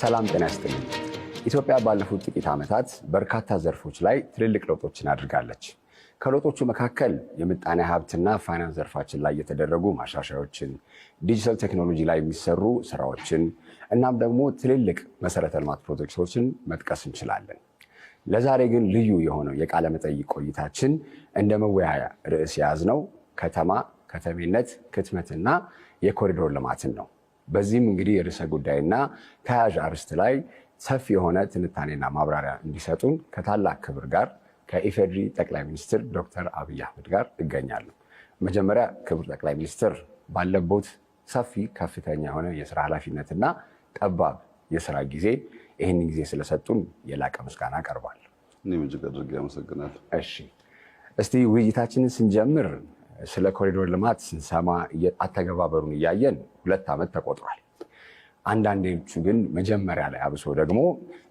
ሰላም ጤና ይስጥልኝ። ኢትዮጵያ ባለፉት ጥቂት ዓመታት በርካታ ዘርፎች ላይ ትልልቅ ለውጦችን አድርጋለች። ከለውጦቹ መካከል የምጣኔ ሀብትና ፋይናንስ ዘርፋችን ላይ የተደረጉ ማሻሻያዎችን፣ ዲጂታል ቴክኖሎጂ ላይ የሚሰሩ ስራዎችን እናም ደግሞ ትልልቅ መሰረተ ልማት ፕሮጀክቶችን መጥቀስ እንችላለን። ለዛሬ ግን ልዩ የሆነው የቃለ መጠይቅ ቆይታችን እንደ መወያያ ርዕስ የያዝነው ከተማ፣ ከተሜነት፣ ክትመትና የኮሪደር ልማትን ነው። በዚህም እንግዲህ የርዕሰ ጉዳይና ተያያዥ አርዕስት ላይ ሰፊ የሆነ ትንታኔና ማብራሪያ እንዲሰጡን ከታላቅ ክብር ጋር ከኢፌዴሪ ጠቅላይ ሚኒስትር ዶክተር አብይ አህመድ ጋር እገኛለሁ። መጀመሪያ ክቡር ጠቅላይ ሚኒስትር፣ ባለቦት ሰፊ ከፍተኛ የሆነ የስራ ኃላፊነትና ጠባብ የስራ ጊዜ ይህንን ጊዜ ስለሰጡን የላቀ ምስጋና አቀርባለሁ። እኔም እጅግ አድርጌ አመሰግናለሁ። እሺ፣ እስቲ ውይይታችንን ስንጀምር ስለ ኮሪደር ልማት ስንሰማ አተገባበሩን እያየን 2 ዓመት ተቆጥሯል። አንዳንዶቹ ግን መጀመሪያ ላይ አብሶ ደግሞ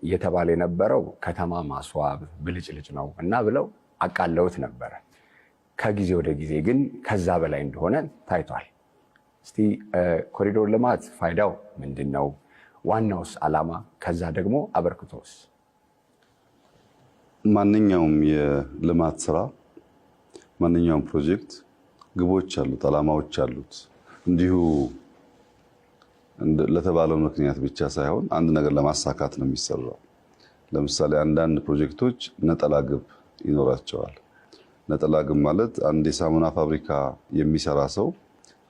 እየተባለ የነበረው ከተማ ማስዋብ ብልጭልጭ ነው እና ብለው አቃለውት ነበረ። ከጊዜ ወደ ጊዜ ግን ከዛ በላይ እንደሆነ ታይቷል። እስቲ ኮሪደር ልማት ፋይዳው ምንድን ነው? ዋናውስ ዓላማ፣ ከዛ ደግሞ አበርክቶስ? ማንኛውም የልማት ስራ፣ ማንኛውም ፕሮጀክት ግቦች አሉት፣ ዓላማዎች አሉት። እንዲሁ ለተባለው ምክንያት ብቻ ሳይሆን አንድ ነገር ለማሳካት ነው የሚሰራው። ለምሳሌ አንዳንድ ፕሮጀክቶች ነጠላ ግብ ይኖራቸዋል። ነጠላ ግብ ማለት አንድ የሳሙና ፋብሪካ የሚሰራ ሰው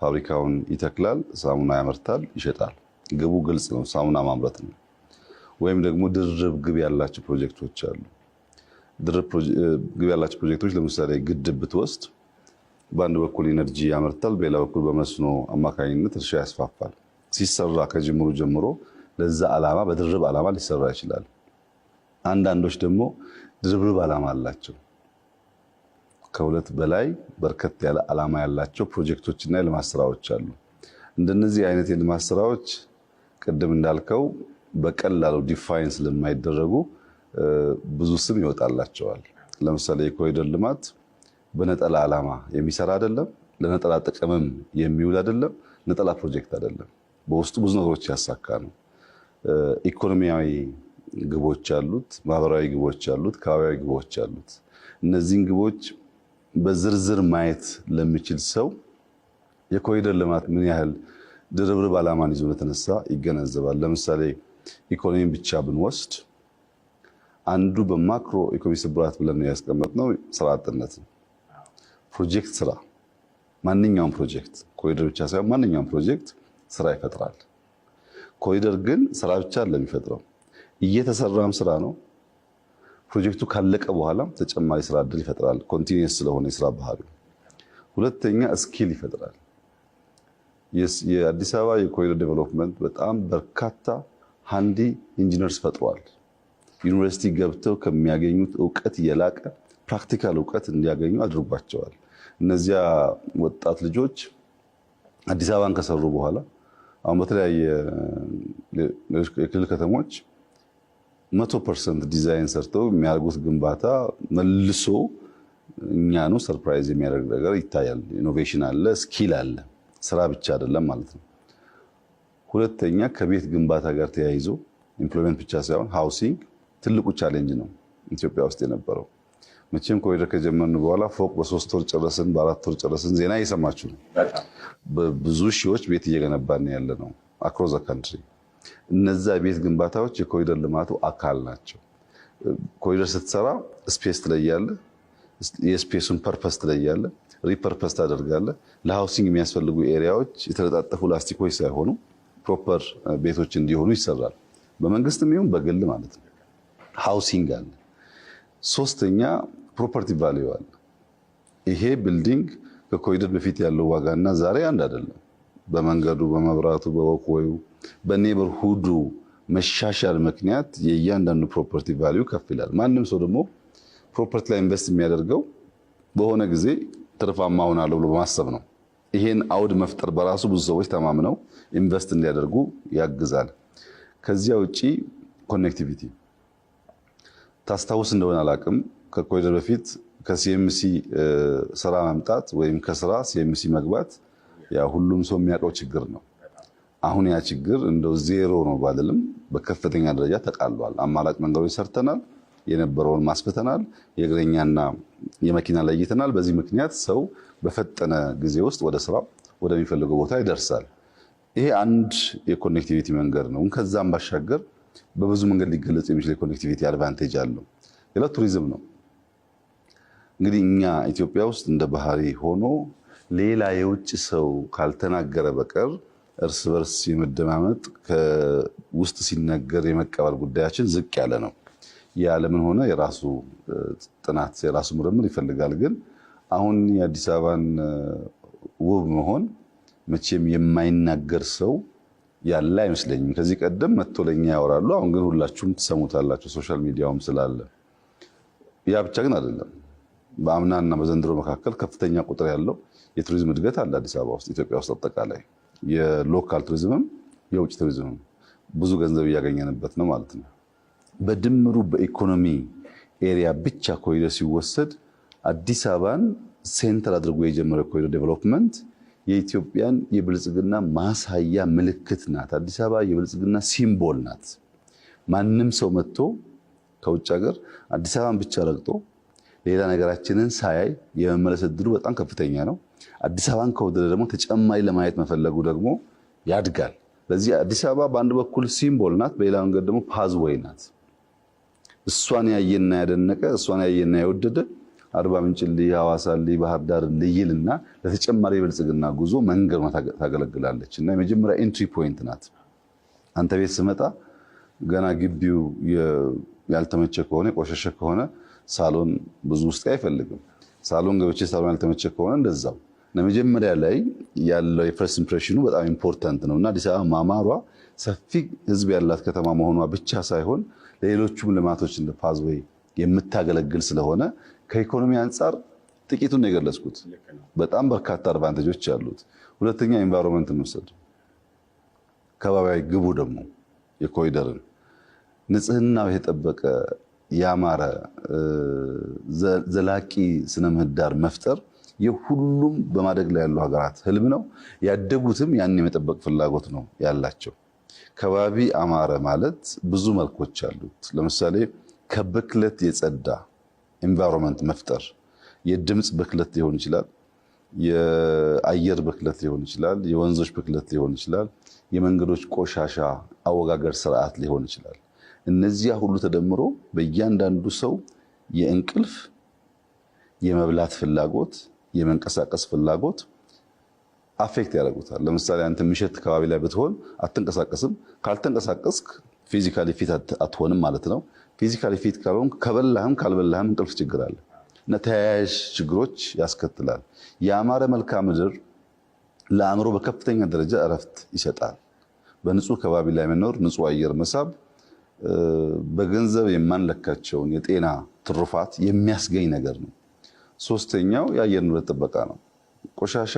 ፋብሪካውን ይተክላል፣ ሳሙና ያመርታል፣ ይሸጣል። ግቡ ግልጽ ነው፣ ሳሙና ማምረት ነው። ወይም ደግሞ ድርብ ግብ ያላቸው ፕሮጀክቶች አሉ። ድርብ ግብ ያላቸው ፕሮጀክቶች ለምሳሌ ግድብ ብትወስድ በአንድ በኩል energy ያመርታል፣ በሌላ በኩል በመስኖ አማካኝነት እርሻ ያስፋፋል። ሲሰራ ከጅምሩ ጀምሮ ለዛ ዓላማ በድርብ ዓላማ ሊሰራ ይችላል። አንዳንዶች ደግሞ ድርብርብ ዓላማ አላቸው። ከሁለት በላይ በርከት ያለ ዓላማ ያላቸው ፕሮጀክቶችና የልማት ስራዎች አሉ። እንደነዚህ አይነት የልማት ስራዎች ቅድም እንዳልከው በቀላሉ define ስለማይደረጉ ብዙ ስም ይወጣላቸዋል። ለምሳሌ የኮሪደር ልማት በነጠላ ዓላማ የሚሰራ አይደለም፣ ለነጠላ ጥቅምም የሚውል አይደለም፣ ነጠላ ፕሮጀክት አይደለም። በውስጡ ብዙ ነገሮች ያሳካ ነው። ኢኮኖሚያዊ ግቦች አሉት፣ ማህበራዊ ግቦች አሉት፣ ከባቢያዊ ግቦች አሉት። እነዚህን ግቦች በዝርዝር ማየት ለሚችል ሰው የኮሪደር ልማት ምን ያህል ድርብርብ ዓላማን ይዞ እንደተነሳ ይገነዘባል። ለምሳሌ ኢኮኖሚን ብቻ ብንወስድ አንዱ በማክሮ ኢኮኖሚ ስብራት ብለን ያስቀመጥነው ስራ አጥነት ነው። ፕሮጀክት ስራ፣ ማንኛውም ፕሮጀክት፣ ኮሪደር ብቻ ሳይሆን ማንኛውም ፕሮጀክት ስራ ይፈጥራል። ኮሪደር ግን ስራ ብቻ አይደለም የሚፈጥረው፣ እየተሰራም ስራ ነው። ፕሮጀክቱ ካለቀ በኋላም ተጨማሪ ስራ እድል ይፈጥራል። Continuous ስለሆነ የስራ ባህሪው። ሁለተኛ skill ይፈጥራል። የአዲስ አበባ የኮሪደር development በጣም በርካታ handy engineers ፈጥሯል። ዩኒቨርሲቲ ገብተው ከሚያገኙት እውቀት የላቀ practical እውቀት እንዲያገኙ አድርጓቸዋል። እነዚያ ወጣት ልጆች አዲስ አበባን ከሰሩ በኋላ አሁን በተለያየ የክልል ከተሞች 100% ዲዛይን ሰርተው የሚያደርጉት ግንባታ መልሶ እኛኑ surprise የሚያደርግ ነገር ይታያል። Innovation አለ፣ skill አለ። ስራ ብቻ አይደለም ማለት ነው። ሁለተኛ ከቤት ግንባታ ጋር ተያይዞ employment ብቻ ሳይሆን housing ትልቁ challenge ነው ኢትዮጵያ ውስጥ የነበረው። መቼም ኮሪደር ከጀመርን በኋላ ፎቅ በ3 ወር ጨረስን፣ በ4 ወር ጨረስን ዜና እየሰማችሁ ነው። በብዙ ሺዎች ቤት እየገነባን ያለ ነው across the country። እነዛ የቤት ግንባታዎች የኮሪደር ልማቱ አካል ናቸው። ኮሪደር ስትሰራ space ትለያለህ፣ የ space ኡን purpose ትለያለህ፣ repurpose ታደርጋለህ። ለ housing የሚያስፈልጉ area ዎች የተለጣጠፉ ላስቲኮች ሳይሆኑ proper ቤቶች እንዲሆኑ ይሰራል። በመንግስትም ይሁን በግል ማለት ነው። Housing አለ። ሶስተኛ property value አለ። ይሄ building ከኮሪደር በፊት ያለው ዋጋና ዛሬ አንድ አይደለም። በመንገዱ፣ በመብራቱ፣ በ walkway ኡ፣ በ neighborhood ኡ መሻሻል ምክንያት የእያንዳንዱ property value ከፍ ይላል። ማንም ሰው ደግሞ property ላይ invest የሚያደርገው በሆነ ጊዜ ትርፋማ ሆናለሁ ብሎ በማሰብ ነው። ይሄን አውድ መፍጠር በራሱ ብዙ ሰዎች ተማምነው invest እንዲያደርጉ ያግዛል። ከዚያ ውጪ connectivity፣ ታስታውስ እንደሆነ አላቅም። ከኮሪደር በፊት ከሲኤምሲ ስራ መምጣት ወይም ከስራ ሲኤምሲ መግባት ያ ሁሉም ሰው የሚያውቀው ችግር ነው። አሁን ያ ችግር እንደው ዜሮ ነው ባልልም በከፍተኛ ደረጃ ተቃሏል። አማራጭ መንገዶች ሰርተናል። የነበረውን ማስፍተናል። የእግረኛና የመኪና ለይተናል። በዚህ ምክንያት ሰው በፈጠነ ጊዜ ውስጥ ወደ ስራው ወደሚፈልገው ቦታ ይደርሳል። ይሄ አንድ የ connectivity መንገድ ነው። ከዛም ባሻገር በብዙ መንገድ ሊገለጽ የሚችል የ connectivity advantage አለው። ሌላው ቱሪዝም ነው። እንግዲህ እኛ ኢትዮጵያ ውስጥ እንደ ባህሪ ሆኖ ሌላ የውጭ ሰው ካልተናገረ በቀር እርስ በርስ የመደማመጥ፣ ከውስጥ ሲነገር የመቀበል ጉዳያችን ዝቅ ያለ ነው። የዓለምን ሆነ የራሱ ጥናት የራሱ ምርምር ይፈልጋል። ግን አሁን የአዲስ አበባን ውብ መሆን መቼም የማይናገር ሰው ያለ አይመስለኝም። ከዚህ ቀደም መጥቶ ለኛ ያወራሉ። አሁን ግን ሁላችሁም ትሰሙታላችሁ፣ social media ውም ስላለ። ያ ብቻ ግን አይደለም። በአምናና በዘንድሮ መካከል ከፍተኛ ቁጥር ያለው የቱሪዝም እድገት አለ አዲስ አበባ ውስጥ፣ ኢትዮጵያ ውስጥ አጠቃላይ የ local ቱሪዝምም የውጭ ቱሪዝምም ብዙ ገንዘብ እያገኘንበት ነው ማለት ነው። በድምሩ በኢኮኖሚ area ብቻ ኮሪደር ሲወሰድ አዲስ አበባን center አድርጎ የጀመረ ኮሪደር development የኢትዮጵያን የብልጽግና ማሳያ ምልክት ናት። አዲስ አበባ የብልጽግና symbol ናት። ማንም ሰው መጥቶ ከውጭ ሀገር አዲስ አበባን ብቻ ረግጦ ሌላ ነገራችንን ሳያይ የመመለስ እድሉ በጣም ከፍተኛ ነው። አዲስ አበባን ከወደደ ደግሞ ተጨማሪ ለማየት መፈለጉ ደግሞ ያድጋል። ለዚህ አዲስ አበባ በአንድ በኩል symbol ናት፣ በሌላ መንገድ ደግሞ pathway ናት። እሷን ያየና ያደነቀ፣ እሷን ያየና የወደደ አርባ ምንጭ ልይ፣ ሐዋሳ ልይ፣ ባህር ዳር ልይልና ለተጨማሪ የብልጽግና ጉዞ መንገድ ታገለግላለች እና የመጀመሪያ entry point ናት። አንተ ቤት ስመጣ ገና ግቢው ያልተመቸ ከሆነ፣ የቆሸሸ ከሆነ ሳሎን ብዙ ውስጥ አይፈልግም። ሳሎን ገብቼ ሳሎን ያልተመቸ ከሆነ እንደዛው። ለመጀመሪያ ላይ ያለው የ first impression ኑ በጣም important ነው እና አዲስ አበባ ማማሯ ሰፊ ሕዝብ ያላት ከተማ መሆኗ ብቻ ሳይሆን ለሌሎቹም ልማቶች እንደ pathway የምታገለግል ስለሆነ ከኢኮኖሚ አንጻር ጥቂቱን ነው የገለጽኩት። በጣም በርካታ advantage ኦች አሉት። ሁለተኛ environment እንውሰድ። ከባቢያዊ ግቡ ደግሞ የኮሪደርን ንጽህናው የተጠበቀ፣ ያማረ፣ ዘላቂ ስነ ምህዳር መፍጠር የሁሉም በማደግ ላይ ያሉ ሀገራት ህልም ነው። ያደጉትም ያን የመጠበቅ ፍላጎት ነው ያላቸው። ከባቢ አማረ ማለት ብዙ መልኮች አሉት። ለምሳሌ ከብክለት የጸዳ environment መፍጠር፣ የድምፅ ብክለት ሊሆን ይችላል፣ የአየር ብክለት ሊሆን ይችላል፣ የወንዞች ብክለት ሊሆን ይችላል፣ የመንገዶች ቆሻሻ አወጋገር ስርዓት ሊሆን ይችላል። እነዚያ ሁሉ ተደምሮ በእያንዳንዱ ሰው የእንቅልፍ፣ የመብላት ፍላጎት፣ የመንቀሳቀስ ፍላጎት affect ያደርጉታል። ለምሳሌ አንተ የሚሸት ከባቢ ላይ ብትሆን አትንቀሳቀስም። ካልተንቀሳቀስክ physically fit አትሆንም ማለት ነው። Physically fit ካልሆንክ ከበላህም ካልበላህም እንቅልፍ ችግር አለ እና ተያያዥ ችግሮች ያስከትላል። የአማረ መልክዓ ምድር ለአእምሮ በከፍተኛ ደረጃ እረፍት ይሰጣል። በንጹህ ከባቢ ላይ መኖር፣ ንጹህ አየር መሳብ በገንዘብ የማንለካቸውን የጤና ትሩፋት የሚያስገኝ ነገር ነው። ሶስተኛው የአየር ንብረት ጥበቃ ነው። ቆሻሻ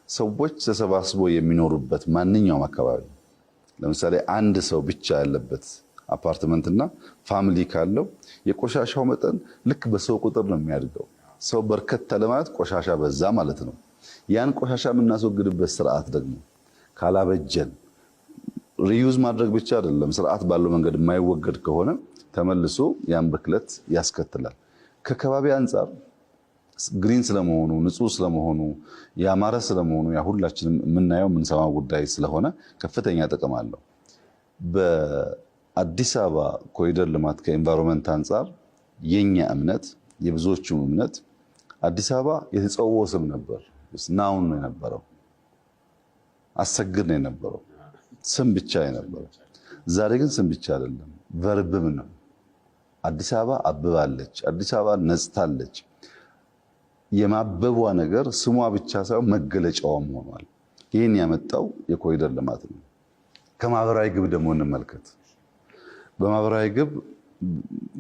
ሰዎች ተሰባስበው የሚኖሩበት ማንኛውም አካባቢ፣ ለምሳሌ አንድ ሰው ብቻ ያለበት አፓርትመንት እና family ካለው የቆሻሻው መጠን ልክ በሰው ቁጥር ነው የሚያድገው። ሰው በርከት ለማለት ቆሻሻ በዛ ማለት ነው። ያን ቆሻሻ የምናስወግድበት ስርዓት ደግሞ ካላበጀን፣ reuse ማድረግ ብቻ አይደለም፣ ስርዓት ባለው መንገድ የማይወገድ ከሆነ ተመልሶ ያን ብክለት ያስከትላል። ከከባቢ አንጻር green ስለመሆኑ፣ ንጹህ ስለመሆኑ፣ ያማረ ስለመሆኑ ያ ሁላችንም የምናየው የምንሰማው ጉዳይ ስለሆነ ከፍተኛ ጥቅም አለው። በአዲስ አበባ ኮሪደር ልማት ከ environment አንጻር የኛ እምነት፣ የብዙዎቹም እምነት፣ አዲስ አበባ የተጸውዖ ስም ነበር። Noun ነው የነበረው፣ አሰግድ ነው የነበረው፣ ስም ብቻ የነበረው። ዛሬ ግን ስም ብቻ አይደለም፣ verb ም ነው። አዲስ አበባ አብባለች። አዲስ አበባ ነጽታለች። የማበቧ ነገር ስሟ ብቻ ሳይሆን መገለጫዋም ሆኗል። ይህን ያመጣው የኮሪደር ልማት ነው። ከማህበራዊ ግብ ደግሞ እንመልከት። በማህበራዊ ግብ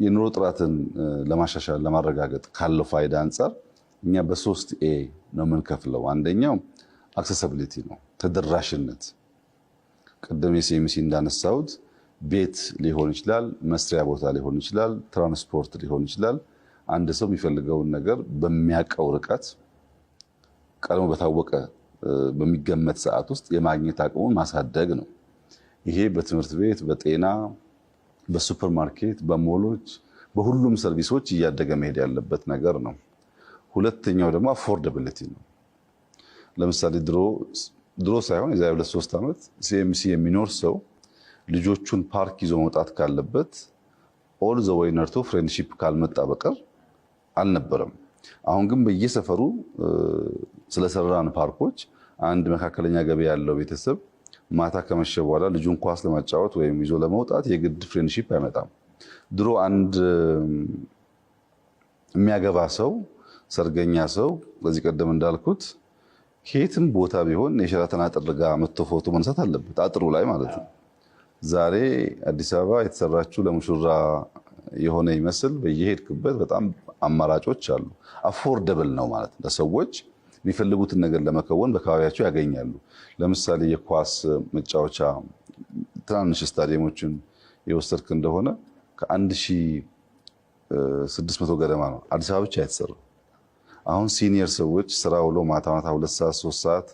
የኑሮ ጥራትን ለማሻሻል፣ ለማረጋገጥ ካለው ፋይዳ አንጻር እኛ በሶስት A ነው የምንከፍለው። አንደኛው accessibility ነው፣ ተደራሽነት። ቅድም የሲኤምሲ እንዳነሳሁት ቤት ሊሆን ይችላል፣ መስሪያ ቦታ ሊሆን ይችላል፣ ትራንስፖርት ሊሆን ይችላል። አንድ ሰው የሚፈልገውን ነገር በሚያውቀው ርቀት፣ ቀድሞ በታወቀ በሚገመት ሰዓት ውስጥ የማግኘት አቅሙን ማሳደግ ነው። ይሄ በትምህርት ቤት፣ በጤና፣ በሱፐርማርኬት፣ በሞሎች፣ በሁሉም service ኦች እያደገ መሄድ ያለበት ነገር ነው። ሁለተኛው ደግሞ affordability ነው። ለምሳሌ ድሮ ድሮ ሳይሆን የዛሬ 2-3 ዓመት ሲኤምሲ የሚኖር ሰው ልጆቹን ፓርክ ይዞ መውጣት ካለበት all the way ነድቶ ፍሬንድሺፕ ካልመጣ በቀር አልነበረም። አሁን ግን በየሰፈሩ ስለሰራን ፓርኮች አንድ መካከለኛ ገቢ ያለው ቤተሰብ ማታ ከመሸ በኋላ ልጁን ኳስ ለማጫወት ወይም ይዞ ለመውጣት የግድ ፍሬንድሺፕ አይመጣም። ድሮ አንድ የሚያገባ ሰው፣ ሰርገኛ ሰው፣ ከዚህ ቀደም እንዳልኩት ከየትም ቦታ ቢሆን የሸራተን አጥር ጋር መጥቶ ፎቶ መነሳት አለበት፣ አጥሩ ላይ ማለት ነው። ዛሬ አዲስ አበባ የተሰራችው ለሙሽራ የሆነ ይመስል በየሄድክበት በጣም አማራጮች አሉ። Affordable ነው ማለት ነው። ለሰዎች የሚፈልጉትን ነገር ለመከወን በአካባቢያቸው ያገኛሉ። ለምሳሌ የኳስ መጫወቻ ትናንሽ ስታዲየሞችን የወሰድክ እንደሆነ ከ1600 ገደማ ነው አዲስ አበባ ብቻ የተሰራው። አሁን senior ሰዎች ስራ ውሎ ማታ ማታ 2 ሰዓት 3 ሰዓት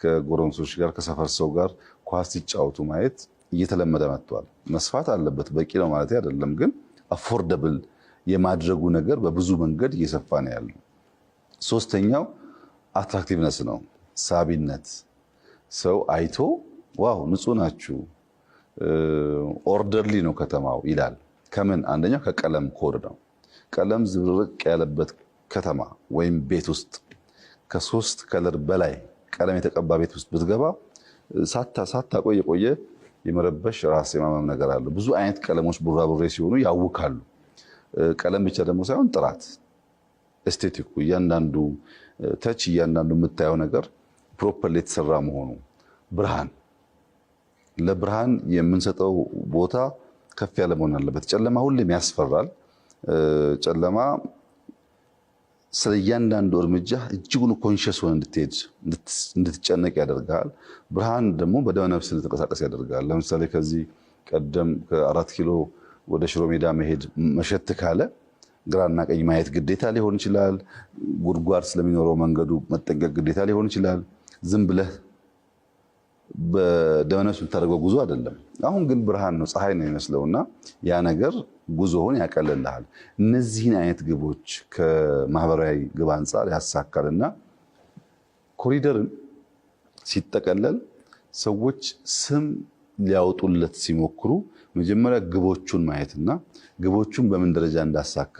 ከጎረምሶች ጋር፣ ከሰፈር ሰው ጋር ኳስ ሲጫወቱ ማየት እየተለመደ መጥቷል። መስፋት አለበት፣ በቂ ነው ማለት አይደለም፣ ግን affordable የማድረጉ ነገር በብዙ መንገድ እየሰፋ ነው ያለው። ሶስተኛው attractiveness ነው፣ ሳቢነት። ሰው አይቶ "Wow፣ ንጹህ ናችሁ፣ orderly ነው ከተማው" ይላል። ከምን? አንደኛው ከቀለም ኮድ ነው። ቀለም ዝብርቅ ያለበት ከተማ ወይም ቤት ውስጥ፣ ከሶስት color በላይ ቀለም የተቀባ ቤት ውስጥ ብትገባ ሳታቆይ የቆየ የመረበሽ፣ ራስ የማመም ነገር አለ። ብዙ አይነት ቀለሞች ቡራቡሬ ሲሆኑ ያውካሉ። ቀለም ብቻ ደግሞ ሳይሆን ጥራት፣ aesthetic ኩ፣ እያንዳንዱ touch፣ እያንዳንዱ የምታየው ነገር properly የተሰራ መሆኑ፣ ብርሃን፣ ለብርሃን የምንሰጠው ቦታ ከፍ ያለ መሆን አለበት። ጨለማ ሁሌም ያስፈራል። ጨለማ ስለ እያንዳንዱ እርምጃ እጅጉን conscious ሆነህ እንድትሄድ፣ እንድትጨነቅ ያደርጋል። ብርሃን ደግሞ በደመነፍስ እንድትንቀሳቀስ ያደርጋል። ለምሳሌ ከዚህ ቀደም ከ4 ኪሎ ወደ ሽሮ ሜዳ መሄድ መሸት ካለ ግራና ቀኝ ማየት ግዴታ ሊሆን ይችላል። ጉድጓድ ስለሚኖረው መንገዱ መጠንቀቅ ግዴታ ሊሆን ይችላል። ዝም ብለህ በደመነፍስ የምታደርገው ጉዞ አይደለም። አሁን ግን ብርሃን ነው፣ ፀሐይ ነው የሚመስለው እና ያ ነገር ጉዞውን ያቀልልሃል። እነዚህን አይነት ግቦች ከማህበራዊ ግብ አንጻር ያሳካልና ኮሪደርን ሲጠቀለል ሰዎች ስም ሊያወጡለት ሲሞክሩ መጀመሪያ ግቦቹን ማየትና ግቦቹን በምን ደረጃ እንዳሳካ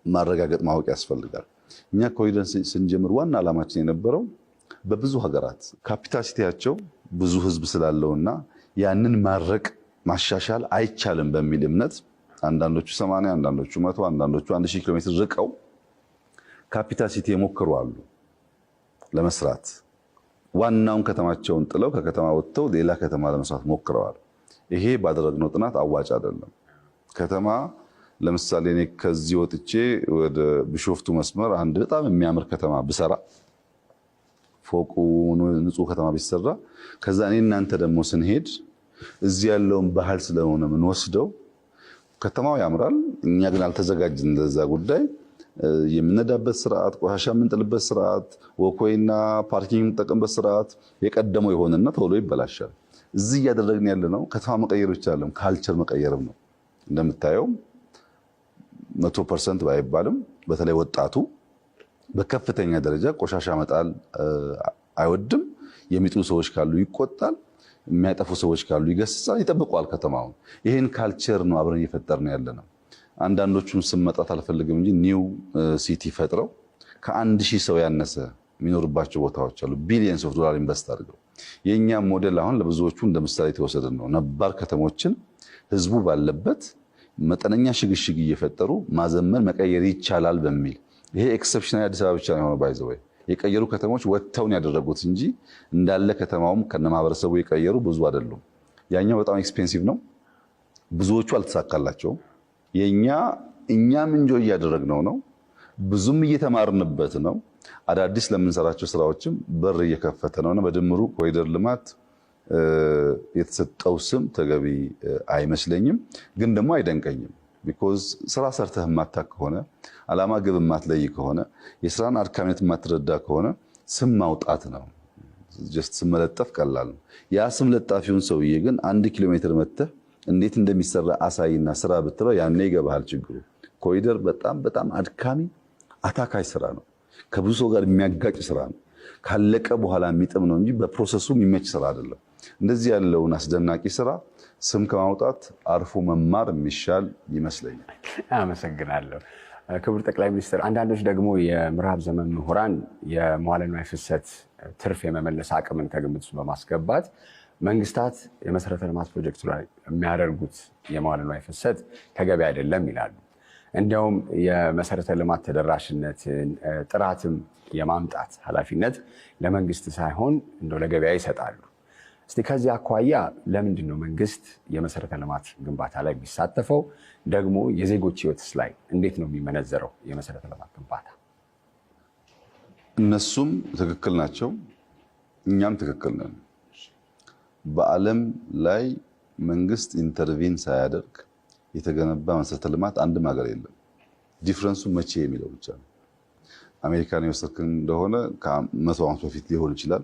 ማረጋገጥ፣ ማወቅ ያስፈልጋል። እኛ ኮሪደርን ስንጀምር ዋና ዓላማችን የነበረው በብዙ ሀገራት capital city ያቸው ብዙ ህዝብ ስላለውና ያንን ማድረቅ ማሻሻል አይቻልም በሚል እምነት አንዳንዶቹ 80፣ አንዳንዶቹ 100፣ አንዳንዶቹ 1000 ኪሎ ሜትር ርቀው capital city የሞከሩ አሉ ለመስራት። ዋናውን ከተማቸውን ጥለው ከከተማ ወጥተው ሌላ ከተማ ለመስራት ሞክረዋል። ይሄ ባደረግነው ጥናት አዋጭ አይደለም። ከተማ ለምሳሌ እኔ ከዚህ ወጥቼ ወደ ቢሾፍቱ መስመር አንድ በጣም የሚያምር ከተማ ብሰራ፣ ፎቁ ንጹህ ከተማ ቢሰራ፣ ከዛ እኔ እናንተ ደግሞ ስንሄድ እዚህ ያለውን ባህል ስለሆነ የምንወስደው ከተማው ያምራል። እኛ ግን አልተዘጋጀንም ለዛ ጉዳይ። የምንነዳበት ስርዓት፣ ቆሻሻ የምንጥልበት ስርዓት፣ walkway ና parking የምንጠቀምበት ስርዓት የቀደመው የሆነና ቶሎ ይበላሻል። እዚህ እያደረግን ያለ ነው ከተማ መቀየር ብቻ አይደለም፣ culture መቀየርም ነው። እንደምታየው 100% ባይባልም በተለይ ወጣቱ በከፍተኛ ደረጃ ቆሻሻ መጣል አይወድም። የሚጥሉ ሰዎች ካሉ ይቆጣል። የሚያጠፉ ሰዎች ካሉ ይገስጻል፣ ይጠብቀዋል ከተማውን። ይህን culture ነው አብረን እየፈጠርን ያለ ነው። አንዳንዶቹን ስም መጥራት አልፈልግም እንጂ new city ፈጥረው ከ1000 ሰው ያነሰ የሚኖርባቸው ቦታዎች አሉ። Billions of dollar invest አድርገው። የእኛም ሞዴል አሁን ለብዙዎቹ እንደ ምሳሌ የተወሰደ ነው። ነባር ከተሞችን ህዝቡ ባለበት መጠነኛ ሽግሽግ እየፈጠሩ ማዘመን፣ መቀየር ይቻላል በሚል። ይሄ exceptional አዲስ አበባ ብቻ ነው የሆነው። By the way የቀየሩ ከተሞች ወጥተውን ያደረጉት እንጂ እንዳለ ከተማውም ከነ ማህበረሰቡ የቀየሩ ብዙ አይደሉም። ያኛው በጣም expensive ነው። ብዙዎቹ አልተሳካላቸውም። የኛ እኛም enjoy እያደረግነው ነው። ብዙም እየተማርንበት ነው። አዳዲስ ለምንሰራቸው ስራዎችም በር እየከፈተ ነውና በድምሩ ኮሪደር ልማት የተሰጠው ስም ተገቢ አይመስለኝም፣ ግን ደግሞ አይደንቀኝም። Because ስራ ሰርተህ የማታውቅ ከሆነ፣ አላማ ግብ የማትለይ ከሆነ፣ የስራን አድካሚነት የማትረዳ ከሆነ ስም ማውጣት ነው። Just ስም መለጠፍ ቀላል ነው። ያ ስም ለጣፊውን ሰውዬ ግን 1 ኪሎ ሜትር መጥተህ እንዴት እንደሚሰራ አሳይና ስራ ብትለው ያኔ ይገባሃል ችግሩ። ኮሪደር በጣም በጣም አድካሚ አታካች ስራ ነው። ከብዙ ሰው ጋር የሚያጋጭ ስራ ነው። ካለቀ በኋላ የሚጥም ነው እንጂ በ process ኡ የሚመች ስራ አይደለም። እንደዚህ ያለውን አስደናቂ ስራ ስም ከማውጣት አርፎ መማር የሚሻል ይመስለኛል። አመሰግናለሁ። ክቡር ጠቅላይ ሚኒስትር፣ አንዳንዶች ደግሞ የምዕራብ ዘመን ምሁራን የመዋለ ንዋይ ፍሰት ትርፍ የመመለስ አቅምን ከግምት ውስጥ በማስገባት መንግስታት የመሰረተ ልማት ፕሮጀክቱ ላይ የሚያደርጉት የመዋለ ንዋይ ፍሰት ተገቢ አይደለም ይላሉ። እንዲያውም የመሰረተ ልማት ተደራሽነትን ጥራትም የማምጣት ኃላፊነት ለመንግስት ሳይሆን እንደው ለገበያ ይሰጣሉ። እስቲ ከዚህ አኳያ ለምንድን ነው መንግስት የመሰረተ ልማት ግንባታ ላይ የሚሳተፈው? ደግሞ የዜጎች ህይወትስ ላይ እንዴት ነው የሚመነዘረው የመሰረተ ልማት ግንባታ? እነሱም ትክክል ናቸው፣ እኛም ትክክል ነን። በዓለም ላይ መንግስት intervene ሳያደርግ የተገነባ መሰረተ ልማት አንድም ሀገር የለም። Difference ኡ መቼ የሚለው ብቻ ነው። አሜሪካን የወሰድክ እንደሆነ ከ100 ዓመት በፊት ሊሆን ይችላል።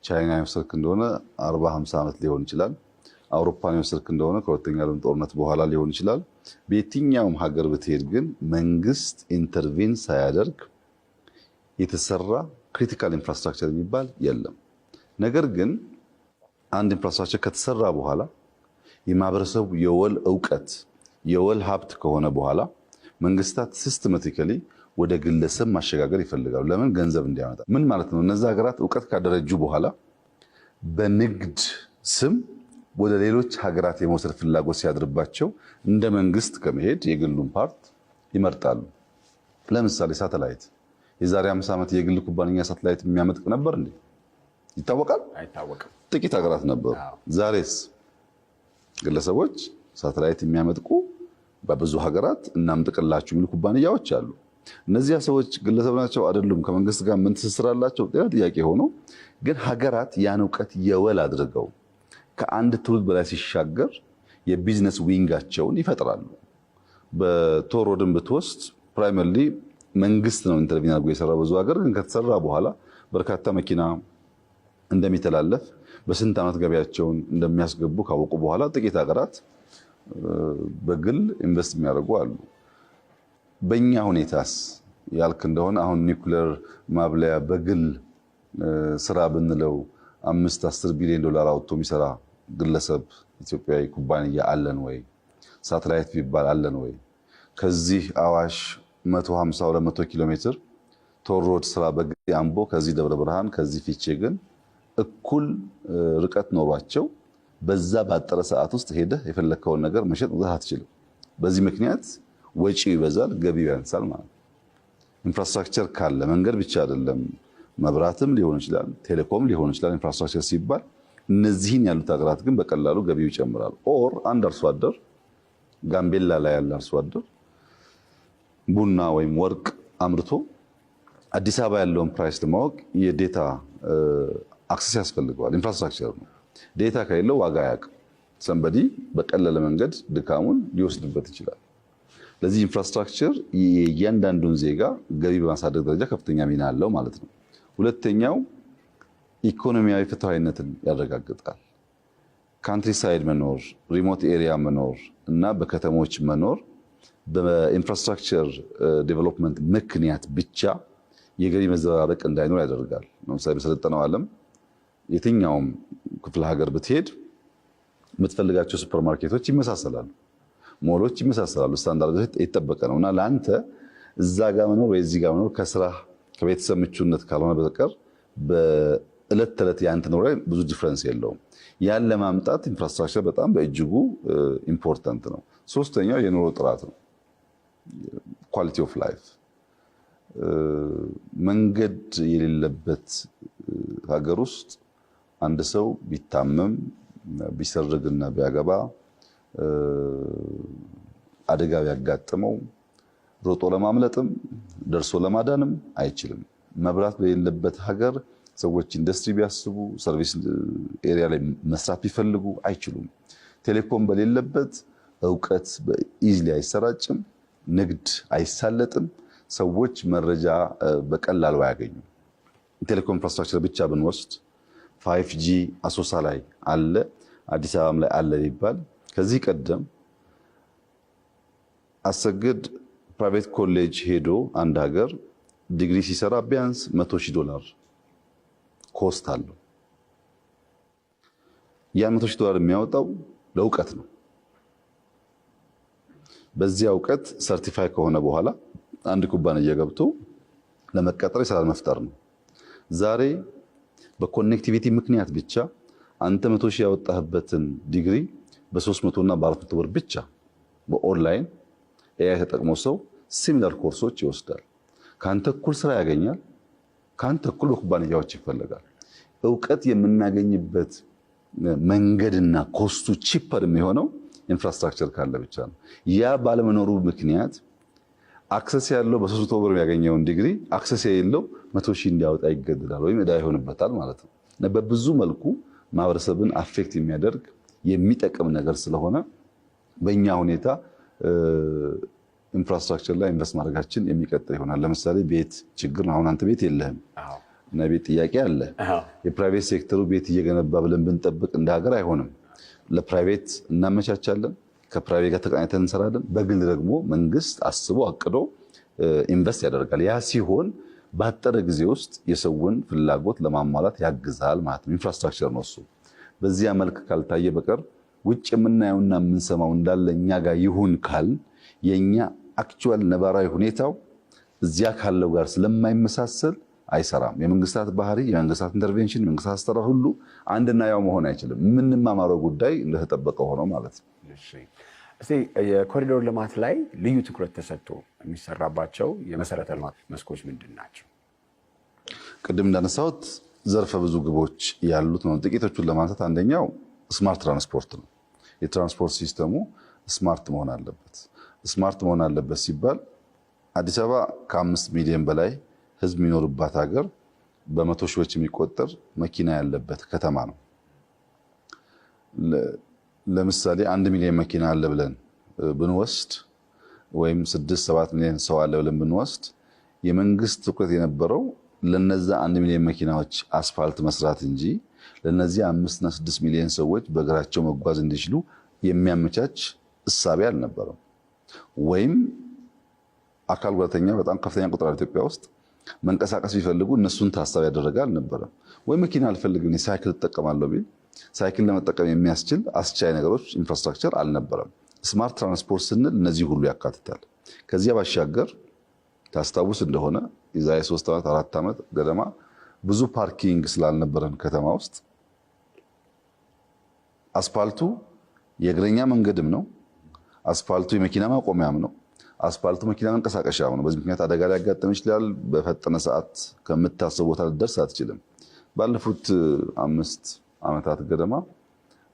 ቻይና የወሰድክ እንደሆነ 40 50 ዓመት ሊሆን ይችላል። አውሮፓን የወሰድክ እንደሆነ ከሁለተኛ ዓለም ጦርነት በኋላ ሊሆን ይችላል። በየትኛውም ሀገር ብትሄድ ግን መንግስት intervene ሳያደርግ የተሰራ critical infrastructure የሚባል የለም። ነገር ግን አንድ infrastructure ከተሰራ በኋላ የማህበረሰቡ የወል እውቀት፣ የወል ሀብት ከሆነ በኋላ መንግስታት systematically ወደ ግለሰብ ማሸጋገር ይፈልጋሉ። ለምን? ገንዘብ እንዲያመጣ። ምን ማለት ነው? እነዚ ሀገራት እውቀት ካደረጁ በኋላ በንግድ ስም ወደ ሌሎች ሀገራት የመውሰድ ፍላጎት ሲያድርባቸው እንደ መንግስት ከመሄድ የግሉን part ይመርጣሉ። ለምሳሌ ሳተላይት፣ የዛሬ 50 ዓመት የግል ኩባንያ ሳተላይት የሚያመጥቅ ነበር እንዴ? ይታወቃል? አይታወቅም። ጥቂት ሀገራት ነበሩ። ዛሬስ ግለሰቦች ሳተላይት የሚያመጥቁ፣ በብዙ ሀገራት እናምጥቅላችሁ የሚሉ ኩባንያዎች አሉ። እነዚያ ሰዎች ግለሰብ ናቸው አይደሉም፣ ከመንግስት ጋር ምን ትስስር አላቸው? ሌላ ጥያቄ ሆኖ ግን ሀገራት ያን እውቀት የወል አድርገው ከአንድ ትውልድ በላይ ሲሻገር የ business wing ኣቸውን ይፈጥራሉ። በ toll road ን ብትወስድ primarily መንግስት ነው intervene አድርጎ የሰራው። ብዙ ሀገር ግን ከተሰራ በኋላ በርካታ መኪና እንደሚተላለፍ፣ በስንት ዓመት ገቢያቸውን እንደሚያስገቡ ካወቁ በኋላ ጥቂት ሀገራት በግል invest የሚያደርጉ አሉ። በእኛ ሁኔታስ ያልክ እንደሆነ አሁን ኒውክሌር ማብላያ በግል ስራ ብንለው 5 10 ቢሊዮን ዶላር አውጥቶ የሚሰራ ግለሰብ ኢትዮጵያዊ ኩባንያ አለን ወይ? ሳተላይት ቢባል አለን ወይ? ከዚህ አዋሽ 150 200 ኪሎ ሜትር toll road ስራ በግል አምቦ፣ ከዚህ ደብረ ብርሃን፣ ከዚህ ፊቼ ግን እኩል ርቀት ኖሯቸው በዛ ባጠረ ሰዓት ውስጥ ሄደህ የፈለግከውን ነገር መሸጥ መግዛት አትችልም። በዚህ ምክንያት ወጪው ይበዛል፣ ገቢው ያንሳል ማለት ነው። Infrastructure ካለ መንገድ ብቻ አይደለም፣ መብራትም ሊሆን ይችላል፣ ቴሌኮም ሊሆን ይችላል። Infrastructure ሲባል እነዚህን ያሉት ሀገራት ግን በቀላሉ ገቢው ይጨምራል። Or አንድ አርሶ አደር፣ ጋምቤላ ላይ ያለ አርሶ አደር ቡና ወይም ወርቅ አምርቶ አዲስ አበባ ያለውን price ለማወቅ የ data access ያስፈልገዋል። Infrastructure ነው። Data ከሌለው ዋጋ አያውቅም። Somebody በቀለለ መንገድ ድካሙን ሊወስድበት ይችላል። ለዚህ infrastructure የእያንዳንዱን ዜጋ ገቢ በማሳደግ ደረጃ ከፍተኛ ሚና አለው ማለት ነው። ሁለተኛው ኢኮኖሚያዊ ፍትሐዊነትን ያረጋግጣል። Countryside መኖር፣ remote area መኖር እና በከተሞች መኖር በ infrastructure development ምክንያት ብቻ የገቢ መዘበራረቅ እንዳይኖር ያደርጋል። ለምሳሌ በሰለጠነው ዓለም የትኛውም ክፍለ ሀገር ብትሄድ የምትፈልጋቸው ሱፐር ማርኬቶች ይመሳሰላሉ፣ ሞሎች ይመሳሰላሉ። ስታንዳርድ የተጠበቀ ነው እና ለአንተ እዛ ጋር መኖር ወይ እዚህ ጋር መኖር ከስራ ከቤተሰብ ምቹነት ካልሆነ በቀር በእለት ተዕለት የአንተ ኑሮ ላይ ብዙ difference የለውም። ያን ለማምጣት infrastructure በጣም በእጅጉ important ነው። ሶስተኛው የኑሮ ጥራት ነው። Quality of life። መንገድ የሌለበት ሀገር ውስጥ አንድ ሰው ቢታመም፣ ቢሰርግና ቢያገባ፣ አደጋ ቢያጋጥመው ሮጦ ለማምለጥም ደርሶ ለማዳንም አይችልም። መብራት በሌለበት ሀገር ሰዎች ኢንዱስትሪ ቢያስቡ፣ service area ላይ መስራት ቢፈልጉ አይችሉም። ቴሌኮም በሌለበት እውቀት easily አይሰራጭም፣ ንግድ አይሳለጥም፣ ሰዎች መረጃ በቀላሉ አያገኙም። ቴሌኮም infrastructure ብቻ ብንወስድ 5G አሶሳ ላይ አለ፣ አዲስ አበባም ላይ አለ ቢባል ከዚህ ቀደም አሰግድ private college ሄዶ አንድ ሀገር ዲግሪ ሲሰራ ቢያንስ $100,000 cost አለው። ያ $100,000 የሚያወጣው ለእውቀት ነው። በዚያ እውቀት certify ከሆነ በኋላ አንድ ኩባንያ ገብቶ ለመቀጠር የስራ መፍጠር ነው። ዛሬ በ connectivity ምክንያት ብቻ አንተ 100,000 ያወጣህበትን ዲግሪ በ300 እና በ400 ብር ብቻ በ online AI ተጠቅሞ ሰው similar ኮርሶች ይወስዳል። ከአንተ እኩል ስራ ያገኛል። ከአንተ እኩል በኩባንያዎች ይፈለጋል። እውቀት የምናገኝበት መንገድና cost ኡ cheaper የሚሆነው infrastructure ካለ ብቻ ነው። ያ ባለመኖሩ ምክንያት access ያለው በ300 ብር የሚያገኘውን ዲግሪ access የሌለው 100,000 እንዲያወጣ ይገደዳል ወይም ዕዳ ይሆንበታል ማለት ነው። በብዙ መልኩ ማህበረሰብን affect የሚያደርግ የሚጠቅም ነገር ስለሆነ በእኛ ሁኔታ infrastructure ላይ invest ማድረጋችን የሚቀጥል ይሆናል። ለምሳሌ ቤት ችግር ነው። አሁን አንተ ቤት የለህም እና ቤት ጥያቄ አለ። የ private sector ኡ ቤት እየገነባ ብለን ብንጠብቅ እንደ ሀገር አይሆንም። ለ private እናመቻቻለን፣ ከ private ጋር ተቀናጅተን እንሰራለን። በግል ደግሞ መንግስት አስቦ አቅዶ invest ያደርጋል። ያ ሲሆን ባጠረ ጊዜ ውስጥ የሰውን ፍላጎት ለማሟላት ያግዛል ማለት ነው። infrastructure ነው እሱ። በዚያ መልክ ካልታየ በቀር ውጭ የምናየውና የምንሰማው እንዳለ እኛ ጋር ይሁን ካልን የኛ actual ነባራዊ ሁኔታው እዚያ ካለው ጋር ስለማይመሳሰል አይሰራም። የመንግስታት ባህሪ፣ የመንግስታት intervention፣ የመንግስታት አሰራር ሁሉ አንድና ያው መሆን አይችልም። የምንማማረው ጉዳይ እንደተጠበቀ ሆኖ ማለት ነው። እስቲ የኮሪደር ልማት ላይ ልዩ ትኩረት ተሰጥቶ የሚሰራባቸው የመሰረተ ልማት መስኮች ምንድን ናቸው? ቅድም እንዳነሳሁት ዘርፈ ብዙ ግቦች ያሉት ነው። ጥቂቶቹን ለማንሳት አንደኛው smart transport ነው። የትራንስፖርት system ኡ smart መሆን አለበት። smart መሆን አለበት ሲባል አዲስ አበባ ከ5 ሚሊዮን በላይ ህዝብ የሚኖርባት ሀገር በመቶ ሺዎች የሚቆጠር መኪና ያለበት ከተማ ነው። ለምሳሌ 1 ሚሊዮን መኪና አለ ብለን ብንወስድ ወይም 6-7 ሚሊዮን ሰው አለ ብለን ብንወስድ የመንግስት ትኩረት የነበረው ለነዛ 1 ሚሊዮን መኪናዎች አስፋልት መስራት እንጂ ለነዚህ 5 እና 6 ሚሊዮን ሰዎች በእግራቸው መጓዝ እንዲችሉ የሚያመቻች እሳቤ አልነበረም። ወይም አካል ጉዳተኛ በጣም ከፍተኛ ቁጥር አለ ኢትዮጵያ ውስጥ መንቀሳቀስ ቢፈልጉ እነሱን ታሳቢ ያደረገ አልነበረም። ወይ መኪና አልፈልግም ሳይክል እጠቀማለሁ ቢል ሳይክል ለመጠቀም የሚያስችል አስቻይ ነገሮች infrastructure አልነበረም። smart transport ስንል እነዚህ ሁሉ ያካትታል። ከዚያ ባሻገር ታስታውስ እንደሆነ የዛሬ 3 ዓመት 4 ዓመት ገደማ ብዙ parking ስላልነበረን ከተማ ውስጥ አስፋልቱ የእግረኛ መንገድም ነው፣ አስፋልቱ የመኪና ማቆሚያም ነው፣ አስፋልቱ መኪና መንቀሳቀሻም ነው። በዚህ ምክንያት አደጋ ሊያጋጥም ይችላል። በፈጠነ ሰዓት ከምታስበው ቦታ ልትደርስ አትችልም። ባለፉት 5 ዓመታት ገደማ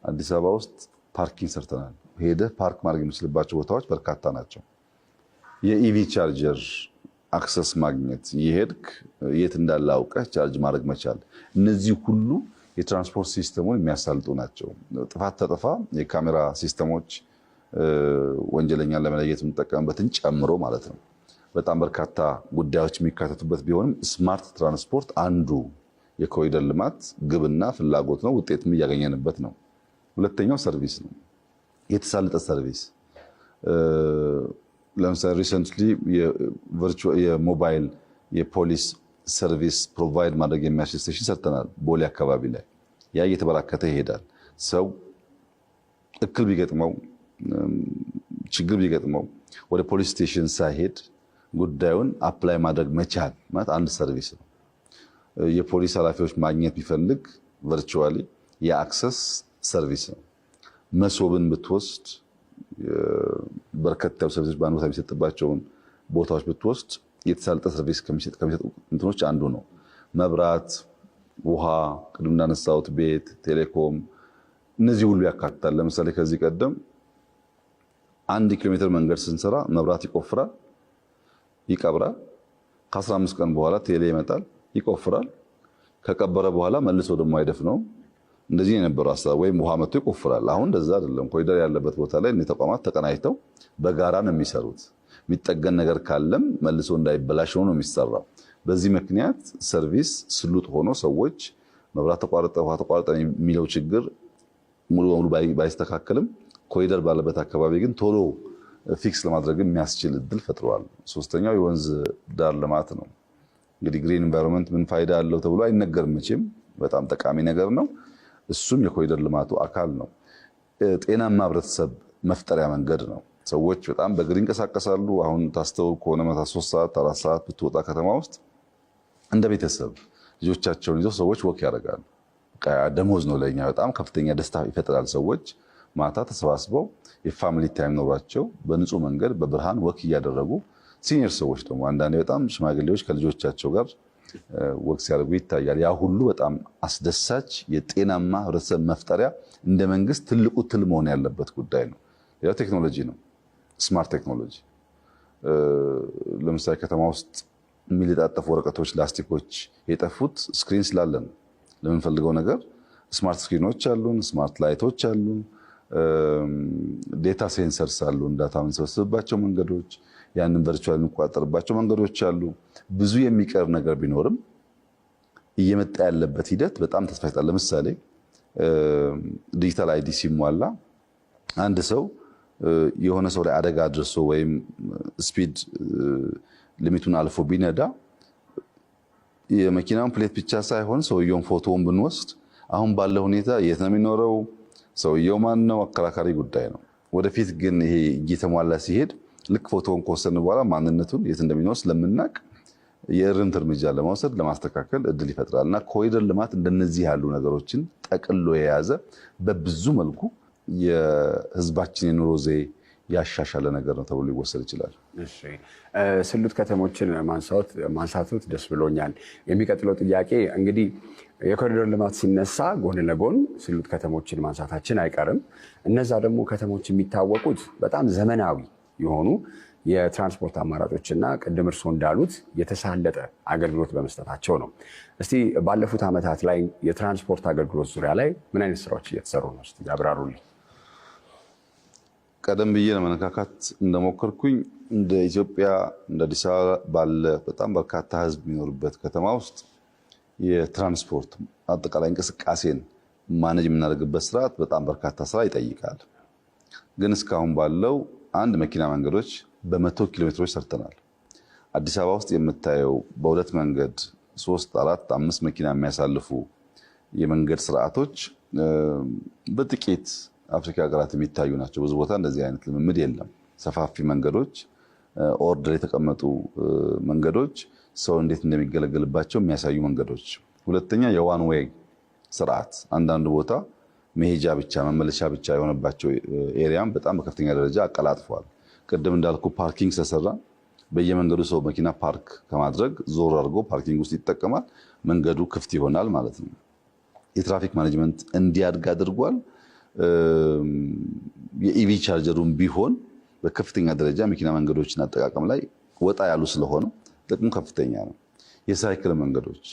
አዲስ አበባ ውስጥ parking ሰርተናል። ሄደህ ፓርክ ማድረግ የምችልባቸው ቦታዎች በርካታ ናቸው። የ EV charger access ማግኘት፣ የሄድክ የት እንዳለ አውቀህ ቻርጅ ማድረግ መቻል፣ እነዚህ ሁሉ የትራንስፖርት system ኡን የሚያሳልጡ ናቸው። ጥፋት ተጠፋ የካሜራ system ኦች ወንጀለኛን ለመለየት የምንጠቀምበትን ጨምሮ ማለት ነው። በጣም በርካታ ጉዳዮች የሚካተቱበት ቢሆንም smart transport አንዱ የኮሪደር ልማት ግብና ፍላጎት ነው። ውጤትም እያገኘንበት ነው። ሁለተኛው service ነው። የተሳለጠ service ለምሳሌ recently የሞባይል የፖሊስ service provide ማድረግ የሚያስችል station ሰርተናል ቦሌ አካባቢ ላይ። ያ እየተበራከተ ይሄዳል። ሰው እክል ቢገጥመው ችግር ቢገጥመው ወደ ፖሊስ station ሳይሄድ ጉዳዩን apply ማድረግ መቻል ማለት አንድ service ነው። የፖሊስ ኃላፊዎች ማግኘት ቢፈልግ virtually የ access service ነው። መሶብን ብትወስድ በርከት ያሉ service ኦች በአንድ ቦታ የሚሰጥባቸውን ቦታዎች ብትወስድ የተሳለጠ service ከሚሰጡ እንትኖች አንዱ ነው። መብራት፣ ውሃ፣ ቅድም እንዳነሳሁት ቤት፣ ቴሌኮም እነዚህ ሁሉ ያካትታል። ለምሳሌ ከዚህ ቀደም 1 ኪሎ ሜትር መንገድ ስንሰራ መብራት ይቆፍራል፣ ይቀብራል። ከ15 ቀን በኋላ ቴሌ ይመጣል፣ ይቆፍራል። ከቀበረ በኋላ መልሶ ደግሞ አይደፍነውም። እንደዚህ የነበረው ሀሳብ። ወይም ውሃ መጥቶ ይቆፍራል። አሁን እንደዛ አይደለም። ኮሪደር ያለበት ቦታ ላይ እነዚህ ተቋማት ተቀናጅተው በጋራ ነው የሚሰሩት። የሚጠገን ነገር ካለም መልሶ እንዳይበላሽ ሆኖ ነው የሚሰራው። በዚህ ምክንያት service ስሉጥ ሆኖ ሰዎች መብራት ተቋረጠ፣ ውሃ ተቋረጠ የሚለው ችግር ሙሉ በሙሉ ባይስተካከልም ኮሪደር ባለበት አካባቢ ግን ቶሎ fix ለማድረግ የሚያስችል እድል ፈጥሯል። ሶስተኛው የወንዝ ዳር ልማት ነው። እንግዲህ green environment ምን ፋይዳ አለው ተብሎ አይነገርም መቼም፣ በጣም ጠቃሚ ነገር ነው። እሱም የኮሪደር ልማቱ አካል ነው። ጤናማ ህብረተሰብ መፍጠሪያ መንገድ ነው። ሰዎች በጣም በእግር ይንቀሳቀሳሉ። አሁን ታስተውል ከሆነ ማታ 3 ሰዓት 4 ሰዓት ብትወጣ ከተማ ውስጥ እንደ ቤተሰብ ልጆቻቸውን ይዘው ሰዎች walk ያደርጋሉ። ደሞዝ ነው ለኛ፣ በጣም ከፍተኛ ደስታ ይፈጥራል። ሰዎች ማታ ተሰባስበው የ family time ኖሯቸው በንጹህ መንገድ በብርሃን walk እያደረጉ፣ senior ሰዎች ደግሞ አንዳንዴ በጣም ሽማግሌዎች ከልጆቻቸው ጋር walk ሲያደርጉ ይታያል። ያ ሁሉ በጣም አስደሳች የጤናማ ህብረተሰብ መፍጠሪያ እንደ መንግስት ትልቁ ትልም መሆን ያለበት ጉዳይ ነው። ሌላው ቴክኖሎጂ ነው። Smart ቴክኖሎጂ፣ ለምሳሌ ከተማ ውስጥ የሚለጣጠፉ ወረቀቶች፣ ላስቲኮች የጠፉት screen ስላለ ነው። ለምንፈልገው ነገር smart screen ኦች አሉን፣ smart light ኦች አሉን፣ data sensors አሉን፣ data የምንሰበስብባቸው መንገዶች፣ ያንን virtual የሚቆጣጠርባቸው መንገዶች አሉ። ብዙ የሚቀር ነገር ቢኖርም እየመጣ ያለበት ሂደት በጣም ተስፋ ይሰጣል። ለምሳሌ digital ID ሲሟላ አንድ ሰው የሆነ ሰው ላይ አደጋ አድርሶ ወይም speed limit ኡን አልፎ ቢነዳ የመኪናውን plate ብቻ ሳይሆን ሰውየውን ፎቶውን ብንወስድ አሁን ባለው ሁኔታ የት ነው የሚኖረው፣ ሰውየው ማን ነው፣ አከራካሪ ጉዳይ ነው። ወደፊት ግን ይሄ እየተሟላ ሲሄድ ልክ ፎቶውን ከወሰድን በኋላ ማንነቱን የት እንደሚኖር ስለምናቅ የእርምት እርምጃ ለመውሰድ፣ ለማስተካከል እድል ይፈጥራል። እና ኮሪደር ልማት እንደነዚህ ያሉ ነገሮችን ጠቅሎ የያዘ፣ በብዙ መልኩ የህዝባችን የኑሮ ዘዬ ያሻሻለ ነገር ነው ተብሎ ሊወሰድ ይችላል። እሺ፣ ስሉጥ ከተሞችን ማንሳቱት ደስ ብሎኛል። የሚቀጥለው ጥያቄ እንግዲህ የኮሪደር ልማት ሲነሳ ጎን ለጎን ስሉጥ ከተሞችን ማንሳታችን አይቀርም። እነዛ ደግሞ ከተሞች የሚታወቁት በጣም ዘመናዊ የሆኑ የትራንስፖርት አማራጮችና ቅድም እርስዎ እንዳሉት የተሳለጠ አገልግሎት በመስጠታቸው ነው። እስቲ ባለፉት ዓመታት ላይ የትራንስፖርት አገልግሎት ዙሪያ ላይ ምን አይነት ስራዎች እየተሰሩ ነው? እስቲ ያብራሩልኝ። ቀደም ብዬ ለመነካካት እንደሞከርኩኝ እንደ ኢትዮጵያ፣ እንደ አዲስ አበባ ባለ በጣም በርካታ ህዝብ የሚኖርበት ከተማ ውስጥ የትራንስፖርት አጠቃላይ እንቅስቃሴን manage የምናደርግበት ስርዓት በጣም በርካታ ስራ ይጠይቃል። ግን እስካሁን ባለው አንድ መኪና መንገዶች በ100 ኪሎ ሜትሮች ሰርተናል። አዲስ አበባ ውስጥ የምታየው በሁለት መንገድ ሶስት፣ አራት፣ አምስት መኪና የሚያሳልፉ የመንገድ ስርዓቶች በጥቂት አፍሪካ ሀገራት የሚታዩ ናቸው። ብዙ ቦታ እንደዚህ አይነት ልምምድ የለም። ሰፋፊ መንገዶች፣ order የተቀመጡ መንገዶች፣ ሰው እንዴት እንደሚገለገልባቸው የሚያሳዩ መንገዶች። ሁለተኛ የ one way ስርዓት አንዳንዱ ቦታ መሄጃ ብቻ መመለሻ ብቻ የሆነባቸው area ም በጣም በከፍተኛ ደረጃ አቀላጥፏል። ቅድም እንዳልኩ parking ስለሰራ በየመንገዱ ሰው መኪና ፓርክ ከማድረግ ዞር አድርጎ parking ውስጥ ይጠቀማል። መንገዱ ክፍት ይሆናል ማለት ነው። የ traffic management እንዲያድግ አድርጓል። የ EV charger ኡም ቢሆን በከፍተኛ ደረጃ መኪና መንገዶችን አጠቃቀም ላይ ወጣ ያሉ ስለሆኑ ጥቅሙ ከፍተኛ ነው። የሳይክል መንገዶች፣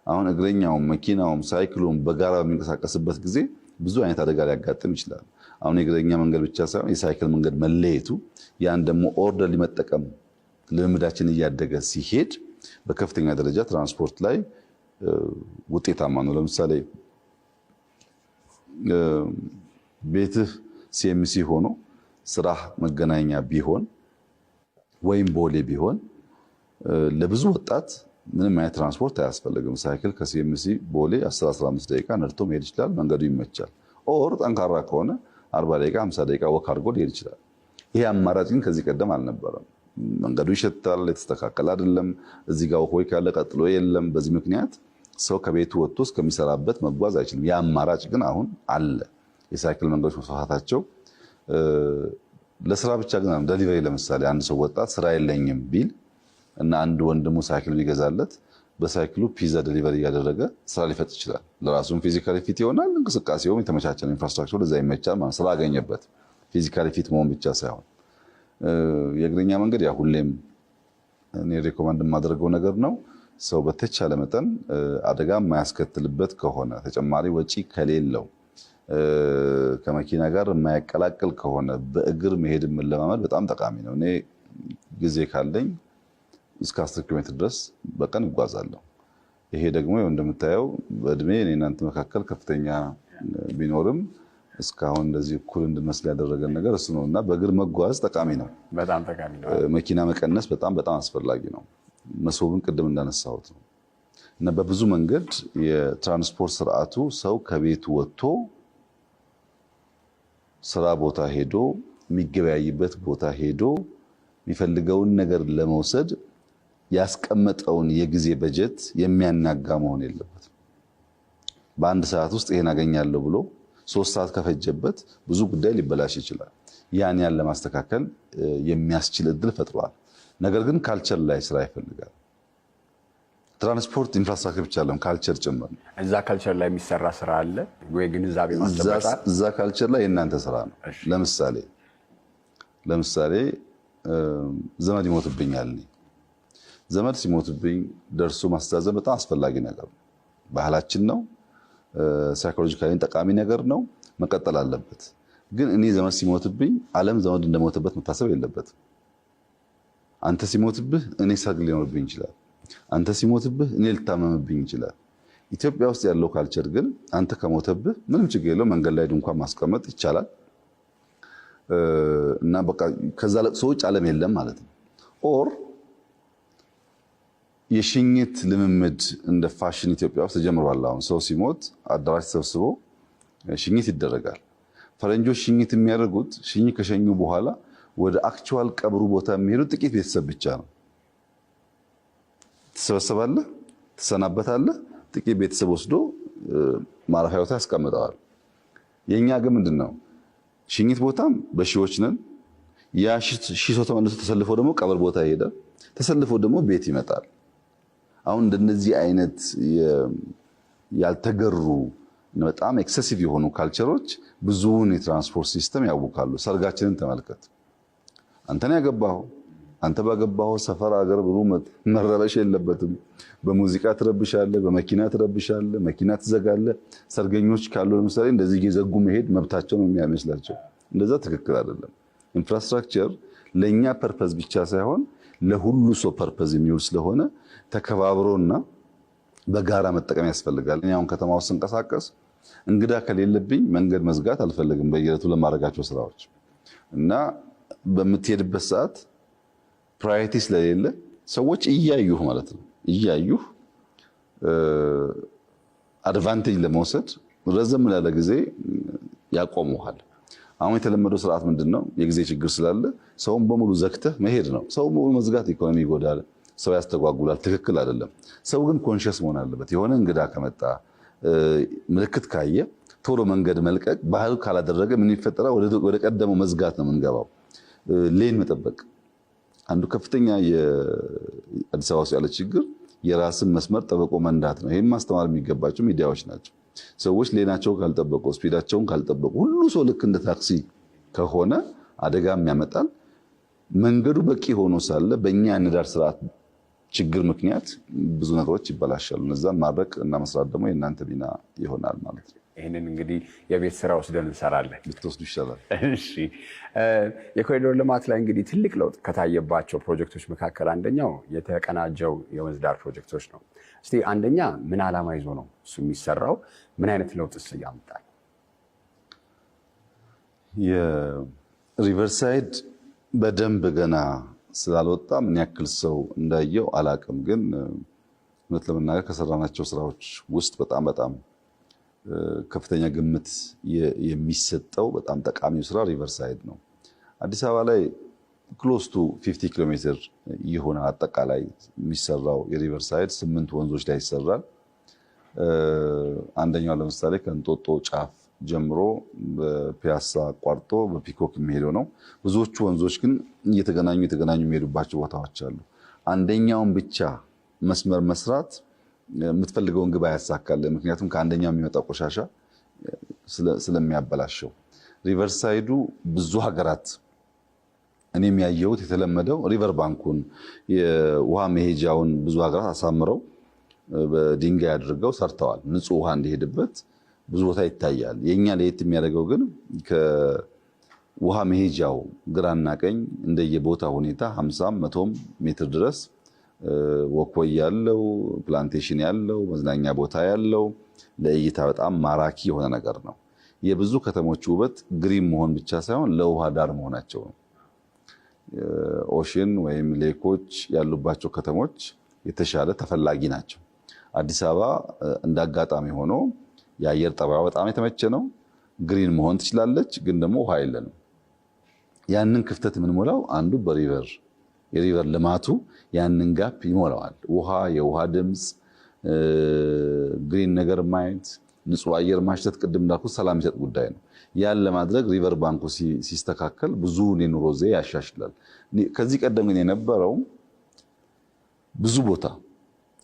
አሁን እግረኛውም መኪናውም ሳይክሉም በጋራ በሚንቀሳቀስበት ጊዜ ብዙ አይነት አደጋ ሊያጋጥም ይችላል። አሁን የእግረኛ መንገድ ብቻ ሳይሆን የሳይክል መንገድ መለየቱ፣ ያን ደግሞ orderly መጠቀም ልምምዳችን እያደገ ሲሄድ በከፍተኛ ደረጃ ትራንስፖርት ላይ ውጤታማ ነው። ለምሳሌ ቤትህ ሲኤምሲ ሆኖ ስራህ መገናኛ ቢሆን ወይም ቦሌ ቢሆን ለብዙ ወጣት ምንም አይነት ትራንስፖርት አያስፈልግም። ሳይክል ከሲኤምሲ ቦሌ 10 15 ደቂቃ ነድቶ መሄድ ይችላል። መንገዱ ይመቻል። Or ጠንካራ ከሆነ 40 ደቂቃ፣ 50 ደቂቃ walk አድርጎ ሊሄድ ይችላል። ይሄ አማራጭ ግን ከዚህ ቀደም አልነበረም። መንገዱ ይሸታል፣ የተስተካከለ አይደለም። እዚህ ጋር walkway ካለ ቀጥሎ የለም። በዚህ ምክንያት ሰው ከቤቱ ወጥቶ እስከሚሰራበት መጓዝ አይችልም። ያ አማራጭ ግን አሁን አለ። የሳይክል መንገዶች መስፋፋታቸው ለስራ ብቻ ግን delivery፣ ለምሳሌ አንድ ሰው ወጣት ስራ የለኝም ቢል እና አንድ ወንድሙ ሳይክል ቢገዛለት በሳይክሉ ፒዛ delivery እያደረገ ስራ ሊፈጥር ይችላል። ለራሱም physically fit ይሆናል። እንቅስቃሴውም የተመቻቸ ነው። Infrastructure ለዛ ይመቻል ማለት ስራ አገኘበት። Physically fit መሆን ብቻ ሳይሆን የእግረኛ መንገድ ያ ሁሌም እኔ recommend የማደርገው ነገር ነው። ሰው በተቻለ መጠን አደጋ የማያስከትልበት ከሆነ፣ ተጨማሪ ወጪ ከሌለው፣ ከመኪና ጋር የማያቀላቅል ከሆነ በእግር መሄድ መለማመድ በጣም ጠቃሚ ነው። እኔ ጊዜ ካለኝ እስከ 10 ኪሎ ሜትር ድረስ በቀን እጓዛለሁ። ይሄ ደግሞ እንደምታየው በእድሜ እኔና አንተ መካከል ከፍተኛ ቢኖርም እስካሁን እንደዚህ እኩል እንድመስል ያደረገን ነገር እሱ ነው እና በእግር መጓዝ ጠቃሚ ነው። በጣም ጠቃሚ ነው። መኪና መቀነስ በጣም በጣም አስፈላጊ ነው። መሶብን ቅድም እንዳነሳሁት ነው እና በብዙ መንገድ የትራንስፖርት ስርዓቱ ሰው ከቤቱ ወጥቶ ስራ ቦታ ሄዶ የሚገበያይበት ቦታ ሄዶ የሚፈልገውን ነገር ለመውሰድ ያስቀመጠውን የጊዜ በጀት የሚያናጋ መሆን የለበትም። በአንድ ሰዓት ውስጥ ይሄን አገኛለሁ ብሎ 3 ሰዓት ከፈጀበት ብዙ ጉዳይ ሊበላሽ ይችላል። ያን ለማስተካከል የሚያስችል እድል ፈጥሯል። ነገር ግን culture ላይ ስራ ይፈልጋል። ትራንስፖርት infrastructure ብቻ አይደለም፣ culture ጭምር። እዛ culture ላይ የሚሰራ ስራ አለ ወይ? ግንዛቤ ማስጨበጫ እዛ culture ላይ የእናንተ ስራ ነው። ለምሳሌ ዘመድ ይሞትብኛል። ዘመድ ሲሞትብኝ ደርሶ ማስተዛዘን በጣም አስፈላጊ ነገር ነው። ባህላችን ነው። Psychologically ጠቃሚ ነገር ነው። መቀጠል አለበት። ግን እኔ ዘመድ ሲሞትብኝ ዓለም ዘመድ እንደሞተበት መታሰብ የለበትም። አንተ ሲሞትብህ እኔ ሰርግ ሊኖርብኝ ይችላል። አንተ ሲሞትብህ እኔ ልታመምብኝ ይችላል። ኢትዮጵያ ውስጥ ያለው culture ግን አንተ ከሞተብህ ምንም ችግር የለውም፣ መንገድ ላይ ድንኳን ማስቀመጥ ይቻላል እና በቃ ከዛ ለቅሶ ውጭ ዓለም የለም ማለት ነው። Or የሽኝት ልምምድ እንደ ፋሽን ኢትዮጵያ ውስጥ ተጀምሯል። አሁን ሰው ሲሞት አዳራሽ ተሰብስቦ ሽኝት ይደረጋል። ፈረንጆች ሽኝት የሚያደርጉት ሽኝት ከሸኙ በኋላ ወደ actual ቀብሩ ቦታ የሚሄዱት ጥቂት ቤተሰብ ብቻ ነው። ትሰበሰባለህ፣ ትሰናበታለህ። ጥቂት ቤተሰብ ወስዶ ማረፊያ ቦታ ያስቀምጠዋል። የኛ ግን ምንድን ነው? ሽኝት ቦታም በሺዎች ነን። ያ ሺህ ሰው ተመልሶ ተሰልፎ ደግሞ ቀብር ቦታ ይሄዳል። ተሰልፎ ደግሞ ቤት ይመጣል። አሁን እንደነዚህ አይነት ያልተገሩ በጣም excessive የሆኑ culture ኦች ብዙውን የትራንስፖርት system ያውካሉ። ሰርጋችንን ተመልከት። አንተን ያገባኸው አንተ ባገባኸው ሰፈር አገር ብሎ መረበሽ የለበትም። በሙዚቃ ትረብሻለህ፣ በመኪና ትረብሻለህ፣ መኪና ትዘጋለህ። ሰርገኞች ካሉ ለምሳሌ እንደዚህ እየዘጉ መሄድ መብታቸው ነው የሚመስላቸው። እንደዛ ትክክል አይደለም። Infrastructure ለኛ purpose ብቻ ሳይሆን ለሁሉ ሰው purpose የሚውል ስለሆነ ተከባብሮና በጋራ መጠቀም ያስፈልጋል። እኔ አሁን ከተማ ውስጥ ስንቀሳቀስ እንግዳ ከሌለብኝ መንገድ መዝጋት አልፈልግም በየዕለቱ ለማድረጋቸው ስራዎች እና በምትሄድበት ሰዓት priority ስለሌለ ሰዎች እያዩህ ማለት ነው እያዩህ advantage ለመውሰድ ረዘም ላለ ጊዜ ያቆሙሃል። አሁን የተለመደው ስርዓት ምንድን ነው? የጊዜ ችግር ስላለ ሰውን በሙሉ ዘግተህ መሄድ ነው። ሰውን በሙሉ መዝጋት ኢኮኖሚ ይጎዳል፣ ሰው ያስተጓጉላል። ትክክል አይደለም። ሰው ግን conscious መሆን አለበት። የሆነ እንግዳ ከመጣ ምልክት ካየ ቶሎ መንገድ መልቀቅ ባህል ካላደረገ ምን ይፈጠራል? ወደ ቀደመው መዝጋት ነው የምንገባው። Lane መጠበቅ አንዱ ከፍተኛ የአዲስ አበባ ውስጥ ያለ ችግር የራስን መስመር ጠብቆ መንዳት ነው። ይህም ማስተማር የሚገባቸው ሚዲያዎች ናቸው። ሰዎች lane ኣቸውን ካልጠበቁ፣ speed ኣቸውን ካልጠበቁ፣ ሁሉ ሰው ልክ እንደ ታክሲ ከሆነ አደጋም ያመጣል። መንገዱ በቂ ሆኖ ሳለ በእኛ የአነዳድ ስርዓት ችግር ምክንያት ብዙ ነገሮች ይበላሻሉ። እነዛን ማድረቅ እና መስራት ደግሞ የእናንተ ሚና ይሆናል ማለት ነው። ይህንን እንግዲህ የቤት ስራ ወስደን እንሰራለን። ብትወስዱ ይሻላል። እሺ፣ የኮሪደር ልማት ላይ እንግዲህ ትልቅ ለውጥ ከታየባቸው ፕሮጀክቶች መካከል አንደኛው የተቀናጀው የወንዝ ዳር ፕሮጀክቶች ነው። እስቲ አንደኛ ምን ዓላማ ይዞ ነው እሱ የሚሰራው? ምን አይነት ለውጥስ ያመጣል? የ riverside በደንብ ገና ስላልወጣ ምን ያክል ሰው እንዳየው አላቅም። ግን እውነት ለመናገር ከሰራናቸው ስራዎች ውስጥ በጣም በጣም ከፍተኛ ግምት የሚሰጠው በጣም ጠቃሚው ስራ riverside ነው። አዲስ አበባ ላይ close to 50 ኪሎ ሜትር ይሆናል አጠቃላይ የሚሰራው የ riverside 8 ወንዞች ላይ ይሰራል። አንደኛው ለምሳሌ ከእንጦጦ ጫፍ ጀምሮ በፒያሳ አቋርጦ በፒኮክ የሚሄደው ነው። ብዙዎቹ ወንዞች ግን እየተገናኙ የሚሄዱባቸው ቦታዎች አሉ። አንደኛውን ብቻ መስመር መስራት የምትፈልገውን ግብ አያሳካልህ። ምክንያቱም ከአንደኛው የሚመጣው ቆሻሻ ስለሚያበላሸው። Riverside ኡ ብዙ ሀገራት እኔም ያየሁት የተለመደው river bank ኡን የውሃ መሄጃውን ብዙ ሀገራት አሳምረው በድንጋይ አድርገው ሰርተዋል። ንጹህ ውሃ እንዲሄድበት ብዙ ቦታ ይታያል። የኛ ለየት የሚያደርገው ግን ከውሃ መሄጃው ግራና ቀኝ እንደየቦታ ሁኔታ 50 100 ሜትር ድረስ Walkway ያለው፣ plantation ያለው፣ መዝናኛ ቦታ ያለው፣ ለእይታ በጣም ማራኪ የሆነ ነገር ነው። የብዙ ከተሞች ውበት green መሆን ብቻ ሳይሆን ለውሃ ዳር መሆናቸው ነው። Ocean ወይም lake ኦች ያሉባቸው ከተሞች የተሻለ ተፈላጊ ናቸው። አዲስ አበባ እንደ አጋጣሚ ሆኖ የአየር ጠባዩ በጣም የተመቸ ነው። Green መሆን ትችላለች፣ ግን ደግሞ ውሃ የለንም። ያንን ክፍተት የምንሞላው አንዱ በ river፣ የ river ልማቱ ያንን gap ይሞላዋል። ውሃ፣ የውሃ ድምፅ፣ green ነገር ማየት፣ ንጹህ አየር ማሽተት ቅድም እንዳልኩት ሰላም የሚሰጥ ጉዳይ ነው። ያን ለማድረግ river bank ኡ ሲስተካከል ብዙውን የኑሮ ዘዬ ያሻሽላል። ከዚህ ቀደም ግን የነበረው ብዙ ቦታ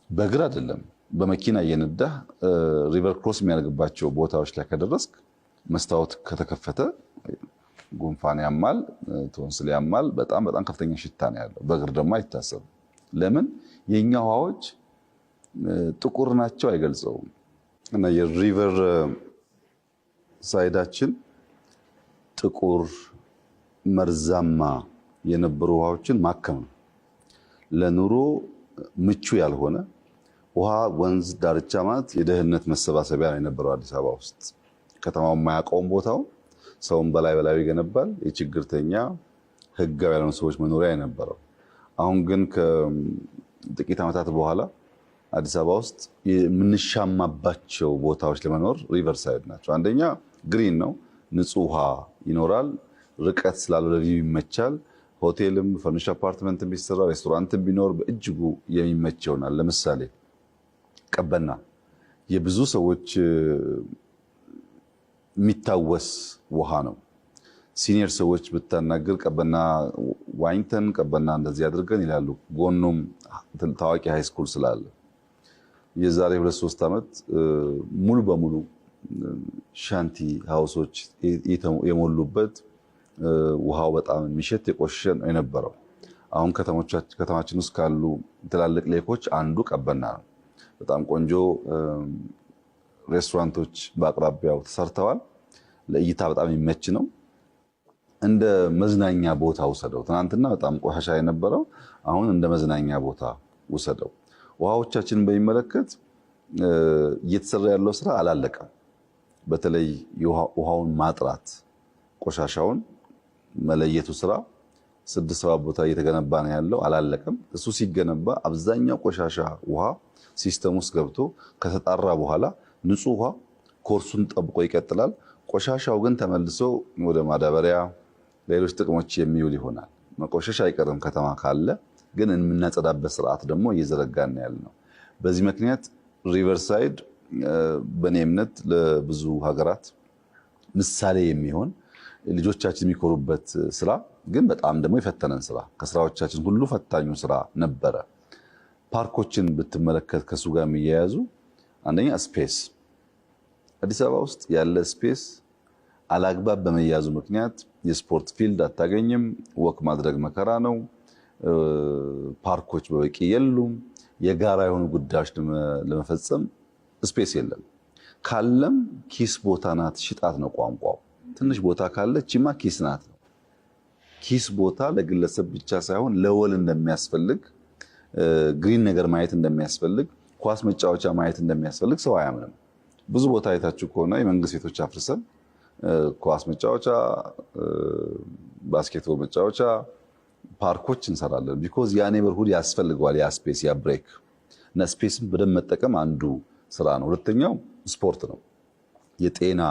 በእግር አይደለም በመኪና እየነዳህ river cross የሚያደርግባቸው ቦታዎች ላይ ከደረስክ መስታወት ከተከፈተ ጉንፋን ያማል፣ ቶንስል ያማል። በጣም በጣም ከፍተኛ ሽታ ነው ያለው። በእግር ደግሞ አይታሰብም። ለምን? የኛ ውሃዎች ጥቁር ናቸው አይገልጸውም። እና የ river side ኣችን ጥቁር መርዛማ የነበሩ ውሃዎችን ማከም ነው። ለኑሮ ምቹ ያልሆነ ውሃ፣ ወንዝ ዳርቻ ማለት የደህንነት መሰባሰቢያ ነው የነበረው አዲስ አበባ ውስጥ። ከተማው የማያውቀውን ቦታው ሰውን በላይ በላዩ ይገነባል። የችግርተኛ፣ ህጋዊ ያልሆኑ ሰዎች መኖሪያ የነበረው። አሁን ግን ከጥቂት ዓመታት በኋላ አዲስ አበባ ውስጥ የምንሻማባቸው ቦታዎች ለመኖር river side ናቸው። አንደኛ green ነው፣ ንጹህ ውሃ ይኖራል። ርቀት ስላለው ለ view ይመቻል። ሆቴልም furnished apartment ቢሰራ፣ ሬስቶራንትም ቢኖር በእጅጉ የሚመች ይሆናል። ለምሳሌ ቀበና የብዙ ሰዎች የሚታወስ ውሃ ነው። Senior ሰዎች ብታናግር ቀበና ዋኝተን፣ ቀበና እንደዚህ አድርገን ይላሉ። ጎኑም ታዋቂ high school ስላለ። የዛሬ 2-3 ዓመት ሙሉ በሙሉ shanty house ኦች የሞሉበት፣ ውሃው በጣም የሚሸት፣ የቆሸሸ ነው የነበረው። አሁን ከተማችን ውስጥ ካሉ ትላልቅ lake ኦች አንዱ ቀበና ነው። በጣም ቆንጆ ሬስቶራንቶች በአቅራቢያው ተሰርተዋል። ለእይታ በጣም የሚመች ነው። እንደ መዝናኛ ቦታ ውሰደው። ትናንትና በጣም ቆሻሻ የነበረው አሁን እንደ መዝናኛ ቦታ ውሰደው። ውሃዎቻችንን በሚመለከት እየተሰራ ያለው ስራ አላለቀም። በተለይ ውሃውን ማጥራት፣ ቆሻሻውን መለየቱ ስራ 6-7 ቦታ እየተገነባ ነው ያለው፣ አላለቀም። እሱ ሲገነባ አብዛኛው ቆሻሻ ውሃ system ውስጥ ገብቶ ከተጣራ በኋላ ንጹህ ውሃ ኮርሱን ጠብቆ ይቀጥላል። ቆሻሻው ግን ተመልሶ ወደ ማዳበሪያ፣ ሌሎች ጥቅሞች የሚውል ይሆናል። መቆሸሽ አይቀርም ከተማ ካለ፣ ግን የምናጸዳበት ስርዓት ደግሞ እየዘረጋን ያለ ነው። በዚህ ምክንያት riverside በእኔ እምነት ለብዙ ሀገራት ምሳሌ የሚሆን፣ ልጆቻችን የሚኮሩበት ስራ፣ ግን በጣም ደግሞ የፈተነን ስራ፣ ከስራዎቻችን ሁሉ ፈታኙ ስራ ነበረ። ፓርኮችን ብትመለከት ከእሱ ጋር የሚያያዙ አንደኛ space፣ አዲስ አበባ ውስጥ ያለ space አላግባብ በመያዙ ምክንያት የስፖርት field አታገኝም። Walk ማድረግ መከራ ነው። ፓርኮች በበቂ የሉም። የጋራ የሆኑ ጉዳዮች ለመፈጸም space የለም። ካለም ኪስ ቦታ ናት፣ ሽጣት ነው ቋንቋው። ትንሽ ቦታ ካለ ቺማ ኪስ ናት ነው። ኪስ ቦታ ለግለሰብ ብቻ ሳይሆን ለወል እንደሚያስፈልግ፣ green ነገር ማየት እንደሚያስፈልግ፣ ኳስ መጫወቻ ማየት እንደሚያስፈልግ ሰው አያምንም። ብዙ ቦታ አይታችሁ ከሆነ የመንግስት ቤቶች አፍርሰን ኳስ መጫወቻ፣ basketball መጫወቻ፣ ፓርኮች እንሰራለን። Because ያ neighborhood ያስፈልገዋል፣ ያ space፣ ያ break። እና space ን በደንብ መጠቀም አንዱ ስራ ነው። ሁለተኛው ስፖርት ነው። የጤና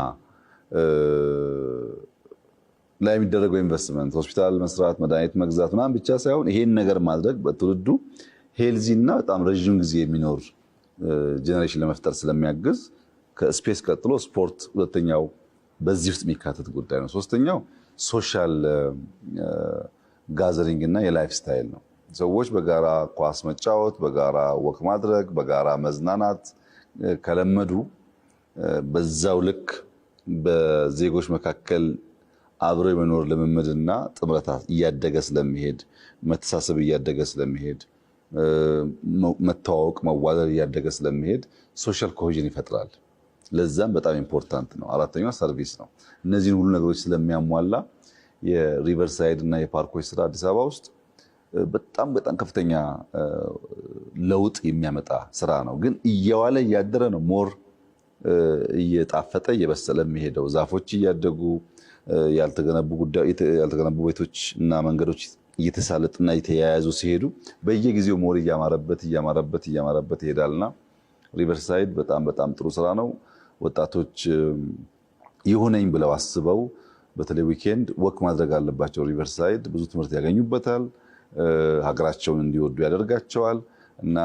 ላይ የሚደረገው ኢንቨስትመንት ሆስፒታል መስራት፣ መድኃኒት መግዛት ምናምን ብቻ ሳይሆን ይሄን ነገር ማድረግ በትውልዱ healthy እና በጣም ረዥም ጊዜ የሚኖር generation ለመፍጠር ስለሚያግዝ ከ space ቀጥሎ ስፖርት ሁለተኛው በዚህ ውስጥ የሚካተት ጉዳይ ነው። ሶስተኛው social gathering እና የ lifestyle ነው። ሰዎች በጋራ ኳስ መጫወት፣ በጋራ walk ማድረግ፣ በጋራ መዝናናት ከለመዱ በዛው ልክ በዜጎች መካከል አብሮ የመኖር ልምምድና ጥምረት እያደገ ስለሚሄድ፣ መተሳሰብ እያደገ ስለሚሄድ፣ መተዋወቅ፣ መዋደድ እያደገ ስለሚሄድ social cohesion ይፈጥራል። ለዛም በጣም important ነው። አራተኛው service ነው። እነዚህን ሁሉ ነገሮች ስለሚያሟላ የ riverside እና የፓርኮች ስራ አዲስ አበባ ውስጥ በጣም በጣም ከፍተኛ ለውጥ የሚያመጣ ስራ ነው። ግን እየዋለ እያደረ ነው more እየጣፈጠ እየበሰለ የሚሄደው። ዛፎች እያደጉ፣ ያልተገነቡ ቤቶች እና መንገዶች እየተሳለጡና እየተያያዙ ሲሄዱ በየጊዜው more እያማረበት እያማረበት እያማረበት ይሄዳልና Riverside በጣም በጣም ጥሩ ስራ ነው። ወጣቶች ይሁነኝ ብለው አስበው በተለይ weekend walk ማድረግ አለባቸው። Riverside ብዙ ትምህርት ያገኙበታል። ሀገራቸውን እንዲወዱ ያደርጋቸዋል እና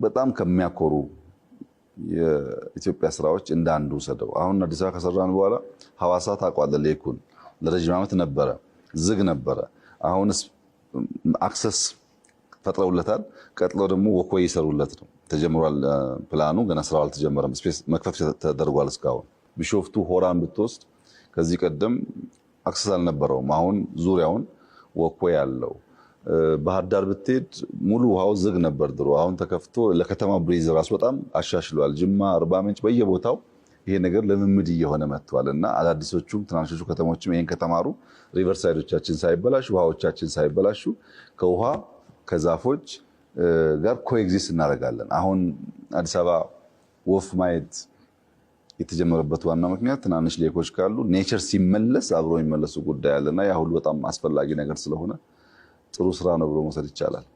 በጣም ከሚያኮሩ የኢትዮጵያ ስራዎች እንደ አንዱ ውሰደው። አሁን አዲስ አበባ ከሰራን በኋላ ሐዋሳ ታውቀዋለህ፣ lake ኡን ለረጅም ዓመት ነበረ፣ ዝግ ነበረ። አሁን access ፈጥረውለታል። ቀጥሎ ደግሞ walkway ይሰሩለት ነው። ተጀምሯል ፕላኑ፣ ገና ስራው አልተጀመረም። Space መክፈት ተደርጓል እስካሁን። ቢሾፍቱ ሆራን ብትወስድ ከዚህ ቀደም access አልነበረውም። አሁን ዙሪያውን walkway አለው። ባህር ዳር ብትሄድ ሙሉ ውሃው ዝግ ነበር ድሮ። አሁን ተከፍቶ ለከተማ breeze ራሱ በጣም አሻሽሏል። ጅማ፣ አርባ ምንጭ በየቦታው ይሄ ነገር ልምምድ እየሆነ መጥቷል እና አዳዲሶቹም ትናንሾቹ ከተሞችም ይሄን ከተማሩ riverside ኦቻችን ሳይበላሹ፣ ውሃዎቻችን ሳይበላሹ ከውሃ ከዛፎች ጋር coexist እናደርጋለን። አሁን አዲስ አበባ ወፍ ማየት የተጀመረበት ዋና ምክንያት ትናንሽ lake ኦች ካሉ nature ሲመለስ አብሮ የሚመለሱ ጉዳይ አለና ያ ሁሉ በጣም አስፈላጊ ነገር ስለሆነ ጥሩ ስራ ነው ብሎ መውሰድ ይቻላል።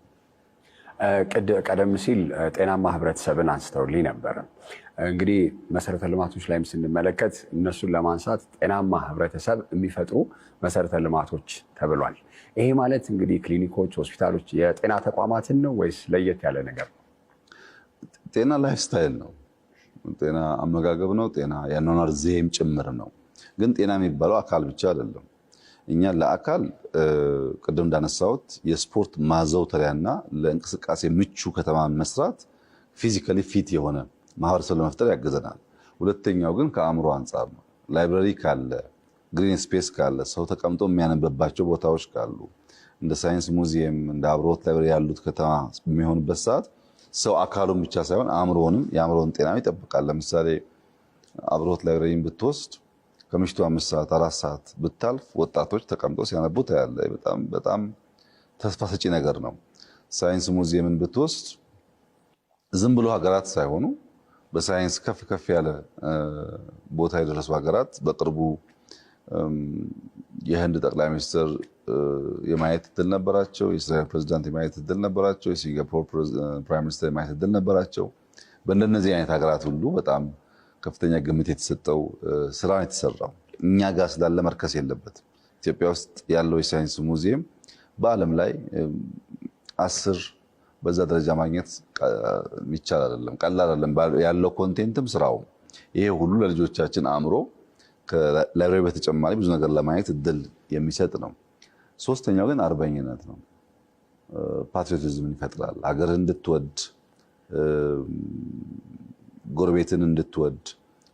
ቀደም ሲል ጤናማ ህብረተሰብን አንስተውልኝ ነበር። እንግዲህ መሰረተ ልማቶች ላይም ስንመለከት እነሱን ለማንሳት ጤናማ ህብረተሰብ የሚፈጥሩ መሰረተ ልማቶች ተብሏል። ይሄ ማለት እንግዲህ ክሊኒኮች፣ ሆስፒታሎች፣ የጤና ተቋማትን ነው ወይስ ለየት ያለ ነገር ነው? ጤና lifestyle ነው። ጤና አመጋገብ ነው። ጤና የአኗኗር ዘይቤም ጭምር ነው። ግን ጤና የሚባለው አካል ብቻ አይደለም። እኛ ለአካል ቅድም እንዳነሳሁት የስፖርት ማዘውተሪያና ለእንቅስቃሴ ምቹ ከተማን መስራት physically fit የሆነ ማህበረሰብ ለመፍጠር ያግዘናል። ሁለተኛው ግን ከአእምሮ አንጻር ነው። Library ካለ፣ green space ካለ፣ ሰው ተቀምጦ የሚያነብባቸው ቦታዎች ካሉ፣ እንደ ሳይንስ ሙዚየም እንደ አብርሆት library ያሉት ከተማ በሚሆንበት ሰዓት ሰው አካሉን ብቻ ሳይሆን አእምሮውንም የአእምሮውን ጤናም ይጠብቃል። ለምሳሌ አብርሆት library ን ብትወስድ ከምሽቱ 5 ሰዓት 4 ሰዓት ብታልፍ ወጣቶች ተቀምጠው ሲያነቡ ታያለህ። በጣም በጣም ተስፋ ሰጪ ነገር ነው። ሳይንስ ሙዚየምን ብትወስድ ዝም ብሎ ሀገራት ሳይሆኑ በሳይንስ ከፍ ከፍ ያለ ቦታ የደረሱ ሀገራት፣ በቅርቡ የህንድ ጠቅላይ ሚኒስትር የማየት እድል ነበራቸው። የእስራኤል ፕሬዚዳንት የማየት እድል ነበራቸው። የሲንጋፖር prime minister የማየት እድል ነበራቸው። በእንደነዚህ አይነት ሀገራት ሁሉ በጣም ከፍተኛ ግምት የተሰጠው ስራ ነው የተሰራው። እኛ ጋር ስላለ መርከስ የለበትም። ኢትዮጵያ ውስጥ ያለው የሳይንስ ሙዚየም በዓለም ላይ 10 በዛ ደረጃ ማግኘት የሚቻል አይደለም፣ ቀላል አይደለም። ያለው content ም ስራውም ይሄ ሁሉ ለልጆቻችን አእምሮ ከ library በተጨማሪ ብዙ ነገር ለማየት እድል የሚሰጥ ነው። ሶስተኛው ግን አርበኝነት ነው። Patriotism ን ይፈጥራል። ሀገር እንድትወድ፣ ጎረቤትን እንድትወድ፣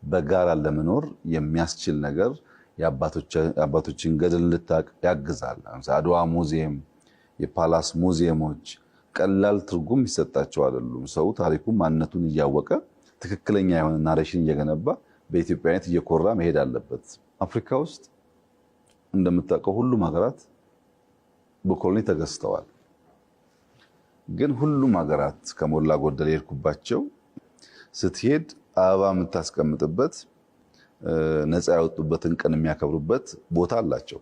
በጋራ ለመኖር የሚያስችል ነገር፣ የአባቶችን ገድል እንድታቅ ያግዛል። አድዋ ሙዚየም፣ የ palace ሙዚየሞች ቀላል ትርጉም ይሰጣቸው አይደሉም። ሰው ታሪኩን ማንነቱን እያወቀ ትክክለኛ የሆነ narration እየገነባ በኢትዮጵያዊነት እየኮራ መሄድ አለበት። አፍሪካ ውስጥ እንደምታውቀው ሁሉም ሀገራት በ colony ተገዝተዋል። ግን ሁሉም ሀገራት ከሞላ ጎደል የሄድኩባቸው ስትሄድ አበባ የምታስቀምጥበት፣ ነፃ ያወጡበትን ቀን የሚያከብሩበት ቦታ አላቸው።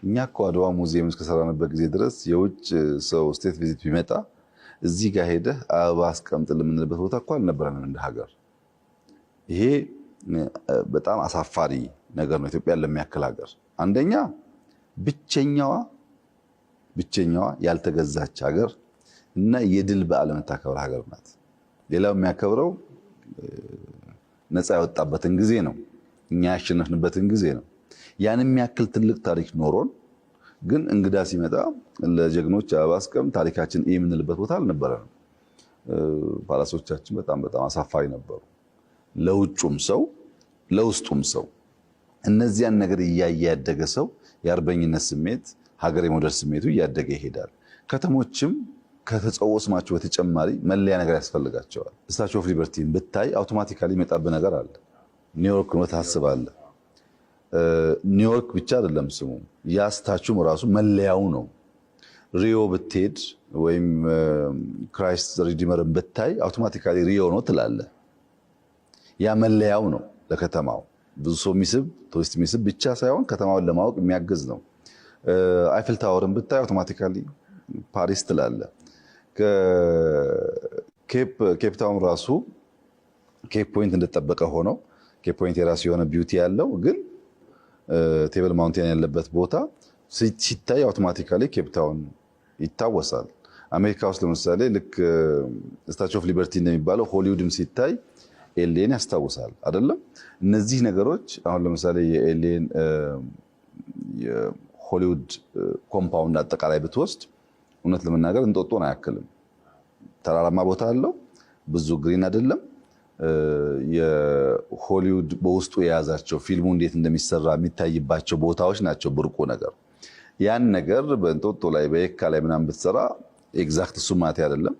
እኛ እኮ አድዋ ሙዚየም እስከሰራንበት ጊዜ ድረስ የውጭ ሰው state visit ቢመጣ እዚህ ጋር ሄደህ አበባ አስቀምጥ የምንልበት ቦታ እኮ አልነበረንም እንደ ሀገር። ይሄ በጣም አሳፋሪ ነገር ነው ኢትዮጵያን ለሚያክል ሀገር። አንደኛ ብቸኛዋ ብቸኛዋ ያልተገዛች ሀገር እና የድል በዓል የምታከብር ሀገር ናት። ሌላው የሚያከብረው ነፃ ያወጣበትን ጊዜ ነው። እኛ ያሸነፍንበትን ጊዜ ነው። ያን የሚያክል ትልቅ ታሪክ ኖሮን ግን እንግዳ ሲመጣ ለጀግኖች አበባ አስቀምጥ፣ ታሪካችን የምንልበት ቦታ አልነበረንም። Palace ኦቻችን በጣም በጣም አሳፋሪ ነበሩ። ለውጩም ሰው ለውስጡም ሰው። እነዚያን ነገር እያየ ያደገ ሰው የአርበኝነት ስሜት፣ ሀገር የመውደድ ስሜቱ እያደገ ይሄዳል። ከተሞችም ከተጸውዖ ስማቸው በተጨማሪ መለያ ነገር ያስፈልጋቸዋል። Statue of Liberty ን ብታይ automatically የሚመጣብህ ነገር አለ። ኒውዮርክ ነው ታስባለህ። ኒውዮርክ ብቻ አይደለም ስሙ፣ ያ statue ም ራሱ መለያው ነው። ሪዮ ብትሄድ ወይም Christ Redeemer ን ብታይ automatically ሪዮ ነው ትላለህ። ያ መለያው ነው ለከተማው። ብዙ ሰው የሚስብ፣ ቱሪስት የሚስብ ብቻ ሳይሆን ከተማውን ለማወቅ የሚያግዝ ነው። Eiffel Tower ን ብታይ automatically ፓሪስ ትላለህ። ኬፕ ታውን ራሱ Cape Point እንደተጠበቀ ሆኖ፣ Cape Point የራሱ የሆነ beauty ያለው፣ ግን Table Mountain ያለበት ቦታ ሲታይ automatically ኬፕ ታውን ይታወሳል። አሜሪካ ውስጥ ለምሳሌ ልክ Statue of Liberty እንደሚባለው ሆሊውድም ሲታይ LA ን ያስታውሳል አይደለም? እነዚህ ነገሮች አሁን ለምሳሌ የ LA ን የሆሊውድ compound አጠቃላይ ብትወስድ እውነት ለመናገር እንጦጦን አያክልም። ተራራማ ቦታ አለው፣ ብዙ green አይደለም። የሆሊውድ በውስጡ የያዛቸው ፊልሙ እንዴት እንደሚሰራ የሚታይባቸው ቦታዎች ናቸው ብርቁ ነገር። ያን ነገር በእንጦጦ ላይ፣ በየካ ላይ ምናምን ብትሰራ exact እሱ ማለት አይደለም።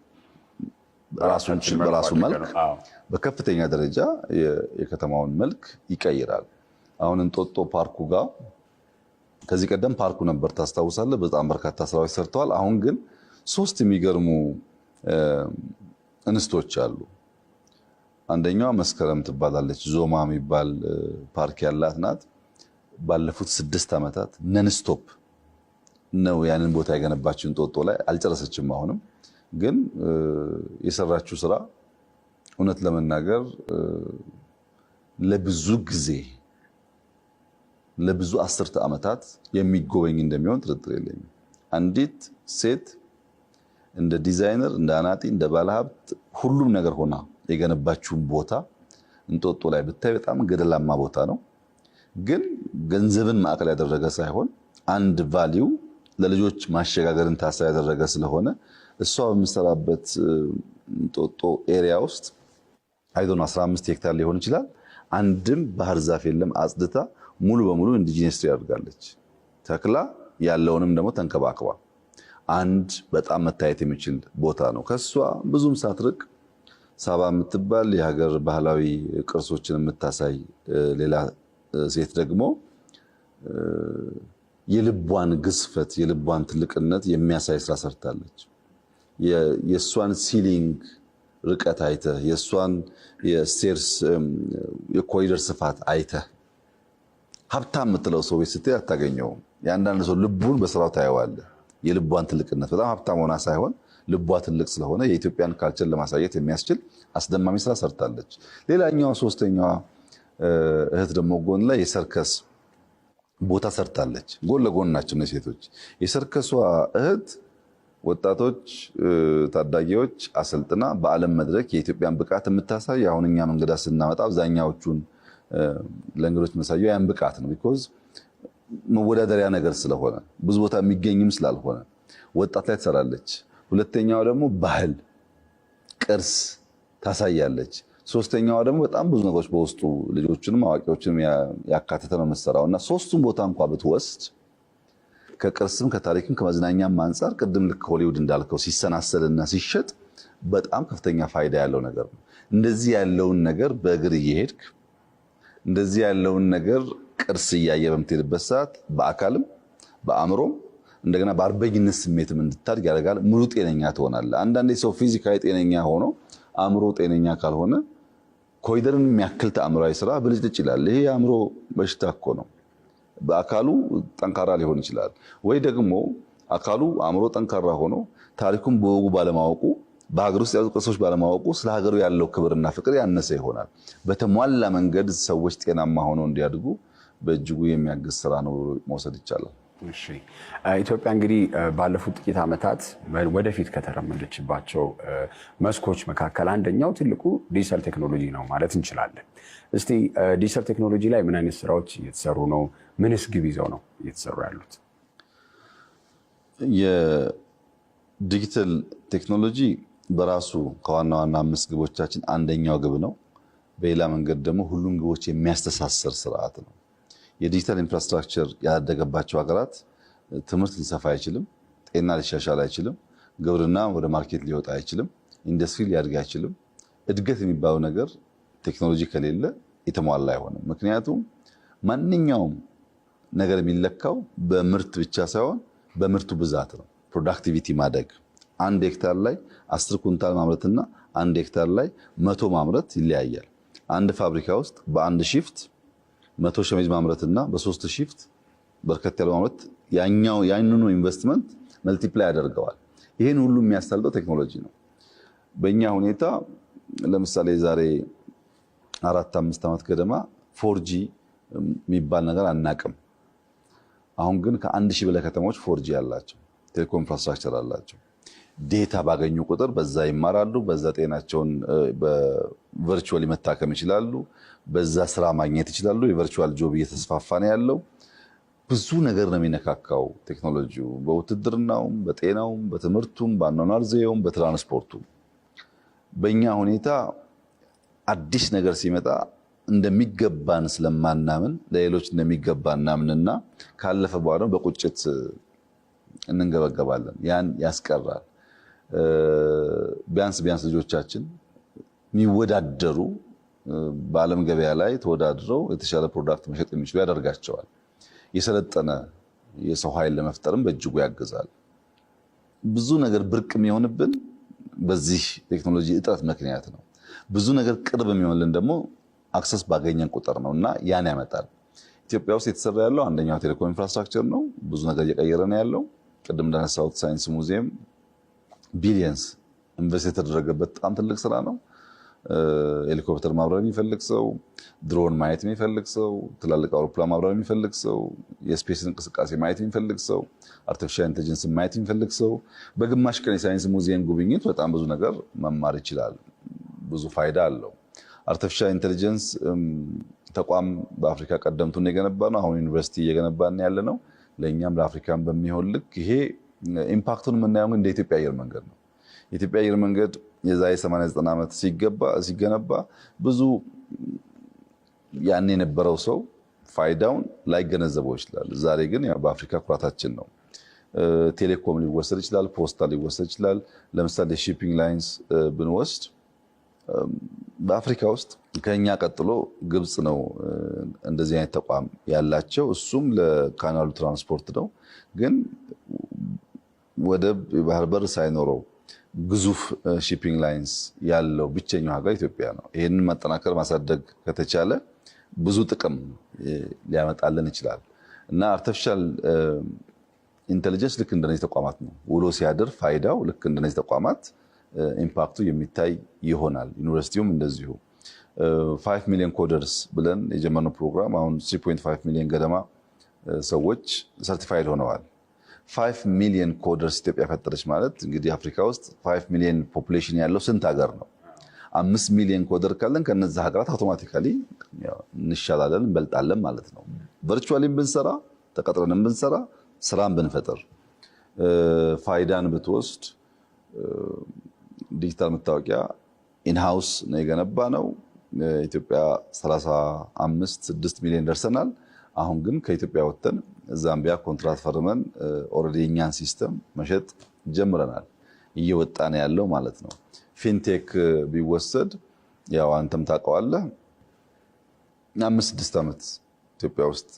ራሱን በራሱ መልክ በከፍተኛ ደረጃ የከተማውን መልክ ይቀይራል። አሁን እንጦጦ ፓርኩ ጋር ከዚህ ቀደም ፓርኩ ነበር፣ ታስታውሳለህ። በጣም በርካታ ስራዎች ሰርተዋል። አሁን ግን ሶስት የሚገርሙ እንስቶች አሉ። አንደኛዋ መስከረም ትባላለች። ዞማ የሚባል ፓርክ ያላት ናት። ባለፉት 6 ዓመታት nonstop ነው ያንን ቦታ የገነባችው። እንጦጦ ላይ አልጨረሰችም። አሁንም ግን የሰራችው ስራ እውነት ለመናገር ለብዙ ጊዜ፣ ለብዙ አስርተ ዓመታት የሚጎበኝ እንደሚሆን ጥርጥር የለኝም። አንዲት ሴት እንደ ዲዛይነር፣ እንደ አናጢ፣ እንደ ባለሀብት ሁሉም ነገር ሆና የገነባችውን ቦታ እንጦጦ ላይ ብታይ በጣም ገደላማ ቦታ ነው። ግን ገንዘብን ማዕከል ያደረገ ሳይሆን አንድ value ለልጆች ማሸጋገርን ታሳቢ ያደረገ ስለሆነ እሷ በምትሰራበት እንጦጦ area ውስጥ አይዶን 15 ሄክታር ሊሆን ይችላል። አንድም ባህር ዛፍ የለም። አጽድታ ሙሉ በሙሉ indigenous ያደርጋለች። ተክላ ያለውንም ደግሞ ተንከባክባ አንድ በጣም መታየት የሚችል ቦታ ነው። ከሷ ብዙም ሳትርቅ ሳባ የምትባል የሀገር ባህላዊ ቅርሶችን የምታሳይ ሌላ ሴት ደግሞ የልቧን ግዝፈት፣ የልቧን ትልቅነት የሚያሳይ ስራ ሰርታለች። የእሷን ceiling ርቀት አይተህ፣ የእሷን የ stairs የኮሪደር ስፋት አይተህ ሀብታም የምትለው ሰው ቤት ስትሄድ አታገኘውም። የአንዳንድ ሰው ልቡን በስራው ታየዋለህ። የልቧን ትልቅነት፣ በጣም ሀብታም ሆና ሳይሆን ልቧ ትልቅ ስለሆነ የኢትዮጵያን culture ለማሳየት የሚያስችል አስደማሚ ስራ ሰርታለች። ሌላኛዋ ሶስተኛዋ እህት ደግሞ ጎን ላይ የሰርከስ ቦታ ሰርታለች። ጎን ለጎን ናቸው እነዚህ ሴቶች። የሰርከሷ እህት ወጣቶች፣ ታዳጊዎች አሰልጥና በዓለም መድረክ የኢትዮጵያን ብቃት የምታሳይ፣ አሁን እኛም እንግዳ ስናመጣ አብዛኛዎቹን ለእንግዶች መሳየው ያን ብቃት ነው። Because መወዳደሪያ ነገር ስለሆነ፣ ብዙ ቦታ የሚገኝም ስላልሆነ ወጣት ላይ ትሰራለች። ሁለተኛዋ ደግሞ ባህል ቅርስ ታሳያለች። ሶስተኛዋ ደግሞ በጣም ብዙ ነገሮች በውስጡ ልጆችንም አዋቂዎችንም ያካተተ ነው የምትሰራው። እና ሶስቱም ቦታ እንኳ ብትወስድ ከቅርስም ከታሪክም ከመዝናኛም አንጻር ቅድም ልክ ሆሊውድ እንዳልከው ሲሰናሰልና ሲሸጥ በጣም ከፍተኛ ፋይዳ ያለው ነገር ነው። እንደዚህ ያለውን ነገር በእግር እየሄድክ፣ እንደዚህ ያለውን ነገር ቅርስ እያየ በምትሄድበት ሰዓት በአካልም በአእምሮም እንደገና በአርበኝነት ስሜትም እንድታድግ ያደርጋል። ሙሉ ጤነኛ ትሆናለህ። አንዳንዴ ሰው physically ጤነኛ ሆኖ አእምሮ ጤነኛ ካልሆነ ኮሪደርን የሚያክል ተአምራዊ ስራ ብልጭልጭ ይላል። ይሄ የአእምሮ በሽታ እኮ ነው። በአካሉ ጠንካራ ሊሆን ይችላል፣ ወይ ደግሞ አካሉ አእምሮ ጠንካራ ሆኖ ታሪኩን በወጉ ባለማወቁ፣ በሀገር ውስጥ ያሉ ቅርሶች ባለማወቁ ስለ ሀገሩ ያለው ክብርና ፍቅር ያነሰ ይሆናል። በተሟላ መንገድ ሰዎች ጤናማ ሆነው እንዲያድጉ በእጅጉ የሚያግዝ ስራ ነው መውሰድ ይቻላል። እሺ፣ ኢትዮጵያ እንግዲህ ባለፉት ጥቂት ዓመታት ወደፊት ከተራመደችባቸው መስኮች መካከል አንደኛው ትልቁ ዲጂታል ቴክኖሎጂ ነው ማለት እንችላለን። እስቲ ዲጂታል ቴክኖሎጂ ላይ ምን አይነት ስራዎች እየተሰሩ ነው? ምንስ ግብ ይዘው ነው እየተሰሩ ያሉት? የዲጂታል ቴክኖሎጂ በራሱ ከዋና ዋና አምስት ግቦቻችን አንደኛው ግብ ነው። በሌላ መንገድ ደግሞ ሁሉም ግቦች የሚያስተሳስር ስርዓት ነው። የ digital infrastructure ያላደገባቸው ሀገራት ትምህርት ሊሰፋ አይችልም፣ ጤና ሊሻሻል አይችልም፣ ግብርና ወደ market ሊወጣ አይችልም፣ ኢንዱስትሪ ሊያድግ አይችልም። እድገት የሚባለው ነገር ቴክኖሎጂ ከሌለ የተሟላ አይሆንም። ምክንያቱም ማንኛውም ነገር የሚለካው በምርት ብቻ ሳይሆን በምርቱ ብዛት ነው። Productivity ማደግ፣ 1 ሄክታር ላይ 10 ኩንታል ማምረትና 1 ሄክታር ላይ 100 ማምረት ይለያያል። አንድ ፋብሪካ ውስጥ በአንድ shift 100 ሸሚዝ ማምረትና በሶስት shift በርከት ያለው ማምረት ያኛው ያንኑ ኢንቨስትመንት multiply ያደርገዋል። ይህን ሁሉ የሚያሳልጠው ቴክኖሎጂ ነው። በእኛ ሁኔታ ለምሳሌ ዛሬ 4፣ 5 ዓመት ገደማ 4G የሚባል ነገር አናቅም። አሁን ግን ከ1,000 በላይ ከተሞች 4G አላቸው፣ ቴሌኮም infrastructure አላቸው። Data ባገኙ ቁጥር በዛ ይማራሉ፣ በዛ ጤናቸውን በ virtually መታከም ይችላሉ፣ በዛ ስራ ማግኘት ይችላሉ። የ virtual job እየተስፋፋ ነው ያለው። ብዙ ነገር ነው የሚነካካው ቴክኖሎጂው፣ በውትድርናውም፣ በጤናውም፣ በትምህርቱም፣ በአኗኗር ዘዬውም፣ በትራንስፖርቱም። በእኛ ሁኔታ አዲስ ነገር ሲመጣ እንደሚገባን ስለማናምን ለሌሎች እንደሚገባ እናምንና ካለፈ በኋላ በቁጭት እንንገበገባለን። ያን ያስቀራል። ቢያንስ ቢያንስ ልጆቻችን የሚወዳደሩ፣ በዓለም ገበያ ላይ ተወዳድረው የተሻለ product መሸጥ የሚችሉ ያደርጋቸዋል። የሰለጠነ የሰው ኃይል ለመፍጠርም በእጅጉ ያግዛል። ብዙ ነገር ብርቅ የሚሆንብን በዚህ ቴክኖሎጂ እጥረት ምክንያት ነው። ብዙ ነገር ቅርብ የሚሆንልን ደግሞ access ባገኘን ቁጥር ነው እና ያን ያመጣል። ኢትዮጵያ ውስጥ የተሰራ ያለው አንደኛው ቴሌኮም infrastructure ነው። ብዙ ነገር እየቀየረ ነው ያለው። ቅድም እንዳነሳሁት ሳይንስ ሙዚየም billions invest የተደረገበት በጣም ትልቅ ስራ ነው። ሄሊኮፕተር ማብረር የሚፈልግ ሰው፣ ድሮን ማየት የሚፈልግ ሰው፣ ትላልቅ አውሮፕላን ማብረር የሚፈልግ ሰው፣ የ space እንቅስቃሴ ማየት የሚፈልግ ሰው፣ artificial intelligence ማየት የሚፈልግ ሰው በግማሽ ቀን የሳይንስ ሙዚየም ጉብኝት በጣም ብዙ ነገር መማር ይችላል። ብዙ ፋይዳ አለው። Artificial intelligence ተቋም በአፍሪካ ቀደምቱን የገነባ ነው። አሁን ዩኒቨርሲቲ እየገነባን ያለ ነው። ለእኛም ለአፍሪካም በሚሆን ልክ ይሄ impact ኡን የምናየው እንደ ኢትዮጵያ አየር መንገድ ነው። የኢትዮጵያ አየር መንገድ የዛሬ 89 ዓመት ሲገነባ ብዙ ያን የነበረው ሰው ፋይዳውን ላይገነዘበው ይችላል። ዛሬ ግን በአፍሪካ ኩራታችን ነው። ቴሌኮም ሊወሰድ ይችላል። ፖስታ ሊወሰድ ይችላል። ለምሳሌ shipping lines ብንወስድ በአፍሪካ ውስጥ ከኛ ቀጥሎ ግብፅ ነው እንደዚህ አይነት ተቋም ያላቸው። እሱም ለ canal ኡ ትራንስፖርት ነው። ግን ወደብ፣ የባህር በር ሳይኖረው ግዙፍ shipping lines ያለው ብቸኛው ሀገር ኢትዮጵያ ነው። ይህንን ማጠናከር፣ ማሳደግ ከተቻለ ብዙ ጥቅም ሊያመጣልን ይችላል እና artificial intelligence ልክ እንደነዚህ ተቋማት ነው። ውሎ ሲያድር ፋይዳው ልክ እንደነዚህ ተቋማት impact ኡ የሚታይ ይሆናል። ዩኒቨርሲቲውም እንደዚሁ 5 million coders ብለን የጀመርነው ፕሮግራም አሁን 3.5 ሚሊዮን ገደማ ሰዎች certified ሆነዋል። 5 million coders ኢትዮጵያ ፈጠረች ማለት እንግዲህ አፍሪካ ውስጥ 5 million population ያለው ስንት ሀገር ነው? 5 ሚሊዮን coder ካለን ከነዛ ሀገራት automatically እንሻላለን፣ እንበልጣለን ማለት ነው። Virtually ም ብንሰራ፣ ተቀጥረንም ብንሰራ፣ ስራን ብንፈጥር፣ ፋይዳን ብትወስድ ዲጂታል መታወቂያ in-house ነው የገነባነው። ኢትዮጵያ 35 6 ሚሊዮን ደርሰናል። አሁን ግን ከኢትዮጵያ ወጥተን ዛምቢያ ኮንትራት ፈርመን already የኛን system መሸጥ ጀምረናል። እየወጣን ያለው ማለት ነው። Fintech ቢወሰድ ያው አንተም ታውቀዋለህ። 5፣ 6 ዓመት ኢትዮጵያ ውስጥ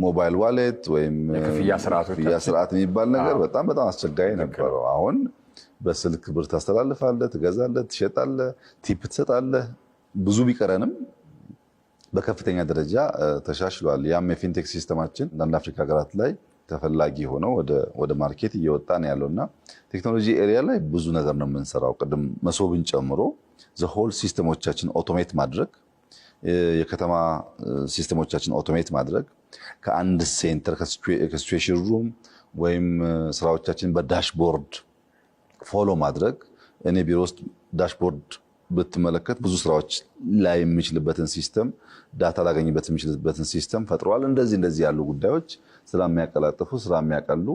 mobile wallet ወይም የክፍያ ስርዓቶች ክፍያ ስርዓት የሚባል ነገር በጣም በጣም አስቸጋሪ ነበረው። አሁን በስልክ ብር ታስተላልፋለህ፣ ትገዛለህ፣ ትሸጣለህ፣ tip ትሰጣለህ። ብዙ ቢቀረንም በከፍተኛ ደረጃ ተሻሽሏል። ያም የ fintech system ኣችን አንዳንድ አፍሪካ ሀገራት ላይ ተፈላጊ ሆነው ወደ market እየወጣ ነው ያለው እና ቴክኖሎጂ area ላይ ብዙ ነገር ነው የምንሰራው። ቅድም መሶብን ጨምሮ the whole system ኦቻችን automate ማድረግ፣ የከተማ system ኦቻችን automate ማድረግ፣ ከአንድ center፣ ከ situation room ወይም ስራዎቻችን በ dashboard follow ማድረግ። እኔ ቢሮ ውስጥ dashboard ብትመለከት ብዙ ስራዎች ላይ የምችልበትን system፣ data ላገኝበት የምችልበትን system ፈጥረዋል። እንደዚህ እንደዚህ ያሉ ጉዳዮች ስራ የሚያቀላጥፉ፣ ስራ የሚያቀሉ፣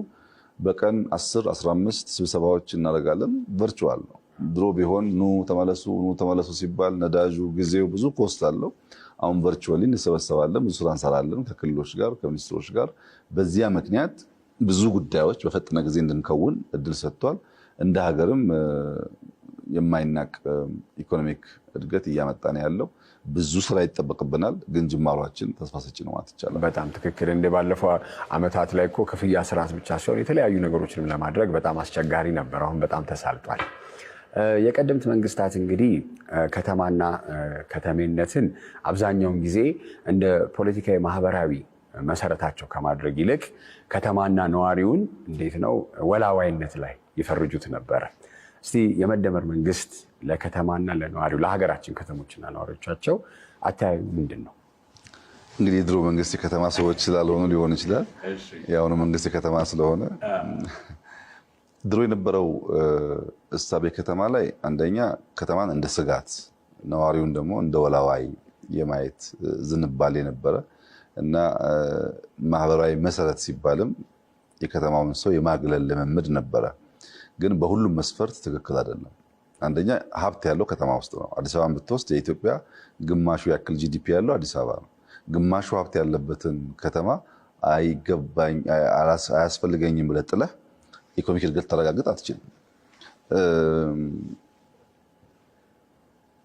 በቀን 10፣ 15 ስብሰባዎች እናደርጋለን። Virtual ነው። ድሮ ቢሆን ኑ ተመለሱ፣ ኑ ተመለሱ ሲባል ነዳጁ፣ ጊዜው ብዙ cost አለው። አሁን virtually እንሰበሰባለን፣ ብዙ ስራ እንሰራለን ከክልሎች ጋር፣ ከሚኒስትሮች ጋር። በዚያ ምክንያት ብዙ ጉዳዮች በፈጠነ ጊዜ እንድንከውን እድል ሰጥቷል። እንደ ሀገርም የማይናቅ economic እድገት እያመጣ ነው ያለው። ብዙ ስራ ይጠበቅብናል፣ ግን ጅማሯችን ተስፋ ሰጪ ነው ማለት ይቻላል። በጣም ትክክል። እንደ ባለፈው አመታት ላይ እኮ ክፍያ ስርዓት ብቻ ሳይሆን የተለያዩ ነገሮችንም ለማድረግ በጣም አስቸጋሪ ነበር። አሁን በጣም ተሳልጧል። የቀደምት መንግስታት እንግዲህ ከተማና ከተሜነትን አብዛኛውን ጊዜ እንደ ፖለቲካዊ፣ ማህበራዊ መሰረታቸው ከማድረግ ይልቅ ከተማና ነዋሪውን እንዴት ነው ወላዋይነት ላይ ይፈርጁት ነበረ። እስቲ የመደመር መንግስት ለከተማና ለነዋሪው፣ ለሀገራችን ከተሞችና ነዋሪዎቻቸው አተያዩ ምንድን ነው? እንግዲህ የድሮ መንግስት የከተማ ሰዎች ስላልሆኑ ሊሆን ይችላል። የአሁኑ መንግስት የከተማ ስለሆነ፣ ድሮ የነበረው እሳቤ ከተማ ላይ አንደኛ ከተማን እንደ ስጋት፣ ነዋሪውን ደግሞ እንደ ወላዋይ የማየት ዝንባሌ ነበረ እና ማህበራዊ መሰረት ሲባልም የከተማውን ሰው የማግለል ልምምድ ነበረ። ግን በሁሉም መስፈርት ትክክል አይደለም። አንደኛ ሀብት ያለው ከተማ ውስጥ ነው። አዲስ አበባን ብትወስድ የኢትዮጵያ ግማሹ ያክል GDP ያለው አዲስ አበባ ነው። ግማሹ ሀብት ያለበትን ከተማ አይገባኝ አያስፈልገኝም ብለህ ጥለህ economic እድገት ታረጋግጥ አትችልም።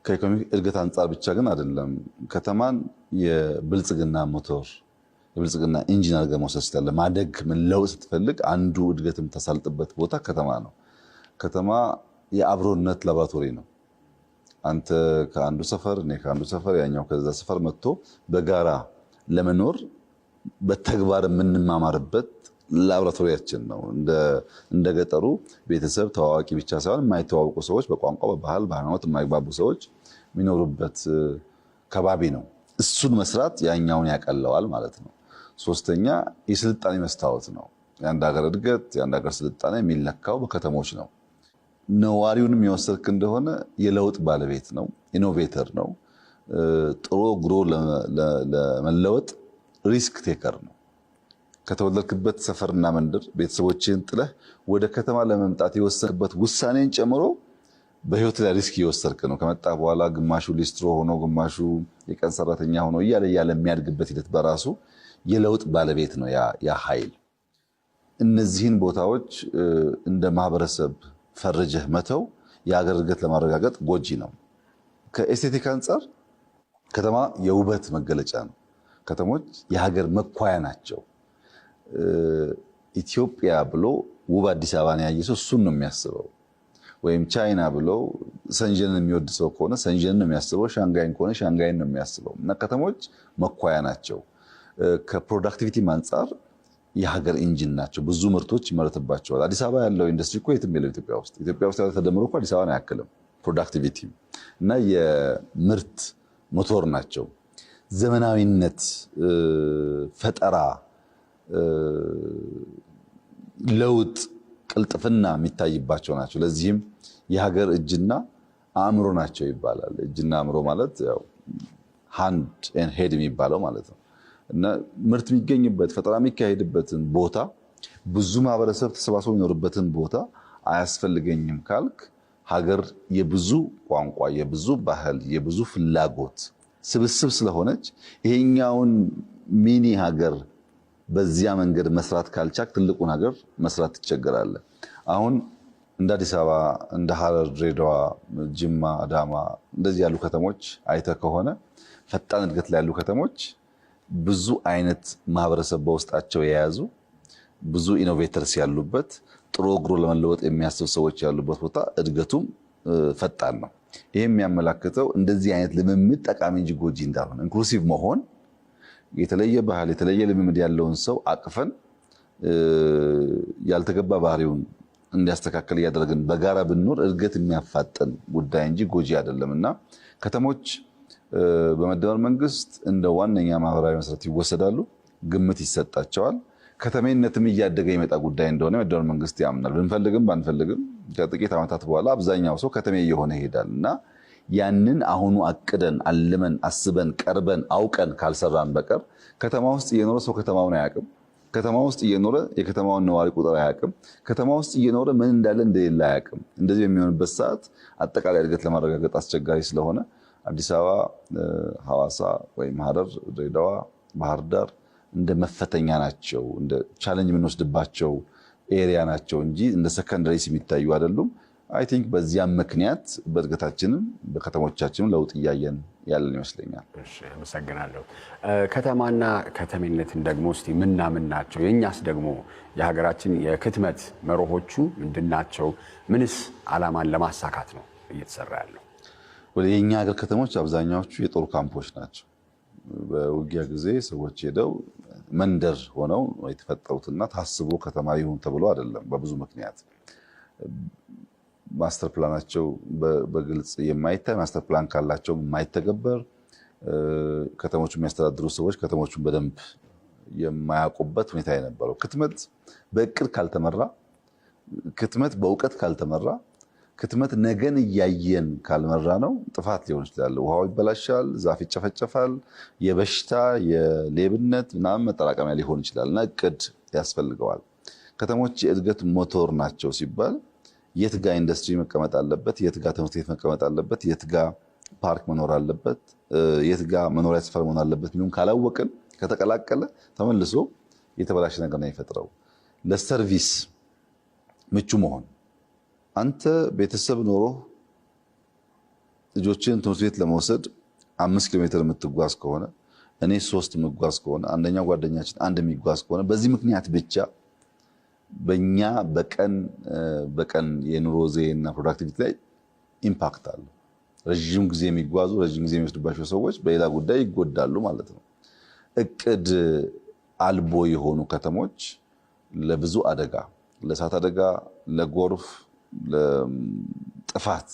ከኢኮኖሚ እድገት አንጻር ብቻ ግን አይደለም። ከተማን የብልጽግና ሞተር፣ የብልጽግና engine አድርገህ መውሰድ ስላለ፣ ማደግ መለወጥ ስትፈልግ አንዱ እድገት የምታሳልጥበት ቦታ ከተማ ነው። ከተማ የአብሮነት ላቦራቶሪ ነው። አንተ ከአንዱ ሰፈር፣ እኔ ከአንዱ ሰፈር፣ ያኛው ከዛ ሰፈር መጥቶ በጋራ ለመኖር በተግባር የምንማማርበት ላቦራቶሪያችን ነው። እንደ ገጠሩ ቤተሰብ ተዋዋቂ ብቻ ሳይሆን የማይተዋወቁ ሰዎች፣ በቋንቋ፣ በባህል፣ በሃይማኖት የማይግባቡ ሰዎች የሚኖሩበት ከባቢ ነው። እሱን መስራት ያኛውን ያቀለዋል ማለት ነው። ሶስተኛ የስልጣኔ መስታወት ነው። የአንድ ሀገር እድገት፣ የአንድ ሀገር ስልጣኔ የሚለካው በከተሞች ነው። ነዋሪውንም የወሰድክ እንደሆነ የለውጥ ባለቤት ነው፣ innovator ነው። ጥሮ ግሮ ለመለወጥ risk taker ነው። ከተወለድክበት ሰፈርና መንደር ቤተሰቦችህን ጥለህ ወደ ከተማ ለመምጣት የወሰንክበት ውሳኔን ጨምሮ በህይወት ላይ risk እየወሰድክ ነው። ከመጣ በኋላ ግማሹ ሊስትሮ ሆኖ፣ ግማሹ የቀን ሰራተኛ ሆኖ እያለ እያለ የሚያድግበት ሂደት በራሱ የለውጥ ባለቤት ነው ያ ኃይል። እነዚህን ቦታዎች እንደ ማህበረሰብ ፈርጀህ መተው የሀገር እድገት ለማረጋገጥ ጎጂ ነው። ከ aesthetic አንጻር ከተማ የውበት መገለጫ ነው። ከተሞች የሀገር መኳያ ናቸው። ኢትዮጵያ ብሎ ውብ አዲስ አበባን ያየ ሰው እሱን ነው የሚያስበው። ወይም ቻይና ብሎ ሰንጀንን የሚወድ ሰው ከሆነ ሰንጀንን ነው የሚያስበው። ሻንጋይን ከሆነ ሻንጋይን ነው የሚያስበው። እና ከተሞች መኳያ ናቸው። ከ productivity ም አንጻር የሀገር engine ናቸው። ብዙ ምርቶች ይመረትባቸዋል። አዲስ አበባ ያለው ኢንዱስትሪ እኮ የትም የለም ኢትዮጵያ ውስጥ። ኢትዮጵያ ውስጥ ያለው ተደምሮ እኮ አዲስ አበባን አያክልም። Productivity እና የምርት ሞቶር ናቸው። ዘመናዊነት፣ ፈጠራ፣ ለውጥ፣ ቅልጥፍና የሚታይባቸው ናቸው። ለዚህም የሀገር እጅና አእምሮ ናቸው ይባላል። እጅና አእምሮ ማለት ያው hand and head የሚባለው ማለት ነው። እና ምርት የሚገኝበት፣ ፈጠራ የሚካሄድበትን ቦታ፣ ብዙ ማህበረሰብ ተሰባስቦ የሚኖርበትን ቦታ አያስፈልገኝም ካልክ፣ ሀገር የብዙ ቋንቋ፣ የብዙ ባህል፣ የብዙ ፍላጎት ስብስብ ስለሆነች ይሄኛውን mini ሀገር በዚያ መንገድ መስራት ካልቻልክ ትልቁን ሀገር መስራት ትቸገራለህ። አሁን እንደ አዲስ አበባ፣ እንደ ሐረር፣ ድሬዳዋ፣ ጅማ፣ አዳማ እንደዚህ ያሉ ከተሞች አይተህ ከሆነ፣ ፈጣን እድገት ላይ ያሉ ከተሞች ብዙ አይነት ማህበረሰብ በውስጣቸው የያዙ፣ ብዙ innovators ያሉበት፣ ጥሮ ግሮ ለመለወጥ የሚያስብ ሰዎች ያሉበት ቦታ እድገቱም ፈጣን ነው። ይህ የሚያመላክተው እንደዚህ አይነት ልምምድ ጠቃሚ እንጂ ጎጂ እንዳልሆነ፣ inclusive መሆን፣ የተለየ ባህል፣ የተለየ ልምምድ ያለውን ሰው አቅፈን ያልተገባ ባህሪውን እንዲያስተካከል እያደረግን በጋራ ብንኖር እድገት የሚያፋጥን ጉዳይ እንጂ ጎጂ አይደለም። እና ከተሞች በመደመር መንግስት እንደ ዋነኛ ማህበራዊ መሰረት ይወሰዳሉ፣ ግምት ይሰጣቸዋል። ከተሜነትም እያደገ የመጣ ጉዳይ እንደሆነ የመደመር መንግስት ያምናል። ብንፈልግም ባንፈልግም ከጥቂት ዓመታት በኋላ አብዛኛው ሰው ከተሜ እየሆነ ይሄዳል። እና ያንን አሁኑ አቅደን፣ አልመን፣ አስበን፣ ቀርበን፣ አውቀን ካልሰራን በቀር ከተማ ውስጥ እየኖረ ሰው ከተማውን አያውቅም። ከተማ ውስጥ እየኖረ የከተማውን ነዋሪ ቁጥር አያውቅም። ከተማ ውስጥ እየኖረ ምን እንዳለ እንደሌለ አያውቅም። እንደዚህ በሚሆንበት ሰዓት አጠቃላይ እድገት ለማረጋገጥ አስቸጋሪ ስለሆነ አዲስ አበባ፣ ሐዋሳ ወይም ሐረር፣ ድሬዳዋ፣ ባህር ዳር እንደ መፈተኛ ናቸው፣ እንደ challenge የምንወስድባቸው area ናቸው እንጂ እንደ secondaries የሚታዩ አይደሉም። I think በዚያም ምክንያት በእድገታችንም በከተሞቻችንም ለውጥ እያየን ያለን ይመስለኛል። አመሰግናለሁ። ከተማና ከተሜነትን ደግሞ እስቲ ምና ምን ናቸው? የእኛስ ደግሞ የሀገራችን የክትመት መርሆቹ ምንድን ናቸው? ምንስ ዓላማን ለማሳካት ነው እየተሰራ ያለው? ወደ የኛ ሀገር ከተሞች አብዛኛዎቹ የጦር ካምፖች ናቸው። በውጊያ ጊዜ ሰዎች ሄደው መንደር ሆነው የተፈጠሩትና ታስቦ ከተማ ይሁን ተብሎ አይደለም። በብዙ ምክንያት master plan ኣቸው በግልጽ የማይታይ፣ master plan ካላቸው የማይተገበር፣ ከተሞቹ የሚያስተዳድሩ ሰዎች ከተሞቹን በደንብ የማያውቁበት ሁኔታ የነበረው። ክትመት በእቅድ ካልተመራ፣ ክትመት በእውቀት ካልተመራ፣ ክትመት ነገን እያየን ካልመራ ነው ጥፋት ሊሆን ይችላል። ውሃው ይበላሻል፣ ዛፍ ይጨፈጨፋል፣ የበሽታ የሌብነት ምናምን መጠራቀሚያ ሊሆን ይችላል እና እቅድ ያስፈልገዋል። ከተሞች የእድገት ሞቶር ናቸው ሲባል የት ጋ ኢንዱስትሪ መቀመጥ አለበት፣ የት ጋ ትምህርት ቤት መቀመጥ አለበት፣ የት ጋ ፓርክ መኖር አለበት፣ የት ጋ መኖሪያ ሰፈር መሆን አለበት የሚለውን ካላወቅን ከተቀላቀለ ተመልሶ የተበላሸ ነገር ነው የሚፈጥረው። ለ service ምቹ መሆን፣ አንተ ቤተሰብ ኖሮ ልጆችን ትምህርት ቤት ለመውሰድ 5 ኪሎ ሜትር የምትጓዝ ከሆነ፣ እኔ 3 የምጓዝ ከሆነ፣ አንደኛው ጓደኛችን 1 የሚጓዝ ከሆነ፣ በዚህ ምክንያት ብቻ በእኛ በቀን የኑሮ ዘዬና productivity ላይ impact አለው። ረዥም ጊዜ የሚጓዙ፣ ረዥም ጊዜ የሚወስድባቸው ሰዎች በሌላ ጉዳይ ይጎዳሉ ማለት ነው። እቅድ አልቦ የሆኑ ከተሞች ለብዙ አደጋ፣ ለእሳት አደጋ፣ ለጎርፍ፣ ለጥፋት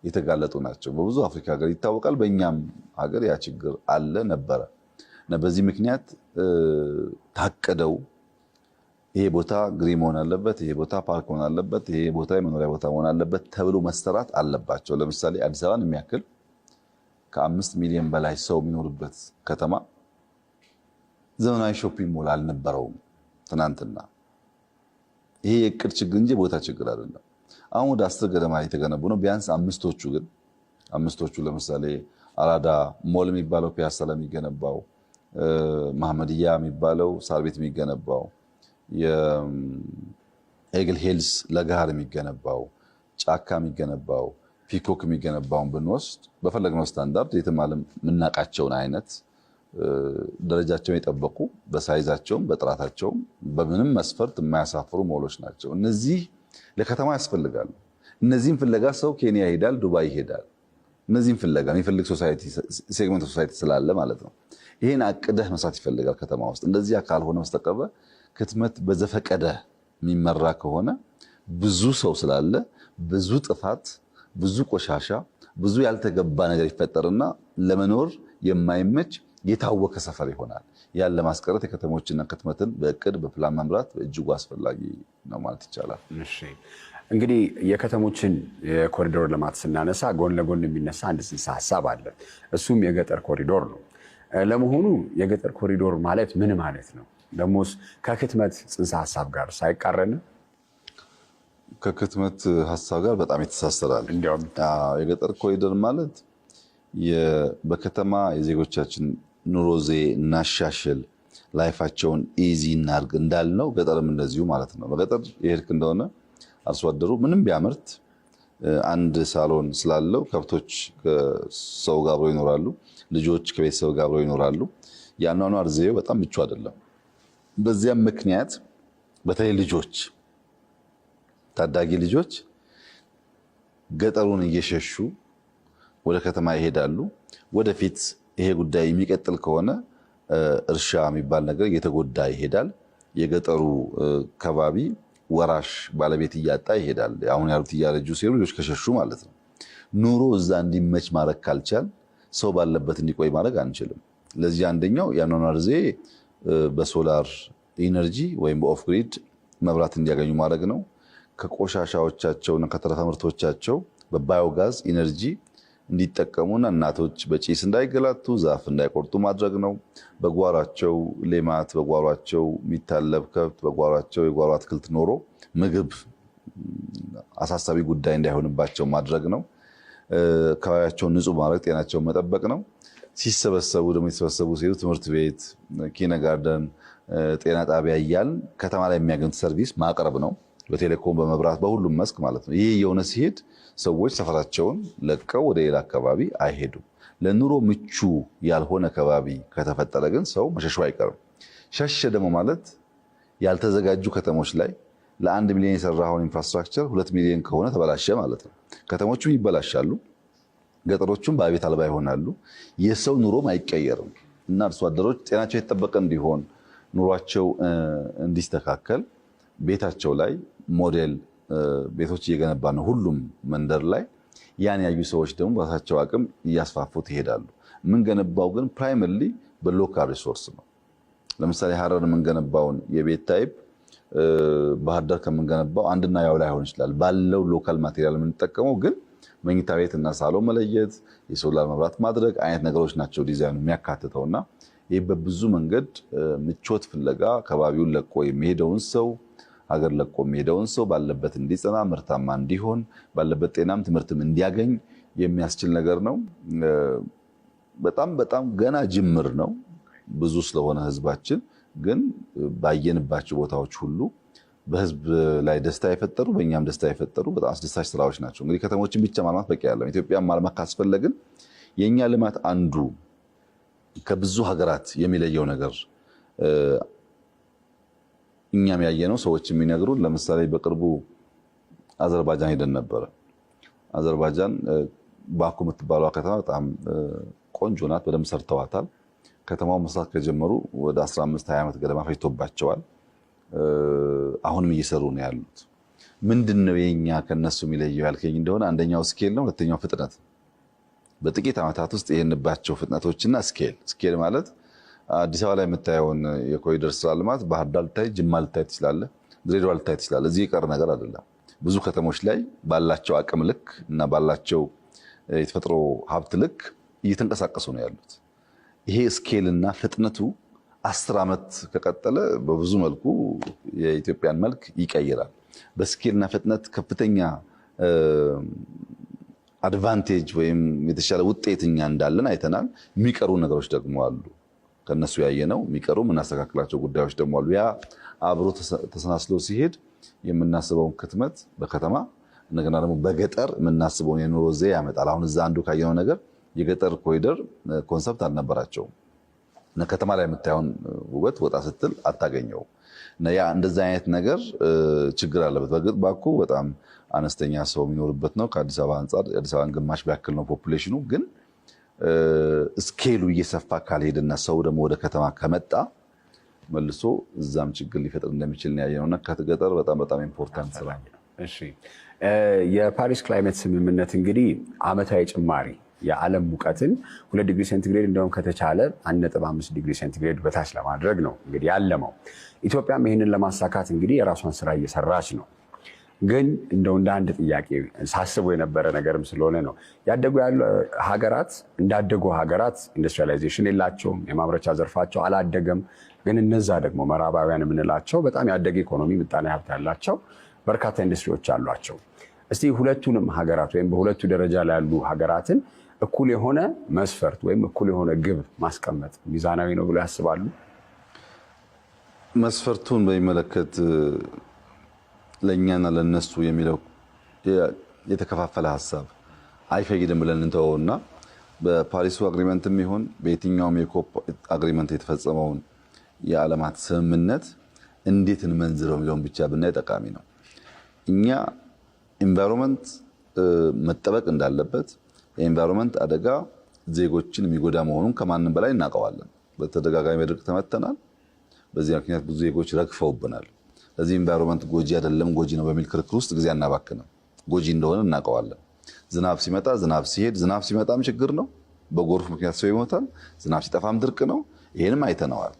የተጋለጡ ናቸው። በብዙ አፍሪካ ሀገር ይታወቃል። በእኛም ሀገር ያ ችግር አለ ነበረ። እና በዚህ ምክንያት ታቅደው ይሄ ቦታ green መሆን አለበት፣ ይሄ ቦታ ፓርክ መሆን አለበት፣ ይሄ ቦታ የመኖሪያ ቦታ መሆን አለበት ተብሎ መሰራት አለባቸው። ለምሳሌ አዲስ አበባን የሚያክል ከ5 ሚሊዮን በላይ ሰው የሚኖርበት ከተማ ዘመናዊ shopping mall አልነበረውም ትናንትና። ይሄ የእቅድ ችግር እንጂ ቦታ ችግር አይደለም። አሁን ወደ 10 ገደማ የተገነቡ ነው። ቢያንስ አምስቶቹ ግን አምስቶቹ ለምሳሌ አራዳ ሞል የሚባለው ፒያሳ ላይ የሚገነባው፣ መሐመድያ የሚባለው ሳር ቤት የሚገነባው፣ የኤግል ሄልስ ለገሃር የሚገነባው፣ ጫካ የሚገነባው፣ ፒኮክ የሚገነባውን ብንወስድ በፈለግነው ስታንዳርድ የትም ዓለም የምናውቃቸውን አይነት ደረጃቸውን የጠበቁ፣ በ size ኣቸውም በጥራታቸውም በምንም መስፈርት የማያሳፍሩ ሞሎች ናቸው። እነዚህ ለከተማ ያስፈልጋሉ። እነዚህም ፍለጋ ሰው ኬንያ ይሄዳል፣ ዱባይ ይሄዳል። እነዚህም ፍለጋ የሚፈልግ society segment society ስላለ ማለት ነው። ይሄን አቅደህ መስራት ይፈልጋል ከተማ ውስጥ። እንደዚያ ካልሆነ በስተቀር ክትመት በዘፈቀደ የሚመራ ከሆነ ብዙ ሰው ስላለ ብዙ ጥፋት፣ ብዙ ቆሻሻ፣ ብዙ ያልተገባ ነገር ይፈጠርና ለመኖር የማይመች የታወከ ሰፈር ይሆናል። ያን ለማስቀረት የከተሞችና ክትመትን በእቅድ በፕላን መምራት በእጅጉ አስፈላጊ ነው ማለት ይቻላል። እሺ፣ እንግዲህ የከተሞችን የኮሪዶር ልማት ስናነሳ ጎን ለጎን የሚነሳ አንድ ጽንሰ ሀሳብ አለ። እሱም የገጠር ኮሪዶር ነው። ለመሆኑ የገጠር ኮሪዶር ማለት ምን ማለት ነው? ደግሞስ ከክትመት ጽንሰ ሀሳብ ጋር ሳይቃረን? ከክትመት ሀሳብ ጋር በጣም ይተሳሰራል። እንዲያውም የገጠር ኮሪደር ማለት በከተማ የዜጎቻችን ኑሮ ዘዬ እናሻሽል፣ life ኣቸውን easy እናርግ እንዳልነው ገጠርም እንደዚሁ ማለት ነው። በገጠር የሄድክ እንደሆነ አርሶ አደሩ ምንም ቢያመርት አንድ ሳሎን ስላለው ከብቶች ከሰው ጋር አብረው ይኖራሉ፣ ልጆች ከቤተሰብ ጋር አብረው ይኖራሉ። የአኗኗር ዘዬው በጣም ምቹ አይደለም። በዚያም ምክንያት በተለይ ልጆች፣ ታዳጊ ልጆች ገጠሩን እየሸሹ ወደ ከተማ ይሄዳሉ። ወደፊት ይሄ ጉዳይ የሚቀጥል ከሆነ እርሻ የሚባል ነገር እየተጎዳ ይሄዳል። የገጠሩ ከባቢ ወራሽ ባለቤት እያጣ ይሄዳል። አሁን ያሉት እያረጁ ሲሄዱ ልጆች ከሸሹ ማለት ነው። ኑሮ እዛ እንዲመች ማድረግ ካልቻል ሰው ባለበት እንዲቆይ ማድረግ አንችልም። ለዚህ አንደኛው የአኗኗር ዘዬ በ solar energy ወይም በ off grid መብራት እንዲያገኙ ማድረግ ነው። ከቆሻሻዎቻቸውና ከተረፈ ምርቶቻቸው በ biogas energy እንዲጠቀሙና እናቶች በጭስ እንዳይገላቱ ዛፍ እንዳይቆርጡ ማድረግ ነው። በጓሯቸው ሌማት፣ በጓሯቸው የሚታለብ ከብት፣ በጓሯቸው የጓሮ አትክልት ኖሮ ምግብ አሳሳቢ ጉዳይ እንዳይሆንባቸው ማድረግ ነው። አካባቢያቸውን ንጹህ ማድረግ፣ ጤናቸውን መጠበቅ ነው። ሲሰበሰቡ ደግሞ የተሰበሰቡ ሲሄዱ ትምህርት ቤት፣ kindergarten፣ ጤና ጣቢያ እያልን ከተማ ላይ የሚያገኙት service ማቅረብ ነው። በቴሌኮም፣ በመብራት፣ በሁሉም መስክ ማለት ነው። ይህ የሆነ ሲሄድ ሰዎች ሰፈራቸውን ለቀው ወደ ሌላ አካባቢ አይሄዱም። ለኑሮ ምቹ ያልሆነ ከባቢ ከተፈጠረ ግን ሰው መሸሹ አይቀርም። ሸሸ ደግሞ ማለት ያልተዘጋጁ ከተሞች ላይ ለ1 ሚሊዮን የሰራኸውን infrastructure 2 ሚሊዮን ከሆነ ተበላሸ ማለት ነው። ከተሞቹም ይበላሻሉ፣ ገጠሮቹም ባለቤት አልባ ይሆናሉ። የሰው ኑሮም አይቀየርም እና አርሶ አደሮች ጤናቸው የተጠበቀ እንዲሆን፣ ኑሯቸው እንዲስተካከል ቤታቸው ላይ ሞዴል ቤቶች እየገነባ ነው ሁሉም መንደር ላይ። ያን ያዩ ሰዎች ደግሞ በራሳቸው አቅም እያስፋፉት ይሄዳሉ። የምንገነባው ግን primarily በ local resource ነው። ለምሳሌ ሀረር የምንገነባውን የቤት type ባህር ዳር ከምንገነባው አንድና ያው ላይሆን ይችላል። ባለው local material የምንጠቀመው ግን መኝታ ቤት እና ሳሎን መለየት፣ የሶላር መብራት ማድረግ አይነት ነገሮች ናቸው ዲዛይኑ የሚያካትተው። እና ይህ በብዙ መንገድ ምቾት ፍለጋ ከባቢውን ለቆ የሚሄደውን ሰው፣ ሀገር ለቆ የሚሄደውን ሰው ባለበት እንዲጸና፣ ምርታማ እንዲሆን፣ ባለበት ጤናም ትምህርትም እንዲያገኝ የሚያስችል ነገር ነው። በጣም በጣም ገና ጅምር ነው። ብዙ ስለሆነ ህዝባችን ግን ባየንባቸው ቦታዎች ሁሉ በህዝብ ላይ ደስታ የፈጠሩ፣ በእኛም ደስታ የፈጠሩ በጣም አስደሳች ስራዎች ናቸው። እንግዲህ ከተሞችን ብቻ ማልማት በቂ አይደለም። ኢትዮጵያን ማልማት ካስፈለግን የእኛ ልማት አንዱ ከብዙ ሀገራት የሚለየው ነገር እኛም ያየነው፣ ሰዎች የሚነግሩን፣ ለምሳሌ በቅርቡ አዘርባጃን ሄደን ነበረ። አዘርባጃን ባኩ የምትባለዋ ከተማ በጣም ቆንጆ ናት። በደንብ ሰርተዋታል። ከተማውን መስራት ከጀመሩ ወደ 15 20 ዓመት ገደማ ፈጅቶባቸዋል። አሁንም እየሰሩ ነው ያሉት። ምንድን ነው የኛ ከነሱ የሚለየው ያልከኝ እንደሆነ አንደኛው scale ነው፣ ሁለተኛው ፍጥነት። በጥቂት ዓመታት ውስጥ የሄድንባቸው ፍጥነቶችና scale። Scale ማለት አዲስ አበባ ላይ የምታየውን የኮሪደር ስራ ልማት ባህር ዳር ልታይ፣ ጅማ ልታይ ትችላለህ፣ ድሬዳዋ ልታይ ትችላለህ። እዚህ የቀረ ነገር አይደለም። ብዙ ከተሞች ላይ ባላቸው አቅም ልክ እና ባላቸው የተፈጥሮ ሀብት ልክ እየተንቀሳቀሱ ነው ያሉት። ይሄ scale እና ፍጥነቱ 10 ዓመት ከቀጠለ በብዙ መልኩ የኢትዮጵያን መልክ ይቀይራል። በ scale ና ፍጥነት ከፍተኛ advantage ወይም የተሻለ ውጤት እኛ እንዳለን አይተናል። የሚቀሩ ነገሮች ደግሞ አሉ። ከነሱ ያየነው የሚቀሩ የምናስተካክላቸው ጉዳዮች ደግሞ አሉ። ያ አብሮ ተሰናስሎ ሲሄድ የምናስበውን ክትመት በከተማ፣ እንደገና ደግሞ በገጠር የምናስበውን የኑሮ ዘዬ ያመጣል። አሁን እዛ አንዱ ካየነው ነገር የገጠር ኮሪደር concept አልነበራቸውም። ከተማ ላይ የምታየውን ውበት ወጣ ስትል አታገኘውም። ያ እንደዚህ አይነት ነገር ችግር አለበት። በእርግጥ ባኩ በጣም አነስተኛ ሰው የሚኖርበት ነው። ከአዲስ አበባ አንጻር የአዲስ አበባን ግማሽ ቢያክል ነው population ኑ። ግን scale ኡ እየሰፋ ካልሄደና ሰው ደግሞ ወደ ከተማ ከመጣ መልሶ እዛም ችግር ሊፈጥር እንደሚችል ነው ያየነው እና ከገጠር በጣም በጣም important ስራ ነው። እሺ፣ የፓሪስ climate ስምምነት እንግዲህ ዓመታዊ ጭማሪ የዓለም ሙቀትን 2 ዲግሪ ሴንቲግሬድ፣ እንደውም ከተቻለ 1.5 ዲግሪ ሴንቲግሬድ በታች ለማድረግ ነው እንግዲህ ያለመው። ኢትዮጵያም ይህንን ለማሳካት እንግዲህ የራሷን ስራ እየሰራች ነው። ግን እንደው እንደ አንድ ጥያቄ ሳስበው የነበረ ነገርም ስለሆነ ነው። ያደጉ ያሉ ሀገራት እንዳደጉ ሀገራት industrialization የላቸውም፣ የማምረቻ ዘርፋቸው አላደገም። ግን እነዛ ደግሞ ምዕራባውያን የምንላቸው በጣም ያደገ ኢኮኖሚ፣ ምጣኔ ሀብት ያላቸው፣ በርካታ ኢንዱስትሪዎች አሏቸው። እስቲ ሁለቱንም ሀገራት ወይም በሁለቱ ደረጃ ላይ ያሉ ሀገራትን እኩል የሆነ መስፈርት ወይም እኩል የሆነ ግብ ማስቀመጥ ሚዛናዊ ነው ብሎ ያስባሉ? መስፈርቱን በሚመለከት ለእኛና ለነሱ የሚለው የተከፋፈለ ሀሳብ አይፈይድም ብለን እንተወውና በፓሪሱ agreement ም ይሁን በየትኛውም የ COP agreement የተፈጸመውን የዓለማት ስምምነት እንዴት እንመንዝረው የሚለውን ብቻ ብናይ ጠቃሚ ነው። እኛ environment መጠበቅ እንዳለበት፣ የ environment አደጋ ዜጎችን የሚጎዳ መሆኑን ከማንም በላይ እናውቀዋለን። በተደጋጋሚ በድርቅ ተመተናል። በዚህ ምክንያት ብዙ ዜጎች ረግፈውብናል። ለዚህ environment ጎጂ አይደለም፣ ጎጂ ነው በሚል ክርክር ውስጥ ጊዜ አናባክንም። ጎጂ እንደሆነ እናውቀዋለን። ዝናብ ሲመጣ፣ ዝናብ ሲሄድ፣ ዝናብ ሲመጣም ችግር ነው። በጎርፍ ምክንያት ሰው ይሞታል። ዝናብ ሲጠፋም ድርቅ ነው። ይሄንም አይተነዋል።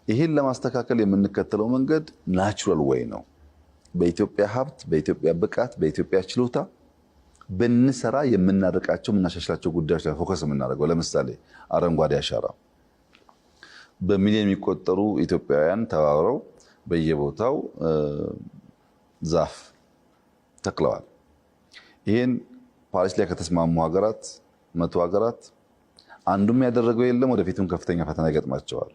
ይሄን ለማስተካከል የምንከተለው መንገድ natural way ነው። በኢትዮጵያ ሀብት፣ በኢትዮጵያ ብቃት፣ በኢትዮጵያ ችሎታ ብንሰራ የምናርቃቸው፣ የምናሻሽላቸው ጉዳዮች ላይ focus የምናደርገው፣ ለምሳሌ አረንጓዴ አሻራ፣ በሚሊዮን የሚቆጠሩ ኢትዮጵያውያን ተባብረው በየቦታው ዛፍ ተክለዋል። ይህን ፓሪስ ላይ ከተስማሙ ሀገራት፣ 100 ሀገራት አንዱም ያደረገው የለም። ወደፊትም ከፍተኛ ፈተና ይገጥማቸዋል።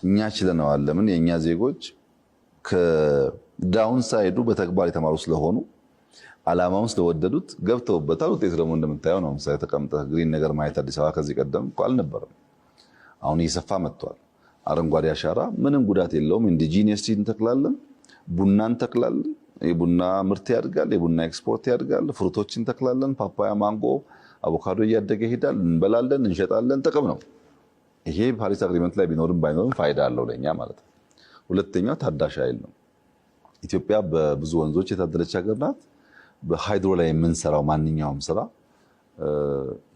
እኛ ችለነዋል። ለምን? የእኛ ዜጎች ከ downside ኡ በተግባር የተማሩ ስለሆኑ ዓላማውን ስለወደዱት ገብተውበታል። ውጤቱ ደግሞ እንደምታየው ነው። ምሳሌ ተቀምጠህ green ነገር ማየት አዲስ አበባ ከዚህ ቀደም እኮ አልነበረም። አሁን እየሰፋ መጥቷል። አረንጓዴ አሻራ ምንም ጉዳት የለውም። Indigenous እንተክላለን፣ ቡና እንተክላለን። የቡና ምርት ያድጋል፣ የቡና ኤክስፖርት ያድጋል። Fruit ኦች እንተክላለን፣ ፓፓያ፣ ማንጎ፣ አቮካዶ እያደገ ይሄዳል። እንበላለን፣ እንሸጣለን። ጥቅም ነው። ይሄ ፓሪስ Agreement ላይ ቢኖርም ባይኖርም ፋይዳ አለው ለኛ ማለት ነው። ሁለተኛው ታዳሽ ኃይል ነው። ኢትዮጵያ በብዙ ወንዞች የታደለች ሀገር ናት። በ hydro ላይ የምንሰራው ማንኛውም ስራ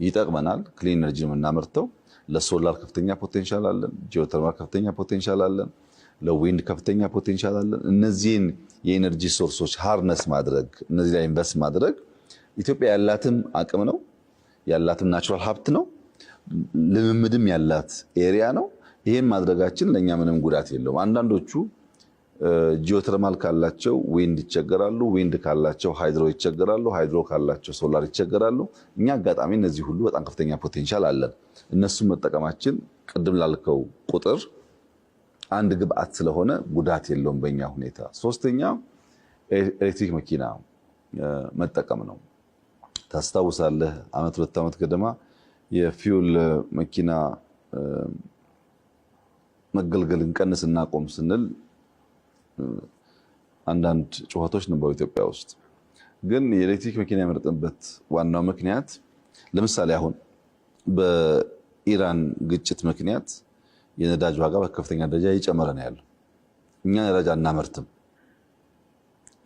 ይጠቅመናል። Clean energy የምናመርተው ለሶላር ከፍተኛ potential አለን። ጂኦተርማል ከፍተኛ potential አለን። ለ wind ከፍተኛ potential አለን። እነዚህን የ energy source ኦች harness ማድረግ፣ እነዚህ ላይ invest ማድረግ ኢትዮጵያ ያላትም አቅም ነው፣ ያላትም natural ሀብት ነው፣ ልምምድም ያላት area ነው። ይሄን ማድረጋችን ለእኛ ምንም ጉዳት የለውም። አንዳንዶቹ ጂኦተርማል ካላቸው wind ይቸገራሉ፣ wind ካላቸው hydro ይቸገራሉ፣ hydro ካላቸው ሶላር ይቸገራሉ። እኛ አጋጣሚ እነዚህ ሁሉ በጣም ከፍተኛ potential አለን። እነሱን መጠቀማችን ቅድም ላልከው ቁጥር አንድ ግብአት ስለሆነ ጉዳት የለውም በእኛ ሁኔታ። ሶስተኛ ኤሌክትሪክ መኪና መጠቀም ነው። ታስታውሳለህ፣ አመት 2 ዓመት ገደማ የ fuel መኪና መገልገል እንቀንስ እናቆም ስንል አንዳንድ ጩኸቶች ነበሩ ኢትዮጵያ ውስጥ። ግን የኤሌክትሪክ መኪና የመረጥንበት ዋናው ምክንያት ለምሳሌ አሁን በኢራን ግጭት ምክንያት የነዳጅ ዋጋ በከፍተኛ ደረጃ እየጨመረ ነው ያለው። እኛ ነዳጅ አናመርትም።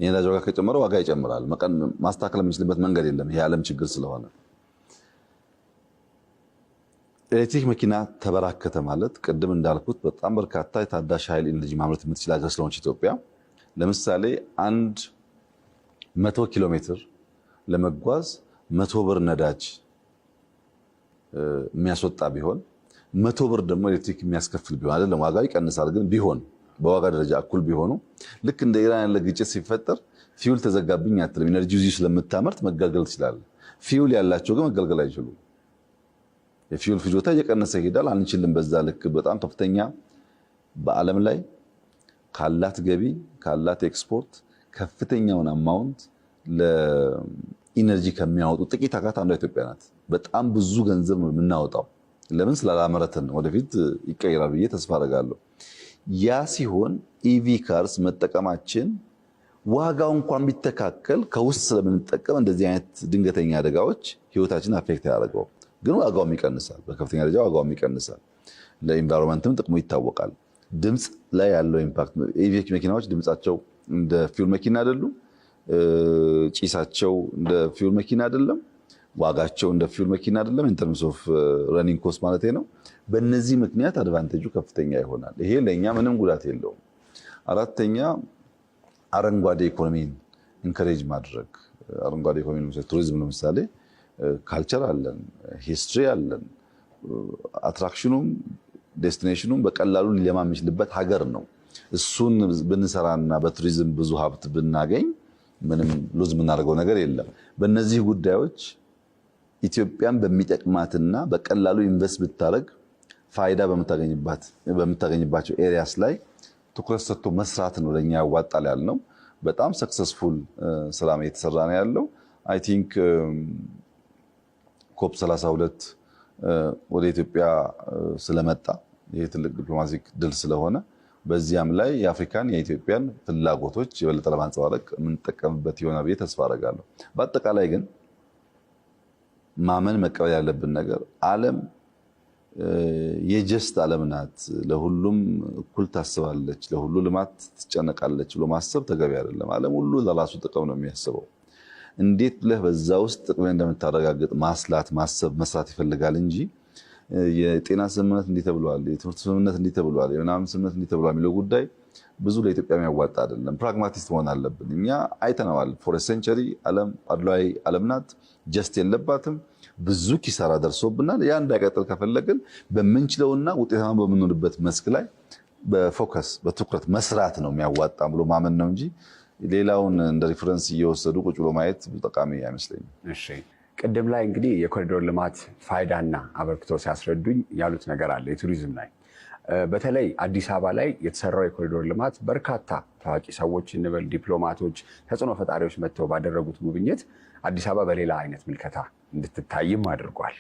የነዳጅ ዋጋ ከጨመረ ዋጋ ይጨምራል። ማስተካከል የምንችልበት መንገድ የለም። ይሄ የዓለም ችግር ስለሆነ ኤሌክትሪክ መኪና ተበራከተ ማለት ቅድም እንዳልኩት በጣም በርካታ የታዳሽ ኃይል energy ማምረት የምትችል ሀገር ስለሆነች ኢትዮጵያ ለምሳሌ 100 ኪሎ ሜትር ለመጓዝ 100 ብር ነዳጅ የሚያስወጣ ቢሆን፣ 100 ብር ደግሞ ኤሌክትሪክ የሚያስከፍል ቢሆን፣ አይደለም ዋጋው ይቀንሳል፣ ግን ቢሆን በዋጋ ደረጃ እኩል ቢሆኑ ልክ እንደ ኢራን ያለ ግጭት ሲፈጠር fuel ተዘጋብኝ አትልም። Energy እዚሁ ስለምታመርት መገልገል ትችላለህ። Fuel ያላቸው ግን መገልገል አይችሉም። የ fuel ፍጆታ እየቀነሰ ይሄዳል። አንችልም። በዛ ልክ በጣም ከፍተኛ በዓለም ላይ ካላት ገቢ፣ ካላት ኤክስፖርት ከፍተኛውን amount ለ energy ከሚያወጡ ጥቂት ሀገራት አንዷ ኢትዮጵያ ናት። በጣም ብዙ ገንዘብ ነው የምናወጣው። ለምን? ስላላመረትን። ወደፊት ይቀይራል ብዬ ተስፋ አደርጋለሁ። ያ ሲሆን EV cars መጠቀማችን ዋጋው እንኳን ቢተካከል ከውስጥ ስለምንጠቀም እንደዚህ አይነት ድንገተኛ አደጋዎች ህይወታችን affect አያደርገውም። ግን ዋጋውም ይቀንሳል፣ በከፍተኛ ደረጃ ዋጋውም ይቀንሳል። ለ environment ም ጥቅሙ ይታወቃል። ድምፅ ላይ ያለው impact፣ EV መኪናዎች ድምፃቸው እንደ fuel መኪና አይደሉም። ጭሳቸው እንደ fuel መኪና አይደለም። ዋጋቸው እንደ fuel መኪና አይደለም። In terms of running cost ማለት ነው። በእነዚህ ምክንያት advantage ኡ ከፍተኛ ይሆናል። ይሄ ለእኛ ምንም ጉዳት የለውም። አራተኛ አረንጓዴ ኢኮኖሚን encourage ማድረግ። አረንጓዴ ኢኮኖሚ ቱሪዝም ለምሳሌ culture አለን፣ history አለን። Attraction ኑም destination ኑም በቀላሉ ሊለማ የሚችልበት ሀገር ነው። እሱን ብንሰራና በቱሪዝም ብዙ ሀብት ብናገኝ ምንም lose የምናደርገው ነገር የለም። በእነዚህ ጉዳዮች ኢትዮጵያን በሚጠቅማትና በቀላሉ invest ብታደርግ ፋይዳ በምታገኝባቸው areas ላይ ትኩረት ሰጥቶ መስራት ነው ለእኛ ያዋጣል ያልነው። በጣም successful ስራ እየተሰራ ነው ያለው። I think COP 32 ወደ ኢትዮጵያ ስለመጣ ይህ ትልቅ diplomatic ድል ስለሆነ በዚያም ላይ የአፍሪካን የኢትዮጵያን ፍላጎቶች የበለጠ ለማንጸባረቅ የምንጠቀምበት ይሆናል ብዬ ተስፋ አደርጋለሁ። በአጠቃላይ ግን ማመን መቀበል ያለብን ነገር ዓለም የ just ዓለም ናት፣ ለሁሉም እኩል ታስባለች፣ ለሁሉ ልማት ትጨነቃለች ብሎ ማሰብ ተገቢ አይደለም። ዓለም ሁሉ ለራሱ ጥቅም ነው የሚያስበው። እንዴት ብለህ በዛ ውስጥ ጥቅም እንደምታረጋግጥ ማስላት፣ ማሰብ፣ መስራት ይፈልጋል እንጂ የጤና ስምምነት እንዲህ ተብሏል፣ የትምህርት ስምምነት እንዲህ ተብሏል፣ የምናምን ስምምነት እንዲህ ተብሏል የሚለው ጉዳይ ብዙ ለኢትዮጵያ የሚያዋጣ አይደለም። Pragmatist መሆን አለብን። እኛ አይተነዋል። For century ዓለም አድሏዊ ዓለም ናት፣ just የለባትም። ብዙ ኪሳራ ደርሶብናል። ያ እንዳይቀጥል ከፈለግን በምንችለውና ውጤታማ በምንሆንበት መስክ ላይ በ focus በትኩረት መስራት ነው የሚያዋጣ ብሎ ማመን ነው እንጂ ሌላውን እንደ reference እየወሰዱ ቁጭ ብሎ ማየት ጠቃሚ አይመስለኝም። እሺ፣ ቅድም ላይ እንግዲህ የኮሪደር ልማት ፋይዳና አበርክቶ ሲያስረዱኝ ያሉት ነገር አለ የቱሪዝም ላይ። በተለይ አዲስ አበባ ላይ የተሰራው የኮሪደር ልማት በርካታ ታዋቂ ሰዎች እንበል ዲፕሎማቶች፣ ተጽዕኖ ፈጣሪዎች መጥተው ባደረጉት ጉብኝት አዲስ አበባ በሌላ አይነት ምልከታ እንድትታይም አድርጓል።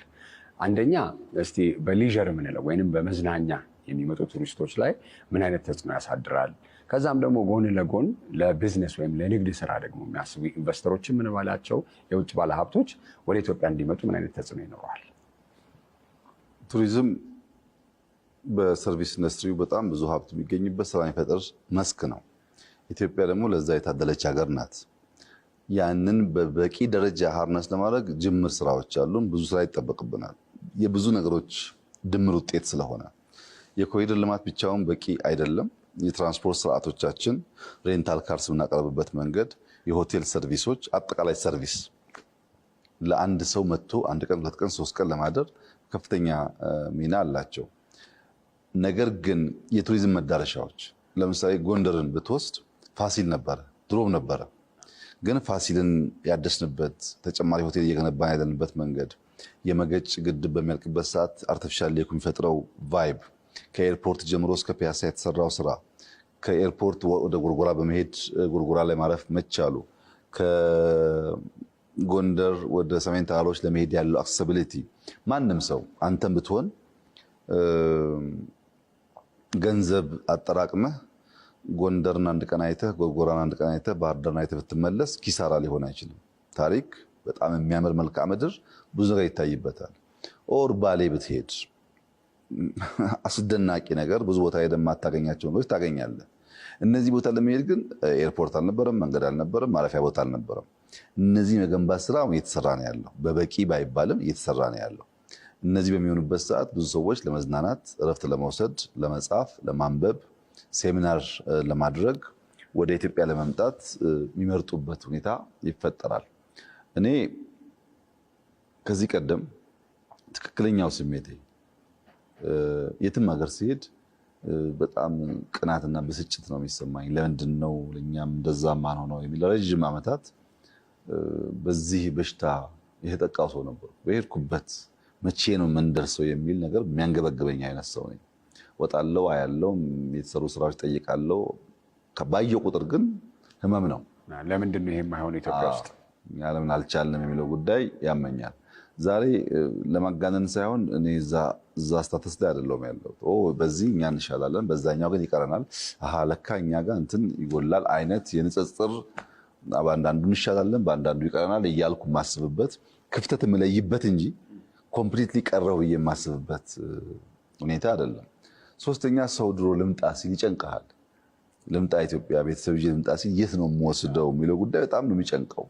አንደኛ እስቲ በ leisure የምንለው ወይንም በመዝናኛ የሚመጡ ቱሪስቶች ላይ ምን አይነት ተጽዕኖ ያሳድራል? ከዛም ደግሞ ጎን ለጎን ለቢዝነስ ወይም ለንግድ ስራ ደግሞ የሚያስቡ ኢንቨስተሮች የምንላቸው የውጭ ባለሀብቶች ወደ ኢትዮጵያ እንዲመጡ ምን አይነት ተጽዕኖ ይኖረዋል? ቱሪዝም በ service ኢንዱስትሪው በጣም ብዙ ሀብት የሚገኝበት፣ ስራ የሚፈጥር መስክ ነው። ኢትዮጵያ ደግሞ ለዛ የታደለች ሀገር ናት። ያንን በበቂ ደረጃ harness ለማድረግ ጅምር ስራዎች አሉን። ብዙ ስራ ይጠበቅብናል። የብዙ ነገሮች ድምር ውጤት ስለሆነ የኮሪደር ልማት ብቻውን በቂ አይደለም። የትራንስፖርት ስርዓቶቻችን፣ rental cars የምናቀርብበት መንገድ፣ የሆቴል service ኦች፣ አጠቃላይ service ለአንድ ሰው መጥቶ አንድ ቀን፣ 2 ቀን፣ 3 ቀን ለማደር ከፍተኛ ሚና አላቸው። ነገር ግን የቱሪዝም መዳረሻዎች ለምሳሌ ጎንደርን ብትወስድ ፋሲል ነበረ፣ ድሮም ነበረ። ግን ፋሲልን ያደስንበት፣ ተጨማሪ ሆቴል እየገነባን ያለንበት መንገድ፣ የመገጭ ግድብ በሚያልቅበት ሰዓት artificial lake ኡ የሚፈጥረው vibe፣ ከ airport ጀምሮ እስከ ፒያሳ የተሰራው ስራ፣ ከ airport ወደ ጎርጎራ በመሄድ ጎርጎራ ላይ ማረፍ መቻሉ፣ ከጎንደር ወደ ሰሜን ተራሮች ለመሄድ ያለው accessibility፣ ማንም ሰው አንተም ብትሆን ገንዘብ አጠራቅመህ ጎንደርን አንድ ቀን አይተህ፣ ጎርጎራን አንድ ቀን አይተህ፣ ባህር ዳርን አይተህ ብትመለስ ኪሳራ ሊሆን አይችልም። ታሪክ፣ በጣም የሚያምር መልክዓ ምድር፣ ብዙ ነገር ይታይበታል። Or ባሌ ብትሄድ አስደናቂ ነገር፣ ብዙ ቦታ ሄደህ የማታገኛቸው ነገሮች ታገኛለህ። እነዚህ ቦታ ለመሄድ ግን airport አልነበረም፣ መንገድ አልነበረም፣ ማረፊያ ቦታ አልነበረም። እነዚህ መገንባት ስራ እየተሰራ ነው ያለው። በበቂ ባይባልም እየተሰራ ነው ያለው። እነዚህ በሚሆኑበት ሰዓት ብዙ ሰዎች ለመዝናናት፣ እረፍት ለመውሰድ፣ ለመጻፍ፣ ለማንበብ፣ ሴሚናር ለማድረግ ወደ ኢትዮጵያ ለመምጣት የሚመርጡበት ሁኔታ ይፈጠራል። እኔ ከዚህ ቀደም ትክክለኛው ስሜቴ የትም ሀገር ስሄድ በጣም ቅናትና ብስጭት ነው የሚሰማኝ። ለምንድን ነው ለእኛም እንደዛ ማንሆነው የሚል ረዥም ዓመታት በዚህ በሽታ የተጠቃው ሰው ነበርኩ። በሄድኩበት መቼ ነው የምንደርሰው የሚል ነገር የሚያንገበግበኝ አይነት ሰው ነኝ። ወጣለው፣ አያለው፣ የተሰሩ ስራዎች ጠይቃለው። ባየው ቁጥር ግን ህመም ነው። ለምንድን ነው ይሄ የማይሆነው ኢትዮጵያ ውስጥ? እኛ ለምን አልቻልንም የሚለው ጉዳይ ያመኛል። ዛሬ ለማጋነን ሳይሆን እኔ እዛ status ላይ አይደለሁም ያለሁት። በዚህ እኛ እንሻላለን፣ በዛኛው ግን ይቀረናል። አሀ ለካ እኛ ጋር እንትን ይጎላል አይነት የንጽጽር፣ በአንዳንዱ እንሻላለን፣ በአንዳንዱ ይቀረናል እያልኩ የማስብበት ክፍተት የምለይበት እንጂ completely ቀረው ብዬ የማስብበት ሁኔታ አይደለም። ሶስተኛ፣ ሰው ድሮ ልምጣ ሲል ይጨንቀሃል። ልምጣ ኢትዮጵያ፣ ቤተሰብ ይዤ ልምጣ ሲል የት ነው የምወስደው የሚለው ጉዳይ በጣም ነው የሚጨንቀው።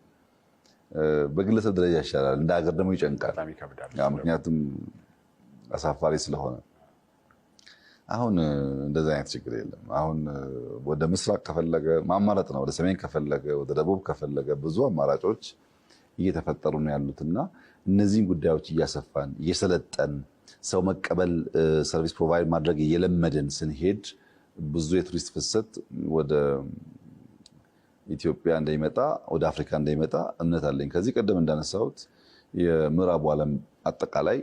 በግለሰብ ደረጃ ይሻላል፣ እንደ ሀገር ደግሞ ይጨንቃል። በጣም ይከብዳል። ምክንያቱም አሳፋሪ ስለሆነ። አሁን እንደዚህ አይነት ችግር የለም። አሁን ወደ ምስራቅ ከፈለገ ማማረጥ ነው፣ ወደ ሰሜን ከፈለገ፣ ወደ ደቡብ ከፈለገ ብዙ አማራጮች እየተፈጠሩ ነው ያሉትና እነዚህን ጉዳዮች እያሰፋን፣ እየሰለጠን፣ ሰው መቀበል፣ service provide ማድረግ እየለመድን ስንሄድ ብዙ የቱሪስት ፍሰት ወደ ኢትዮጵያ እንደሚመጣ፣ ወደ አፍሪካ እንደሚመጣ እምነት አለኝ። ከዚህ ቀደም እንዳነሳሁት የምዕራቡ ዓለም አጠቃላይ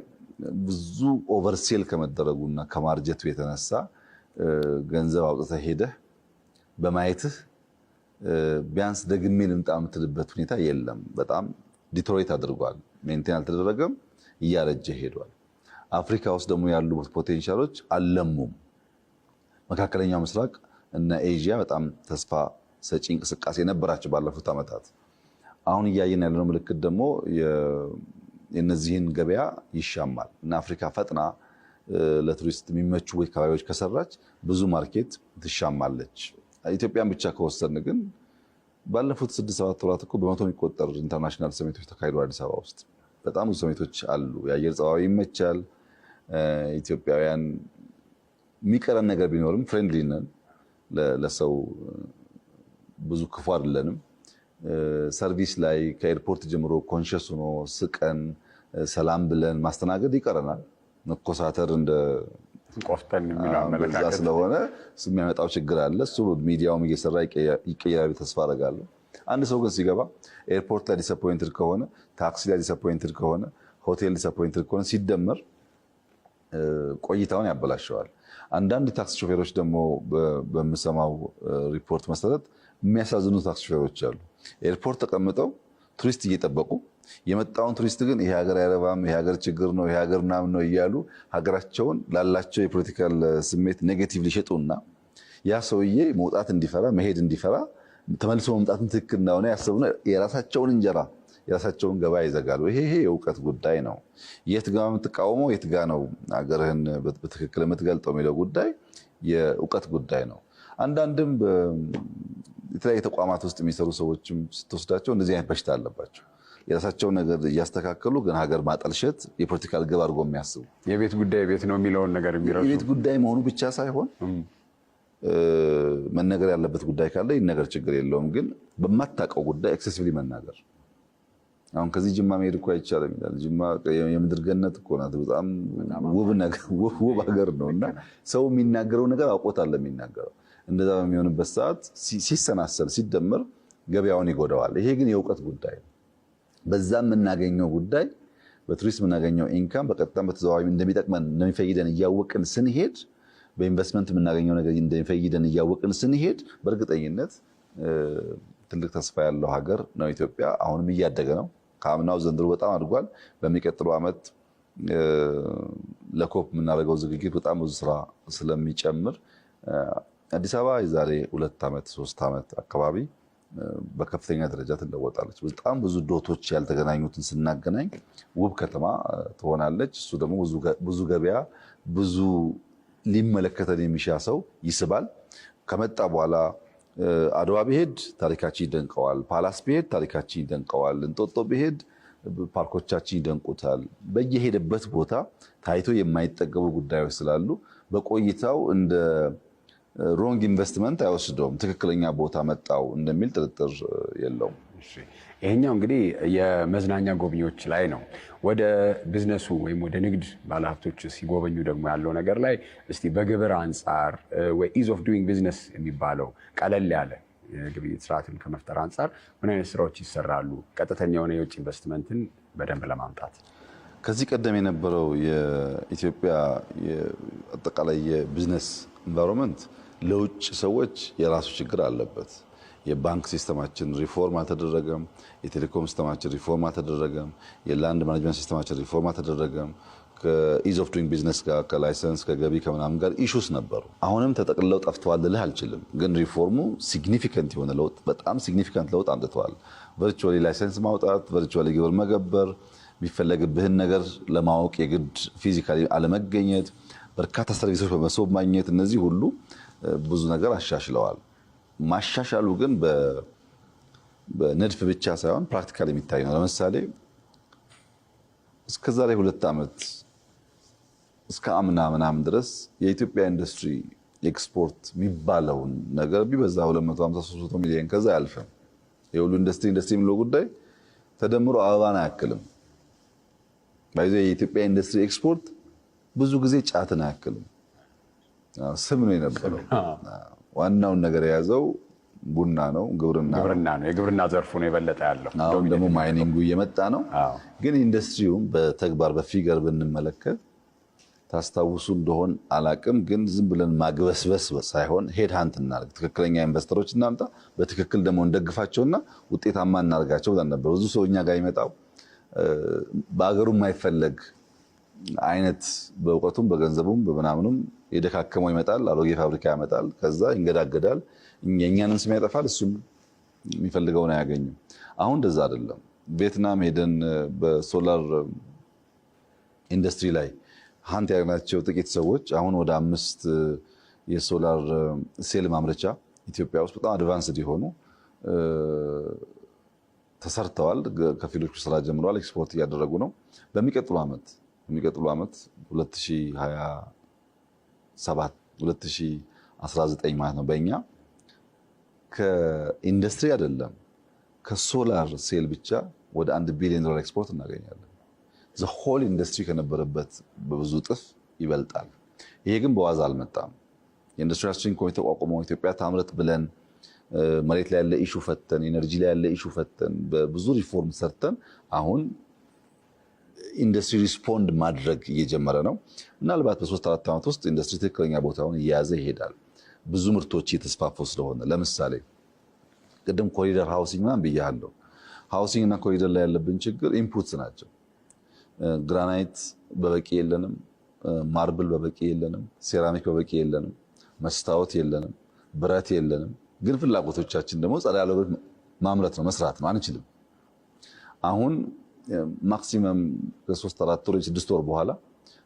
ብዙ oversell ከመደረጉና ከማርጀቱ የተነሳ ገንዘብ አውጥተህ ሄደህ በማየትህ ቢያንስ ደግሜ ልምጣ የምትልበት ሁኔታ የለም። በጣም deteriorate አድርጓል። Maintain አልተደረገም፣ እያረጀ ሄዷል። አፍሪካ ውስጥ ደግሞ ያሉ potential ኦች አልለሙም። መካከለኛው ምስራቅ እና ኤዥያ በጣም ተስፋ ሰጪ እንቅስቃሴ ነበራቸው ባለፉት ዓመታት። አሁን እያየን ያለነው ምልክት ደግሞ የነዚህን ገበያ ይሻማል እና አፍሪካ ፈጥና ለቱሪስት የሚመቹ አካባቢዎች ከሰራች ብዙ market ትሻማለች። ኢትዮጵያን ብቻ ከወሰድን ግን ባለፉት 6-7 ወራት እኮ በመቶ የሚቆጠር international summit ኦች ተካሂደዋል አዲስ አበባ ውስጥ። በጣም ብዙ summit ኦች አሉ። የአየር ጸባዩ ይመቻል። ኢትዮጵያውያን የሚቀረን ነገር ቢኖርም friendly ነን። ለሰው ብዙ ክፉ አይደለንም። Service ላይ ከ airport ጀምሮ conscious ሆኖ ስቀን ሰላም ብለን ማስተናገድ ይቀረናል። መኮሳተር እንደ ቆፍጠን የሚለው በዛ አመለካከት ስለሆነ እሱ የሚያመጣው ችግር አለ። እሱ ሚዲያውም እየሰራ ይቀየራል ተስፋ አደርጋለሁ። አንድ ሰው ግን ሲገባ airport ላይ disappointed ከሆነ፣ ታክሲ ላይ disappointed ከሆነ፣ ሆቴል disappointed ከሆነ ሲደመር ቆይታውን ያበላሸዋል። አንዳንድ ታክሲ ሾፌሮች ደግሞ በምሰማው ሪፖርት መሰረት የሚያሳዝኑ ታክሲ ሾፌሮች አሉ። ኤርፖርት ተቀምጠው ቱሪስት እየጠበቁ የመጣውን ቱሪስት ግን ይሄ ሀገር አይረባም፣ ይሄ ሀገር ችግር ነው፣ ይሄ ሀገር ምናምን ነው እያሉ ሀገራቸውን ላላቸው የ political ስሜት negative ሊሸጡና ያ ሰውዬ መውጣት እንዲፈራ፣ መሄድ እንዲፈራ፣ ተመልሶ መምጣትን ትክክል እንደሆነ ያስቡና የራሳቸውን እንጀራ የራሳቸውን ገበያ ይዘጋሉ። ይሄ የእውቀት ጉዳይ ነው። የት ጋ የምትቃወመው የት ጋ ነው ሀገርህን በትክክል የምትገልጠው የሚለው ጉዳይ የእውቀት ጉዳይ ነው። አንዳንድም የተለያዩ ተቋማት ውስጥ የሚሰሩ ሰዎችም ስትወስዳቸው እንደዚህ አይነት በሽታ አለባቸው። የራሳቸውን ነገር እያስተካከሉ ግን ሀገር ማጠልሸት የ political ግብ አድርጎ የሚያስቡ የቤት ጉዳይ ቤት ነው የሚለውን ነገር የሚረሱ የቤት ጉዳይ መሆኑ ብቻ ሳይሆን መነገር ያለበት ጉዳይ ካለ ይነገር፣ ችግር የለውም። ግን በማታውቀው ጉዳይ excessively መናገር። አሁን ከዚህ ጅማ መሄድ እኮ አይቻልም ይላል። ጅማ የምድር ገነት እኮ ናት። በጣም ውብ ነገር ውብ ሀገር ነው እና ሰው የሚናገረው ነገር አውቆታል የሚናገረው። እንደዛ በሚሆንበት ሰዓት ሲሰናሰል ሲደመር ገበያውን ይጎዳዋል። ይሄ ግን የእውቀት ጉዳይ ነው። በዛ የምናገኘው ጉዳይ በቱሪስት የምናገኘው income በቀጥታም በተዘዋዋሪ እንደሚጠቅመን እንደሚፈይደን እያወቅን ስንሄድ፣ በኢንቨስትመንት የምናገኘው ነገር እንደሚፈይደን እያወቅን ስንሄድ በእርግጠኝነት ትልቅ ተስፋ ያለው ሀገር ነው ኢትዮጵያ። አሁንም እያደገ ነው። ከአምናው ዘንድሮ በጣም አድጓል። በሚቀጥለው ዓመት ለ COP የምናደርገው ዝግጅት በጣም ብዙ ስራ ስለሚጨምር አዲስ አበባ የዛሬ 2 ዓመት 3 ዓመት አካባቢ በከፍተኛ ደረጃ ትለወጣለች። በጣም ብዙ dot ኦች ያልተገናኙትን ስናገናኝ ውብ ከተማ ትሆናለች። እሱ ደግሞ ብዙ ገበያ፣ ብዙ ሊመለከተን የሚሻ ሰው ይስባል። ከመጣ በኋላ አድዋ ቢሄድ ታሪካችን ይደንቀዋል። ፓላስ ቢሄድ ታሪካችን ይደንቀዋል። እንጦጦ ቢሄድ ፓርኮቻችን ይደንቁታል። በየሄደበት ቦታ ታይቶ የማይጠገቡ ጉዳዮች ስላሉ በቆይታው እንደ wrong investment አይወስደውም። ትክክለኛ ቦታ መጣው እንደሚል ጥርጥር የለውም። ይሄኛው እንግዲህ የመዝናኛ ጎብኚዎች ላይ ነው። ወደ ቢዝነሱ ወይም ወደ ንግድ ባለሀብቶች ሲጎበኙ ደግሞ ያለው ነገር ላይ እስቲ በግብር አንጻር ወይ ease of doing business የሚባለው ቀለል ያለ የግብይት ስርዓትን ከመፍጠር አንጻር ምን አይነት ስራዎች ይሰራሉ? ቀጥተኛ የሆነ የውጭ ኢንቨስትመንትን በደንብ ለማምጣት። ከዚህ ቀደም የነበረው የኢትዮጵያ አጠቃላይ የ business environment ለውጭ ሰዎች የራሱ ችግር አለበት። የባንክ system ኣችን ሪፎርም አልተደረገም። የቴሌኮም system ኣችን ሪፎርም አልተደረገም። የ land management system ኣችን ሪፎርም አልተደረገም። ከ ease of doing business ጋር፣ ከ license፣ ከገቢ፣ ከምናምን ጋር issues ነበሩ። አሁንም ተጠቅልለው ጠፍተዋል ልልህ አልችልም። ግን reform ኡ significant የሆነ ለውጥ፣ በጣም significant ለውጥ አምጥተዋል። Virtually license ማውጣት፣ virtually ግብር መገበር፣ የሚፈለግብህን ነገር ለማወቅ የግድ physically አለመገኘት፣ በርካታ service ኦች በመሶብ ማግኘት፣ እነዚህ ሁሉ ብዙ ነገር አሻሽለዋል። ማሻሻሉ ግን በንድፍ ብቻ ሳይሆን practical የሚታይ ነው። ለምሳሌ እስከ ዛሬ 2 ዓመት፣ እስከ አምና ምናምን ድረስ የኢትዮጵያ ኢንዱስትሪ ኤክስፖርት የሚባለውን ነገር ቢበዛ 250 300 ሚሊዮን፣ ከዛ አያልፍም። የሁሉ ኢንዱስትሪ ኢንዱስትሪ የሚለው ጉዳይ ተደምሮ አበባን አያክልም። By the way የኢትዮጵያ ኢንዱስትሪ ኤክስፖርት ብዙ ጊዜ ጫትን አያክልም። ስም ነው የነበረው። ዋናውን ነገር የያዘው ቡና ነው፣ ግብርና ነው። ግብርና ነው። የግብርና ዘርፉ ነው የበለጠ ያለው። አሁን ደግሞ mining ኡ እየመጣ ነው። ግን ኢንዱስትሪውም በተግባር በ figure ብንመለከት፣ ታስታውሱ እንደሆን አላቅም፣ ግን ዝም ብለን ማግበስበስ ሳይሆን head hunt እናድርግ፣ ትክክለኛ investor ኦች እናምጣ፣ በትክክል ደግሞ እንደግፋቸውና ውጤታማ እናድርጋቸው ብለን ነበር። ብዙ ሰው እኛ ጋር ይመጣው በሀገሩ የማይፈለግ አይነት በእውቀቱም በገንዘቡም በምናምኑም የደካከመው ይመጣል። አሮጌ ፋብሪካ ያመጣል። ከዛ ይንገዳገዳል። የእኛንም ስም ያጠፋል። እሱም የሚፈልገውን አያገኝም። አሁን እንደዛ አይደለም። ቪየትናም ሄደን በ solar industry ላይ hunt ያደረግናቸው ጥቂት ሰዎች አሁን ወደ አምስት የ solar cell ማምረቻ ኢትዮጵያ ውስጥ በጣም advanced የሆኑ ተሰርተዋል። ከፊሎቹ ስራ ጀምረዋል። ኤክስፖርት እያደረጉ ነው። በሚቀጥሉ ዓመት 2027፣ 2019 ማለት ነው፣ በእኛ ከኢንዱስትሪ አይደለም ከ solar cell ብቻ ወደ 1 ቢሊዮን ዶላር ኤክስፖርት እናገኛለን። The whole industry ከነበረበት በብዙ እጥፍ ይበልጣል። ይሄ ግን በዋዛ አልመጣም። የኢንዱስትሪ steering ኮሚቴ ተቋቁሞ ኢትዮጵያ ታምርት ብለን መሬት ላይ ያለ issue ፈተን፣ energy ላይ ያለ issue ፈተን፣ በብዙ ሪፎርም ሰርተን አሁን ኢንዱስትሪ respond ማድረግ እየጀመረ ነው። ምናልባት በ3-4 ዓመት ውስጥ ኢንዱስትሪ ትክክለኛ ቦታውን እየያዘ ይሄዳል። ብዙ ምርቶች እየተስፋፉ ስለሆነ፣ ለምሳሌ ቅድም ኮሪደር housing ምናምን ብያለሁ። Housing እና ኮሪደር ላይ ያለብን ችግር inputs ናቸው። ግራናይት በበቂ የለንም፣ marble በበቂ የለንም፣ ሴራሚክ በበቂ የለንም፣ መስታወት የለንም፣ ብረት የለንም። ግን ፍላጎቶቻችን ደግሞ ጸዳ ያለ ብረት ማምረት ነው፣ መስራት ነው፣ አንችልም። አሁን maximum ከ3-4 ወር፣ 6 ወር በኋላ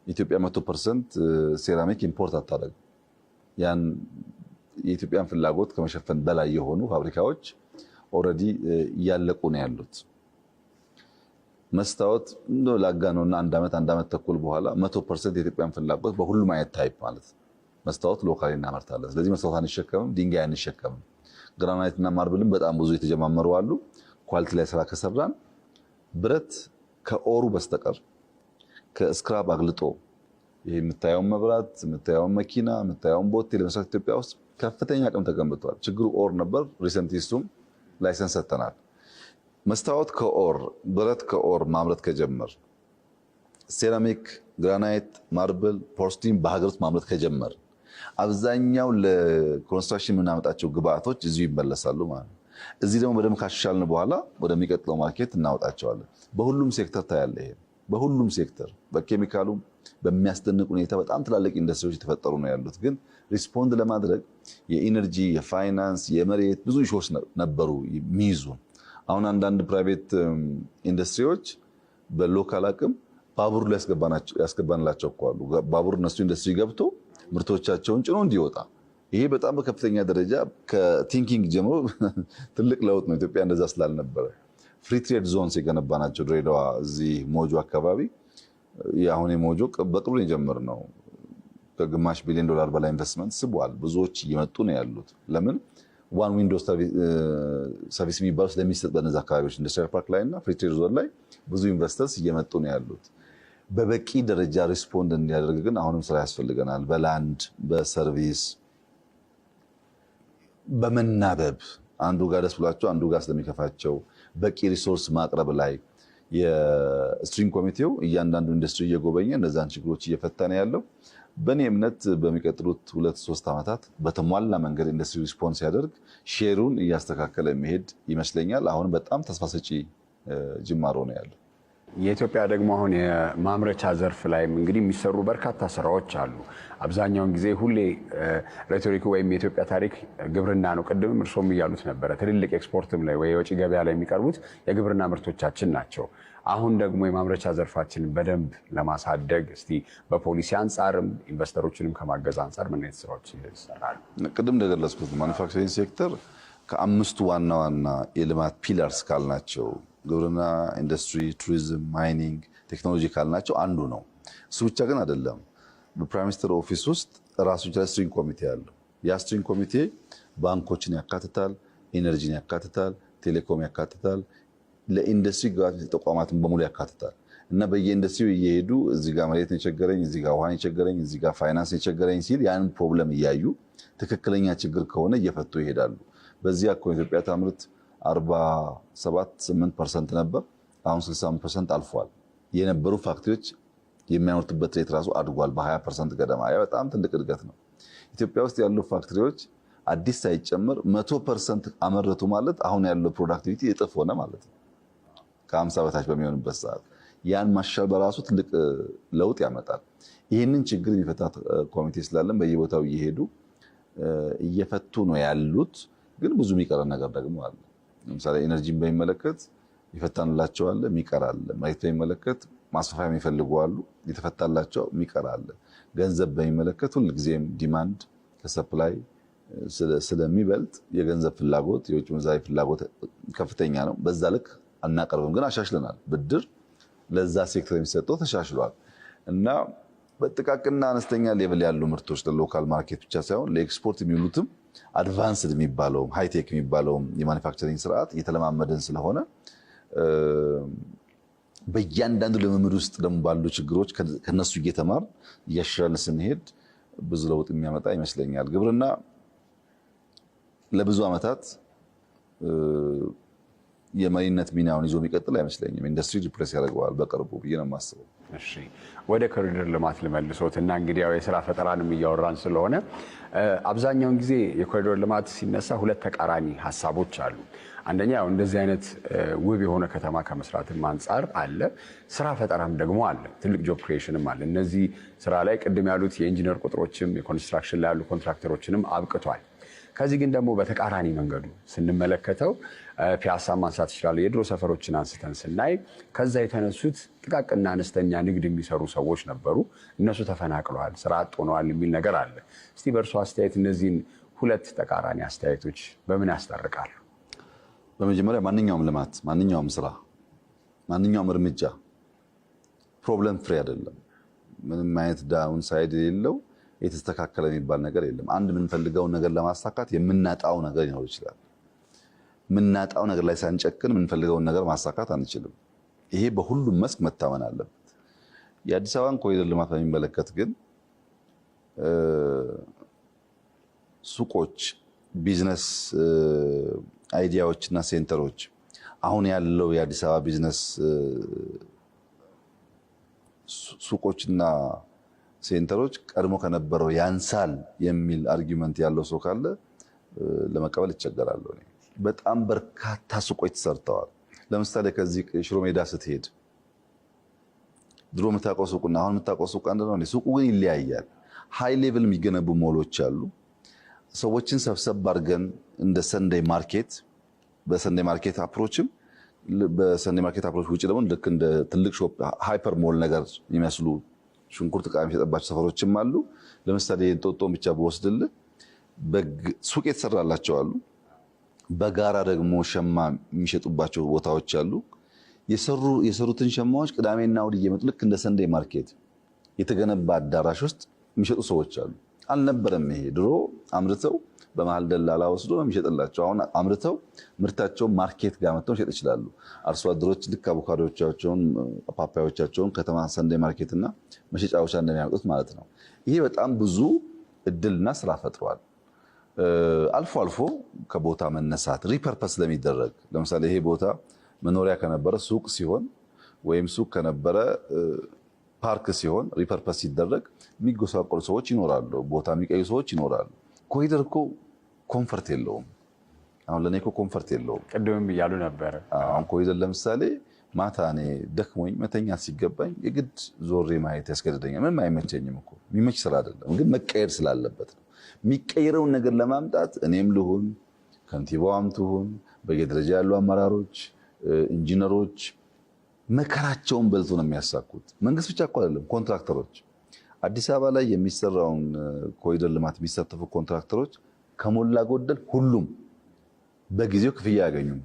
ኢትዮጵያ 100% ሴራሚክ import አታደርግም። ያን የኢትዮጵያን ፍላጎት ከመሸፈን በላይ የሆኑ ፋብሪካዎች already እያለቁ ነው ያሉት። መስታወት እንደ ላጋነውና አንድ ዓመት፣ አንድ ዓመት ተኩል በኋላ 100% የኢትዮጵያን ፍላጎት በሁሉም አይነት type ማለት ነው መስታወት locally እናመርታለን። ስለዚህ መስታወት አንሸከምም፣ ድንጋይ አንሸከምም። ግራናይት እና marble ም በጣም ብዙ የተጀማመሩ አሉ። Quality ላይ ስራ ከሰራን፣ ብረት ከ ore ኡ በስተቀር ከ scrap አቅልጦ ይሄ የምታየውን መብራት፣ የምታየውን መኪና፣ የምታየውን ቦቴ ለመስራት ኢትዮጵያ ውስጥ ከፍተኛ አቅም ተገንብቷል። ችግሩ ore ነበር። Recently እሱም license ሰጥተናል። መስታወት ከ ore፣ ብረት ከ ore ማምረት ከጀመር፣ ሴራሚክ፣ ግራናይት፣ marble፣ porcelain በሀገር ውስጥ ማምረት ከጀመር አብዛኛው ለ construction የምናመጣቸው ግብአቶች እዚሁ ይመለሳሉ ማለት ነው። እዚህ ደግሞ በደንብ ካሻሻልን በኋላ ወደሚቀጥለው market እናወጣቸዋለን። በሁሉም ሴክተር ታያለህ። ይሄ በሁሉም ሴክተር በኬሚካሉም በሚያስደንቅ ሁኔታ በጣም ትላልቅ ኢንዱስትሪዎች የተፈጠሩ ነው ያሉት። ግን respond ለማድረግ የ energy፣ የፋይናንስ፣ የመሬት ብዙ issue ዎች ነበሩ የሚይዙ። አሁን አንዳንድ private ኢንዱስትሪዎች በ local አቅም ባቡር ያስገባንላቸው እኮ አሉ። ባቡር እነሱ ኢንዱስትሪ ገብቶ ምርቶቻቸውን ጭኖ እንዲወጣ፣ ይሄ በጣም በከፍተኛ ደረጃ ከ thinking ጀምሮ ትልቅ ለውጥ ነው። ኢትዮጵያ እንደዛ ስላልነበረ free trade zones የገነባናቸው ድሬዳዋ፣ እዚህ ሞጆ አካባቢ፣ የአሁን የሞጆ በቅርቡ የጀመርነው ከግማሽ ቢሊዮን ዶላር በላይ ኢንቨስትመንት ስቧል። ብዙዎች እየመጡ ነው ያሉት። ለምን? One window service የሚባለው ስለሚሰጥ በነዚ አካባቢዎች industrial park ላይ እና free trade zone ላይ ብዙ investors እየመጡ ነው ያሉት። በበቂ ደረጃ respond እንዲያደርግ ግን አሁንም ስራ ያስፈልገናል። በ land፣ በ service፣ በመናበብ፣ አንዱ ጋር ደስ ብሏቸው አንዱ ጋር ስለሚከፋቸው በቂ resource ማቅረብ ላይ የ steering ኮሚቴው እያንዳንዱ ኢንዱስትሪ እየጎበኘ እነዛን ችግሮች እየፈታ ነው ያለው። በእኔ እምነት በሚቀጥሉት 2-3 ዓመታት በተሟላ መንገድ ኢንዱስትሪ response ሲያደርግ share ኡን እያስተካከለ የሚሄድ ይመስለኛል። አሁንም በጣም ተስፋ ሰጪ ጅማሮ ነው ያለው። የኢትዮጵያ ደግሞ አሁን የማምረቻ ዘርፍ ላይም እንግዲህ የሚሰሩ በርካታ ስራዎች አሉ። አብዛኛውን ጊዜ ሁሌ rhetoric ኡ ወይም የኢትዮጵያ ታሪክ ግብርና ነው። ቅድምም እርሶም እያሉት ነበረ። ትልልቅ ኤክስፖርትም ላይ ወይ የወጪ ገበያ ላይ የሚቀርቡት የግብርና ምርቶቻችን ናቸው። አሁን ደግሞ የማምረቻ ዘርፋችንን በደንብ ለማሳደግ እስቲ በፖሊሲ አንጻርም investor ኦችንም ከማገዝ አንጻር ምን አይነት ስራዎች ይሰራሉ? ቅድም እንደገለጽኩት manufacturing sector ከአምስቱ ዋና ዋና የልማት pillars ካልናቸው፣ ግብርና፣ ኢንዱስትሪ፣ ቱሪዝም፣ mining፣ ቴክኖሎጂ ካልናቸው አንዱ ነው። እሱ ብቻ ግን አይደለም። በ prime minister office ውስጥ ራሱን የቻለ steering ኮሚቴ አለው። ያ steering ኮሚቴ ባንኮችን ያካትታል፣ energy ን ያካትታል፣ ቴሌኮም ያካትታል፣ ለኢንዱስትሪ ግብዓት ተቋማትን በሙሉ ያካትታል እና በየኢንዱስትሪው እየሄዱ እዚህ ጋር መሬት ነው የቸገረኝ፣ እዚህ ጋር ውሃ ነው የቸገረኝ፣ እዚህ ጋር ፋይናንስ ነው የቸገረኝ ሲል ያንን problem እያዩ ትክክለኛ ችግር ከሆነ እየፈቱ ይሄዳሉ። በዚህ አኮ ኢትዮጵያ ታምርት 47 8% ነበር። አሁን 65% አልፏል። የነበሩ factory ዎች የሚያመርቱበት rate ራሱ አድጓል በ20% ገደማ። ያ በጣም ትልቅ እድገት ነው። ኢትዮጵያ ውስጥ ያሉ factory ዎች አዲስ ሳይጨምር 100% አመረቱ ማለት አሁን ያለው productivity እጥፍ ሆነ ማለት ነው። ከ50 በታች በሚሆንበት ሰዓት ያን ማሻሻል በራሱ ትልቅ ለውጥ ያመጣል። ይህንን ችግር የሚፈታ ኮሚቴ ስላለን በየቦታው እየሄዱ እየፈቱ ነው ያሉት። ግን ብዙ የሚቀረን ነገር ደግሞ አለ። ለምሳሌ energy ን በሚመለከት የፈታንላቸው አለ፣ የሚቀር አለ። መሬት በሚመለከት ማስፋፊያ የሚፈልጉ አሉ፣ የተፈታላቸው የሚቀር አለ። ገንዘብ በሚመለከት ሁልጊዜም demand ከ supply ስለሚበልጥ የገንዘብ ፍላጎት፣ የውጭ ምንዛሪ ፍላጎት ከፍተኛ ነው። በዛ ልክ አናቀርብም፣ ግን አሻሽለናል። ብድር ለዛ ሴክተር የሚሰጠው ተሻሽሏል እና በጥቃቅንና አነስተኛ level ያሉ ምርቶች ለ local market ብቻ ሳይሆን ለኤክስፖርት የሚውሉትም advanced የሚባለውም high-tech የሚባለውም የ manufacturing ስርዓት እየተለማመድን ስለሆነ፣ በእያንዳንዱ ልምምድ ውስጥ ደግሞ ባሉ ችግሮች ከነሱ እየተማርን እያሻሻልን ስንሄድ ብዙ ለውጥ የሚያመጣ ይመስለኛል። ግብርና ለብዙ ዓመታት የመሪነት ሚናውን ይዞ የሚቀጥል አይመስለኝም። ኢንዱስትሪ replace ያደርገዋል በቅርቡ ብዬ ነው የማስበው። እሺ፣ ወደ ኮሪደር ልማት ልመልሶት እና እንግዲህ ያው የስራ ፈጠራንም እያወራን ስለሆነ አብዛኛውን ጊዜ የኮሪደር ልማት ሲነሳ ሁለት ተቃራኒ ሀሳቦች አሉ። አንደኛ ያው እንደዚህ አይነት ውብ የሆነ ከተማ ከመስራትም አንጻር አለ፣ ስራ ፈጠራም ደግሞ አለ፣ ትልቅ job creation ም አለ። እነዚህ ስራ ላይ ቅድም ያሉት የኢንጂነር ቁጥሮችም የኮንስትራክሽን ላይ ያሉ ኮንትራክተሮችንም አብቅቷል። ከዚህ ግን ደግሞ በተቃራኒ መንገዱ ስንመለከተው ፒያሳ ማንሳት ይችላሉ። የድሮ ሰፈሮችን አንስተን ስናይ ከዛ የተነሱት ጥቃቅንና አነስተኛ ንግድ የሚሰሩ ሰዎች ነበሩ። እነሱ ተፈናቅለዋል፣ ስራ አጥ ሆነዋል የሚል ነገር አለ። እስቲ በእርሱ አስተያየት እነዚህን ሁለት ተቃራኒ አስተያየቶች በምን ያስታርቃሉ? በመጀመሪያ ማንኛውም ልማት፣ ማንኛውም ስራ፣ ማንኛውም እርምጃ problem free አይደለም። ምንም አይነት downside የሌለው የተስተካከለ የሚባል ነገር የለም። አንድ የምንፈልገውን ነገር ለማሳካት የምናጣው ነገር ሊኖር ይችላል። የምናጣው ነገር ላይ ሳንጨክን የምንፈልገውን ነገር ማሳካት አንችልም። ይሄ በሁሉም መስክ መታመን አለበት። የአዲስ አበባን ኮሪደር ልማት በሚመለከት ግን ሱቆች፣ business idea ዎች እና center ኦች አሁን ያለው የአዲስ አበባ ቢዝነስ ሱቆችና center ኦች ቀድሞ ከነበረው ያንሳል የሚል argument ያለው ሰው ካለ ለመቀበል ይቸገራለሁ። በጣም በርካታ ሱቆች ተሰርተዋል። ለምሳሌ ከዚህ ሽሮ ሜዳ ስትሄድ ድሮ የምታውቀው ሱቅና አሁን የምታውቀው ሱቅ አንድ ነው። ሱቁ ግን ይለያያል። High level የሚገነቡ ሞሎች አሉ። ሰዎችን ሰብሰብ አድርገን እንደ Sunday market፣ በ Sunday market approach ም በ Sunday market approach ውጭ ደግሞ ልክ እንደ ትልቅ shop hyper mall ነገር የሚመስሉ ሽንኩርት ዕቃ የሚሸጥባቸው ሰፈሮችም አሉ። ለምሳሌ እንጦጦን ብቻ ብወስድልህ ሱቅ የተሰራላቸው አሉ። በጋራ ደግሞ ሸማ የሚሸጡባቸው ቦታዎች አሉ። የሰሩትን ሸማዎች ቅዳሜና እሑድ እየመጡ ልክ እንደ Sunday market የተገነባ አዳራሽ ውስጥ የሚሸጡ ሰዎች አሉ። አልነበረም ይሄ። ድሮ አምርተው በመሀል ደላላ ወስዶ ነው የሚሸጥላቸው። አሁን አምርተው ምርታቸውን market ጋር መጥተው መሸጥ ይችላሉ። አርሶ አደሮች ልክ አቮካዶቻቸውን፣ ፓፓዮቻቸውን ከተማ Sunday market እና መሸጫዎች እንደሚያመጡት ማለት ነው። ይሄ በጣም ብዙ እድልና ስራ ፈጥሯል። አልፎ አልፎ ከቦታ መነሳት repurpose ስለሚደረግ፣ ለምሳሌ ይሄ ቦታ መኖሪያ ከነበረ ሱቅ ሲሆን ወይም ሱቅ ከነበረ ፓርክ ሲሆን repurpose ሲደረግ የሚጎሳቆሉ ሰዎች ይኖራሉ። ቦታ የሚቀይሩ ሰዎች ይኖራሉ። ኮሪደር እኮ comfort የለውም። አሁን ለእኔ እኮ comfort የለውም። ቅድምም እያሉ ነበረ። አሁን ኮሪደር ለምሳሌ ማታ እኔ ደክሞኝ መተኛት ሲገባኝ የግድ ዞሬ ማየት ያስገድደኛል። ምንም አይመቸኝም እኮ፣ የሚመች ስራ አይደለም፣ ግን መቀየር ስላለበት ነው። የሚቀየረውን ነገር ለማምጣት እኔም ልሁን፣ ከንቲባዋም ትሁን፣ በየደረጃ ያሉ አመራሮች፣ ኢንጂነሮች መከራቸውን በልቶ ነው የሚያሳኩት። መንግስት ብቻ እኮ አይደለም፣ ኮንትራክተሮች፣ አዲስ አበባ ላይ የሚሰራውን ኮሪደር ልማት የሚሳተፉ ኮንትራክተሮች ከሞላ ጎደል ሁሉም በጊዜው ክፍያ አያገኙም።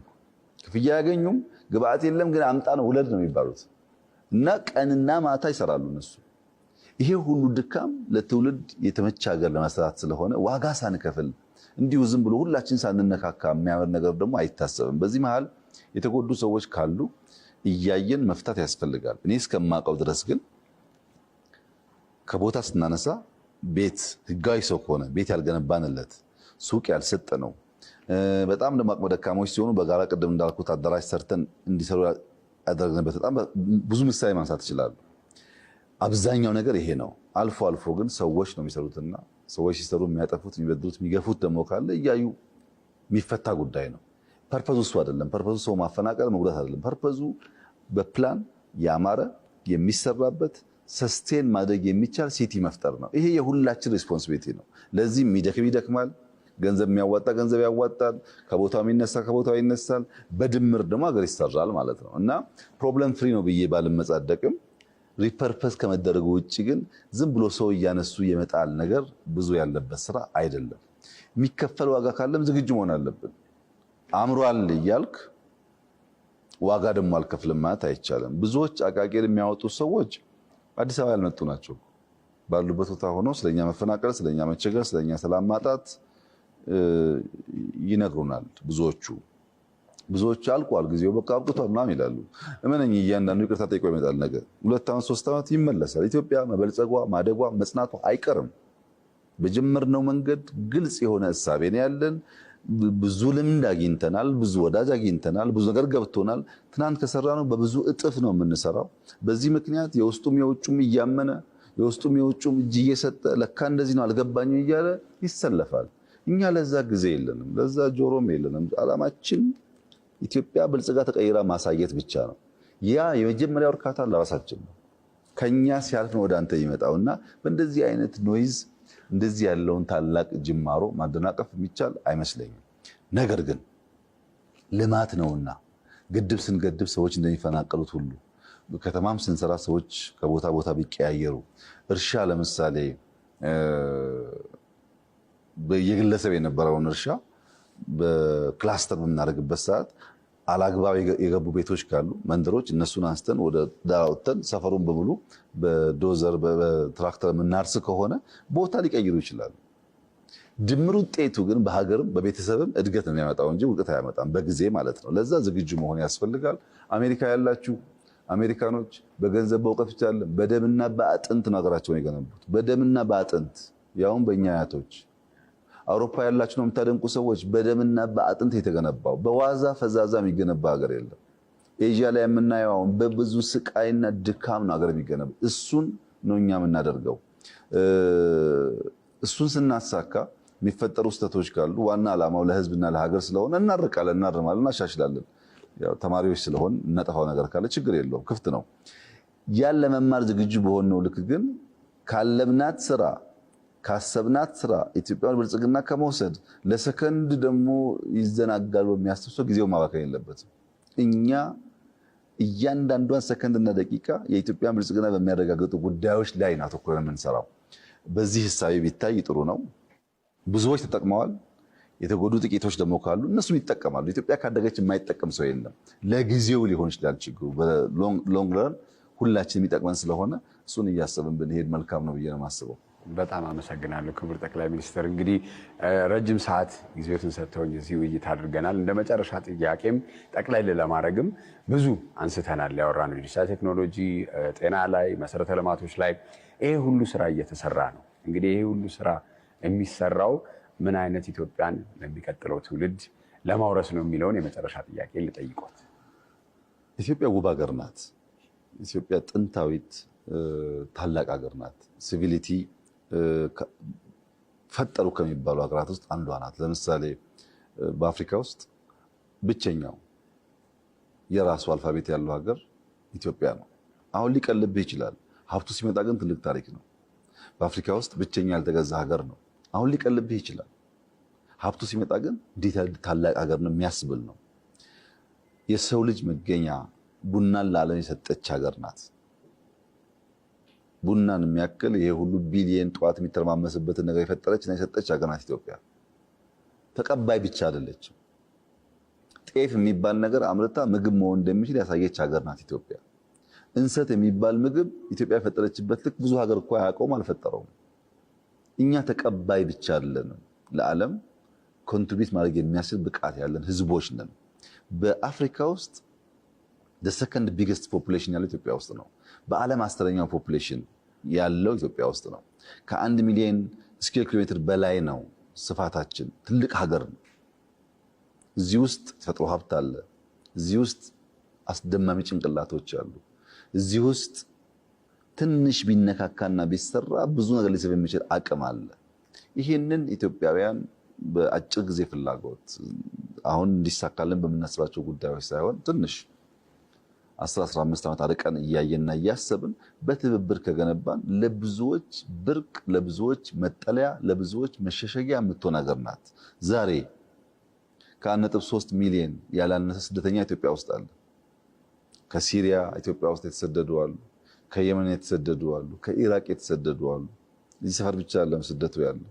ክፍያ አያገኙም። ግብአት የለም፣ ግን አምጣ ነው፣ ውለድ ነው የሚባሉት እና ቀንና ማታ ይሰራሉ እነሱ። ይሄ ሁሉ ድካም ለትውልድ የተመቸ ሀገር ለመስራት ስለሆነ ዋጋ ሳንከፍል እንዲሁ ዝም ብሎ ሁላችን ሳንነካካ የሚያምር ነገር ደግሞ አይታሰብም። በዚህ መሃል የተጎዱ ሰዎች ካሉ እያየን መፍታት ያስፈልጋል። እኔ እስከማውቀው ድረስ ግን ከቦታ ስናነሳ ቤት ህጋዊ ሰው ከሆነ ቤት ያልገነባንለት፣ ሱቅ ያልሰጠ ነው፣ በጣም ደግሞ አቅመ ደካሞች ሲሆኑ በጋራ ቅድም እንዳልኩት አዳራሽ ሰርተን እንዲሰሩ ያደረግንበት በጣም ብዙ ምሳሌ ማንሳት ይችላሉ። አብዛኛው ነገር ይሄ ነው። አልፎ አልፎ ግን ሰዎች ነው የሚሰሩትና ሰዎች ሲሰሩ የሚያጠፉት፣ የሚበድሉት፣ የሚገፉት ደግሞ ካለ እያዩ የሚፈታ ጉዳይ ነው። Purpose ኡ እሱ አይደለም። Purpose ኡ ሰው ማፈናቀል መጉዳት አይደለም። Purpose ኡ በፕላን ያማረ የሚሰራበት sustain ማድረግ የሚቻል city መፍጠር ነው። ይሄ የሁላችን responsibility ነው። ለዚህ የሚደክም ይደክማል፣ ገንዘብ የሚያዋጣ ገንዘብ ያዋጣል፣ ከቦታው የሚነሳ ከቦታው ይነሳል። በድምር ደግሞ ሀገር ይሰራል ማለት ነው እና problem free ነው ብዬ ባልመጻደቅም repurpose ከመደረጉ ውጭ ግን ዝም ብሎ ሰው እያነሱ የመጣል ነገር ብዙ ያለበት ስራ አይደለም። የሚከፈል ዋጋ ካለም ዝግጁ መሆን አለብን። አምሯል እያልክ ዋጋ ደግሞ አልከፍልም ማለት አይቻልም። ብዙዎች አቃቂር የሚያወጡ ሰዎች አዲስ አበባ ያልመጡ ናቸው። ባሉበት ቦታ ሆነው ስለኛ መፈናቀል፣ ስለኛ መቸገር፣ ስለኛ ሰላም ማጣት ይነግሩናል። ብዙዎቹ አልቋል፣ ጊዜው በቃ አብቅቷል ምናምን ይላሉ። እመነኝ እያንዳንዱ ይቅርታ ጠይቆ ይመጣል። ነገ 2 ዓመት 3 ዓመት ይመለሳል። ኢትዮጵያ መበልጸጓ፣ ማደጓ፣ መጽናቷ አይቀርም። በጀመርነው መንገድ ግልጽ የሆነ እሳቤ ነው ያለን። ብዙ ልምድ አግኝተናል፣ ብዙ ወዳጅ አግኝተናል፣ ብዙ ነገር ገብቶናል። ትናንት ከሰራነው በብዙ እጥፍ ነው የምንሰራው። በዚህ ምክንያት የውስጡም የውጩም እያመነ፣ የውስጡም የውጩም እጅ እየሰጠ፣ ለካ እንደዚህ ነው አልገባኝም እያለ ይሰለፋል። እኛ ለዛ ጊዜ የለንም፣ ለዛ ጆሮም የለንም። ዓላማችን ኢትዮጵያ በልጽጋ ተቀይራ ማሳየት ብቻ ነው። ያ የመጀመሪያው እርካታ ለራሳችን ነው። ከኛ ሲያልፍ ነው ወደ አንተ የሚመጣው። እና በእንደዚህ አይነት noise እንደዚህ ያለውን ታላቅ ጅማሮ ማደናቀፍ የሚቻል አይመስለኝም። ነገር ግን ልማት ነውና ግድብ ስንገድብ ሰዎች እንደሚፈናቀሉት ሁሉ ከተማም ስንሰራ ሰዎች ከቦታ ቦታ ቢቀያየሩ፣ እርሻ ለምሳሌ የግለሰብ የነበረውን እርሻ በ cluster በምናደርግበት ሰዓት አላግባብ የገቡ ቤቶች ካሉ፣ መንደሮች፣ እነሱን አንስተን ወደ ዳር አውጥተን ሰፈሩን በሙሉ በዶዘር በትራክተር የምናርስ ከሆነ ቦታ ሊቀይሩ ይችላሉ። ድምር ውጤቱ ግን በሀገርም በቤተሰብም እድገት ነው የሚያመጣው እንጂ ውድቀት አያመጣም፣ በጊዜ ማለት ነው። ለዛ ዝግጁ መሆን ያስፈልጋል። አሜሪካ ያላችሁ አሜሪካኖች በገንዘብ በእውቀት ብቻ አይደለም፣ በደምና በአጥንት ነው ሀገራቸውን የገነቡት። በደምና በአጥንት፣ ያውም በእኛ አያቶች። አውሮፓ ያላችሁ ነው የምታደንቁ ሰዎች፣ በደምና በአጥንት የተገነባው፣ በዋዛ ፈዛዛ የሚገነባ ሀገር የለም። ኤዥያ ላይ የምናየው አሁን በብዙ ስቃይና ድካም ነው ሀገር የሚገነባው። እሱን ነው እኛ የምናደርገው። እሱን ስናሳካ የሚፈጠሩ ስህተቶች ካሉ ዋና ዓላማው ለህዝብና ለሀገር ስለሆነ እናርቃለን፣ እናርማለን፣ እናሻሽላለን። ያው ተማሪዎች ስለሆን እናጠፋው ነገር ካለ ችግር የለውም፣ ክፍት ነው። ያን ለመማር ዝግጁ በሆነው ልክ ግን ካለምናት ስራ፣ ካሰብናት ስራ፣ ኢትዮጵያን ብልጽግና ከመውሰድ ለሰከንድ ደግሞ ይዘናጋል በሚያስብ ሰው ጊዜው ማባከን የለበትም። እኛ እያንዳንዷን ሰከንድና ደቂቃ የኢትዮጵያን ብልጽግና በሚያረጋግጡ ጉዳዮች ላይ ነው አተኩረን የምንሰራው። በዚህ ህሳቤ ቢታይ ጥሩ ነው። ብዙዎች ተጠቅመዋል። የተጎዱ ጥቂቶች ደግሞ ካሉ እነሱም ይጠቀማሉ። ኢትዮጵያ ካደገች የማይጠቀም ሰው የለም። ለጊዜው ሊሆን ይችላል ችግሩ፣ በ long run ሁላችን የሚጠቅመን ስለሆነ እሱን እያሰብን ብንሄድ መልካም ነው ብዬ ነው የማስበው። በጣም አመሰግናለሁ ክቡር ጠቅላይ ሚኒስትር። እንግዲህ ረጅም ሰዓት ጊዜዎትን ሰጥተውኝ እዚህ ውይይት አድርገናል። እንደ መጨረሻ ጥያቄም ጠቅለል ለማድረግም ብዙ አንስተናል። ያወራነው ዲጂታል ቴክኖሎጂ፣ ጤና ላይ፣ መሰረተ ልማቶች ላይ ይሄ ሁሉ ስራ እየተሰራ ነው። እንግዲህ ይሄ ሁሉ ስራ የሚሰራው ምን አይነት ኢትዮጵያን ለሚቀጥለው ትውልድ ለማውረስ ነው የሚለውን የመጨረሻ ጥያቄ ልጠይቆት። ኢትዮጵያ ውብ ሀገር ናት። ኢትዮጵያ ጥንታዊት ታላቅ ሀገር ናት። Civility ፈጠሩ ከሚባሉ ሀገራት ውስጥ አንዷ ናት። ለምሳሌ በአፍሪካ ውስጥ ብቸኛው የራሱ alphabet ያለው ሀገር ኢትዮጵያ ነው። አሁን ሊቀልብህ ይችላል። ሀብቱ ሲመጣ ግን ትልቅ ታሪክ ነው። በአፍሪካ ውስጥ ብቸኛ ያልተገዛ ሀገር ነው። አሁን ሊቀልብህ ይችላል። ሀብቱ ሲመጣ ግን እንዴት ታላቅ ሀገር ነው የሚያስብል ነው። የሰው ልጅ መገኛ፣ ቡናን ለዓለም የሰጠች ሀገር ናት። ቡናን የሚያክል ይሄ ሁሉ ቢሊየን ጠዋት የሚተረማመስበትን ነገር የፈጠረች እና የሰጠች ሀገር ናት ኢትዮጵያ። ተቀባይ ብቻ አይደለችም። ጤፍ የሚባል ነገር አምርታ ምግብ መሆን እንደሚችል ያሳየች ሀገር ናት ኢትዮጵያ። እንሰት የሚባል ምግብ ኢትዮጵያ የፈጠረችበት ልክ ብዙ ሀገር እኮ አያውቀውም፣ አልፈጠረውም። እኛ ተቀባይ ብቻ አይደለንም። ለዓለም contribute ማድረግ የሚያስችል ብቃት ያለን ህዝቦች ነን። በአፍሪካ ውስጥ second biggest population ያለው ኢትዮጵያ ውስጥ ነው። በዓለም 10ኛው population ያለው ኢትዮጵያ ውስጥ ነው። ከ1 ሚሊዮን square ኪሎ ሜትር በላይ ነው ስፋታችን። ትልቅ ሀገር ነው። እዚህ ውስጥ ተፈጥሮ ሀብት አለ። እዚህ ውስጥ አስደማሚ ጭንቅላቶች አሉ። እዚህ ውስጥ ትንሽ ቢነካካና ቢሰራ ብዙ ነገር ሊስብ የሚችል አቅም አለ። ይህንን ኢትዮጵያውያን በአጭር ጊዜ ፍላጎት አሁን እንዲሳካልን በምናስባቸው ጉዳዮች ሳይሆን ትንሽ 10 15 ዓመት አርቀን እያየንና እያሰብን በትብብር ከገነባን ለብዙዎች ብርቅ፣ ለብዙዎች መጠለያ፣ ለብዙዎች መሸሸጊያ የምትሆን ሀገር ናት። ዛሬ ከ1.3 ሚሊዮን ያላነሰ ስደተኛ ኢትዮጵያ ውስጥ አለ። ከሲሪያ ኢትዮጵያ ውስጥ የተሰደዱ አሉ። ከየመን የተሰደዱ አሉ። ከኢራቅ የተሰደዱ አሉ። እዚህ ሰፈር ብቻ አይደለም ስደቱ ያለ።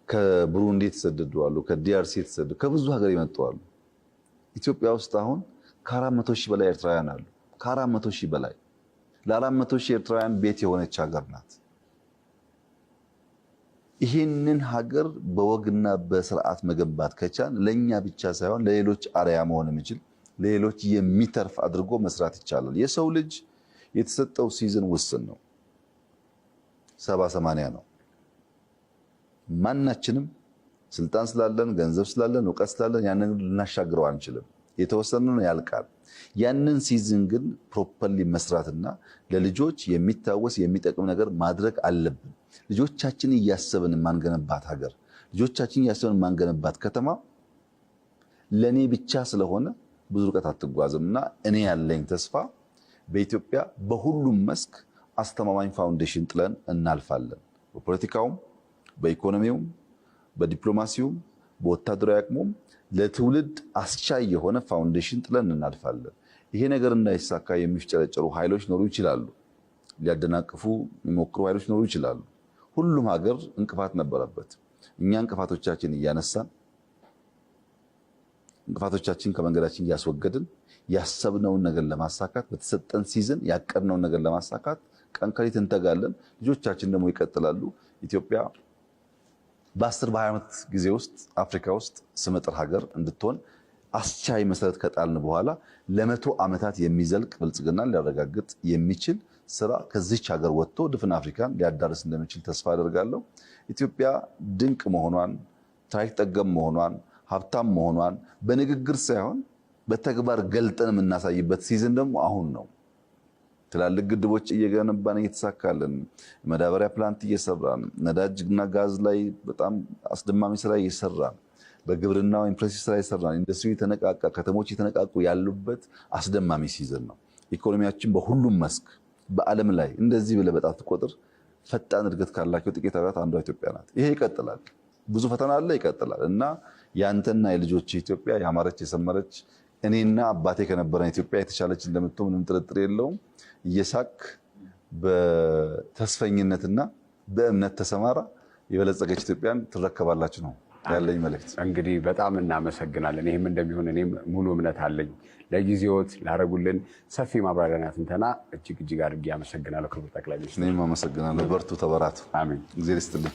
ከብሩንዲ የተሰደዱ አሉ። ከ DRC የተሰደዱ፣ ከብዙ ሀገር የመጡ አሉ። ኢትዮጵያ ውስጥ አሁን ከ400,000 በላይ ኤርትራውያን አሉ። ከ400,000 በላይ፣ ለ400,000 ኤርትራውያን ቤት የሆነች ሀገር ናት። ይህንን ሀገር በወግና በስርዓት መገንባት ከቻልን ለእኛ ብቻ ሳይሆን ለሌሎች አርአያ መሆን የሚችል፣ ለሌሎች የሚተርፍ አድርጎ መስራት ይቻላል። የሰው ልጅ የተሰጠው season ውስን ነው። 70 80 ነው። ማናችንም ስልጣን ስላለን፣ ገንዘብ ስላለን፣ እውቀት ስላለን ያንን ልናሻግረው አንችልም። የተወሰነ ነው፣ ያልቃል። ያንን season ግን properly መስራትና ለልጆች የሚታወስ የሚጠቅም ነገር ማድረግ አለብን። ልጆቻችን እያሰብን የማንገነባት ሀገር፣ ልጆቻችን እያሰብን የማንገነባት ከተማ ለእኔ ብቻ ስለሆነ ብዙ ርቀት አትጓዝም። እና እኔ ያለኝ ተስፋ በኢትዮጵያ በሁሉም መስክ አስተማማኝ foundation ጥለን እናልፋለን። በፖለቲካውም፣ በኢኮኖሚውም፣ በዲፕሎማሲውም፣ በወታደራዊ አቅሙም ለትውልድ አስቻይ የሆነ foundation ጥለን እናልፋለን። ይሄ ነገር እንዳይሳካ የሚፍጨረጨሩ ኃይሎች ሊኖሩ ይችላሉ። ሊያደናቅፉ የሚሞክሩ ኃይሎች ሊኖሩ ይችላሉ። ሁሉም ሀገር እንቅፋት ነበረበት። እኛ እንቅፋቶቻችን እያነሳን፣ እንቅፋቶቻችን ከመንገዳችን እያስወገድን፣ ያሰብነውን ነገር ለማሳካት፣ በተሰጠን season ያቀድነውን ነገር ለማሳካት ቀን ከሌት እንተጋለን። ልጆቻችን ደግሞ ይቀጥላሉ። ኢትዮጵያ በ10 በ20 ዓመት ጊዜ ውስጥ አፍሪካ ውስጥ ስመጥር ሀገር እንድትሆን አስቻይ መሰረት ከጣልን በኋላ ለ100 ዓመታት የሚዘልቅ ብልጽግናን ሊያረጋግጥ የሚችል ስራ ከዚች ሀገር ወጥቶ ድፍን አፍሪካን ሊያዳርስ እንደሚችል ተስፋ አደርጋለሁ። ኢትዮጵያ ድንቅ መሆኗን፣ ታሪክ ጠገብ መሆኗን፣ ሀብታም መሆኗን በንግግር ሳይሆን በተግባር ገልጠን የምናሳይበት season ደግሞ አሁን ነው። ትላልቅ ግድቦች እየገነባን እየተሳካልን፣ ማዳበሪያ plant እየሰራን፣ ነዳጅና ጋዝ ላይ በጣም አስደማሚ ስራ እየሰራን፣ በግብርናው impressive ስራ እየሰራን፣ ኢንዱስትሪ የተነቃቃ፣ ከተሞች የተነቃቁ ያሉበት አስደማሚ season ነው። ኢኮኖሚያችን በሁሉም መስክ በዓለም ላይ እንደዚህ ብለህ በጣት ቁጥር ፈጣን እድገት ካላቸው ጥቂት ሀገራት አንዷ ኢትዮጵያ ናት። ይሄ ይቀጥላል። ብዙ ፈተና አለ፣ ይቀጥላል። እና ያንተና የልጆች ኢትዮጵያ ያማረች የሰመረች፣ እኔና አባቴ ከነበረን ኢትዮጵያ የተሻለች እንደምትሆን ምንም ጥርጥር የለውም። እየሳክ በተስፈኝነትና በእምነት ተሰማራ፣ የበለጸገች ኢትዮጵያን ትረከባላችሁ ነው ያለኝ መልእክት። እንግዲህ በጣም እናመሰግናለን። ይህም እንደሚሆን እኔም ሙሉ እምነት አለኝ። ለጊዜዎት ላደረጉልን ሰፊ ማብራሪያና ትንተና እጅግ እጅግ አድርጌ አመሰግናለሁ ክቡር ጠቅላይ ሚኒስትር። እኔም አመሰግናለሁ። በርቱ፣ ተበራቱ። አሜን። እግዚአብሔር ይስጥልኝ።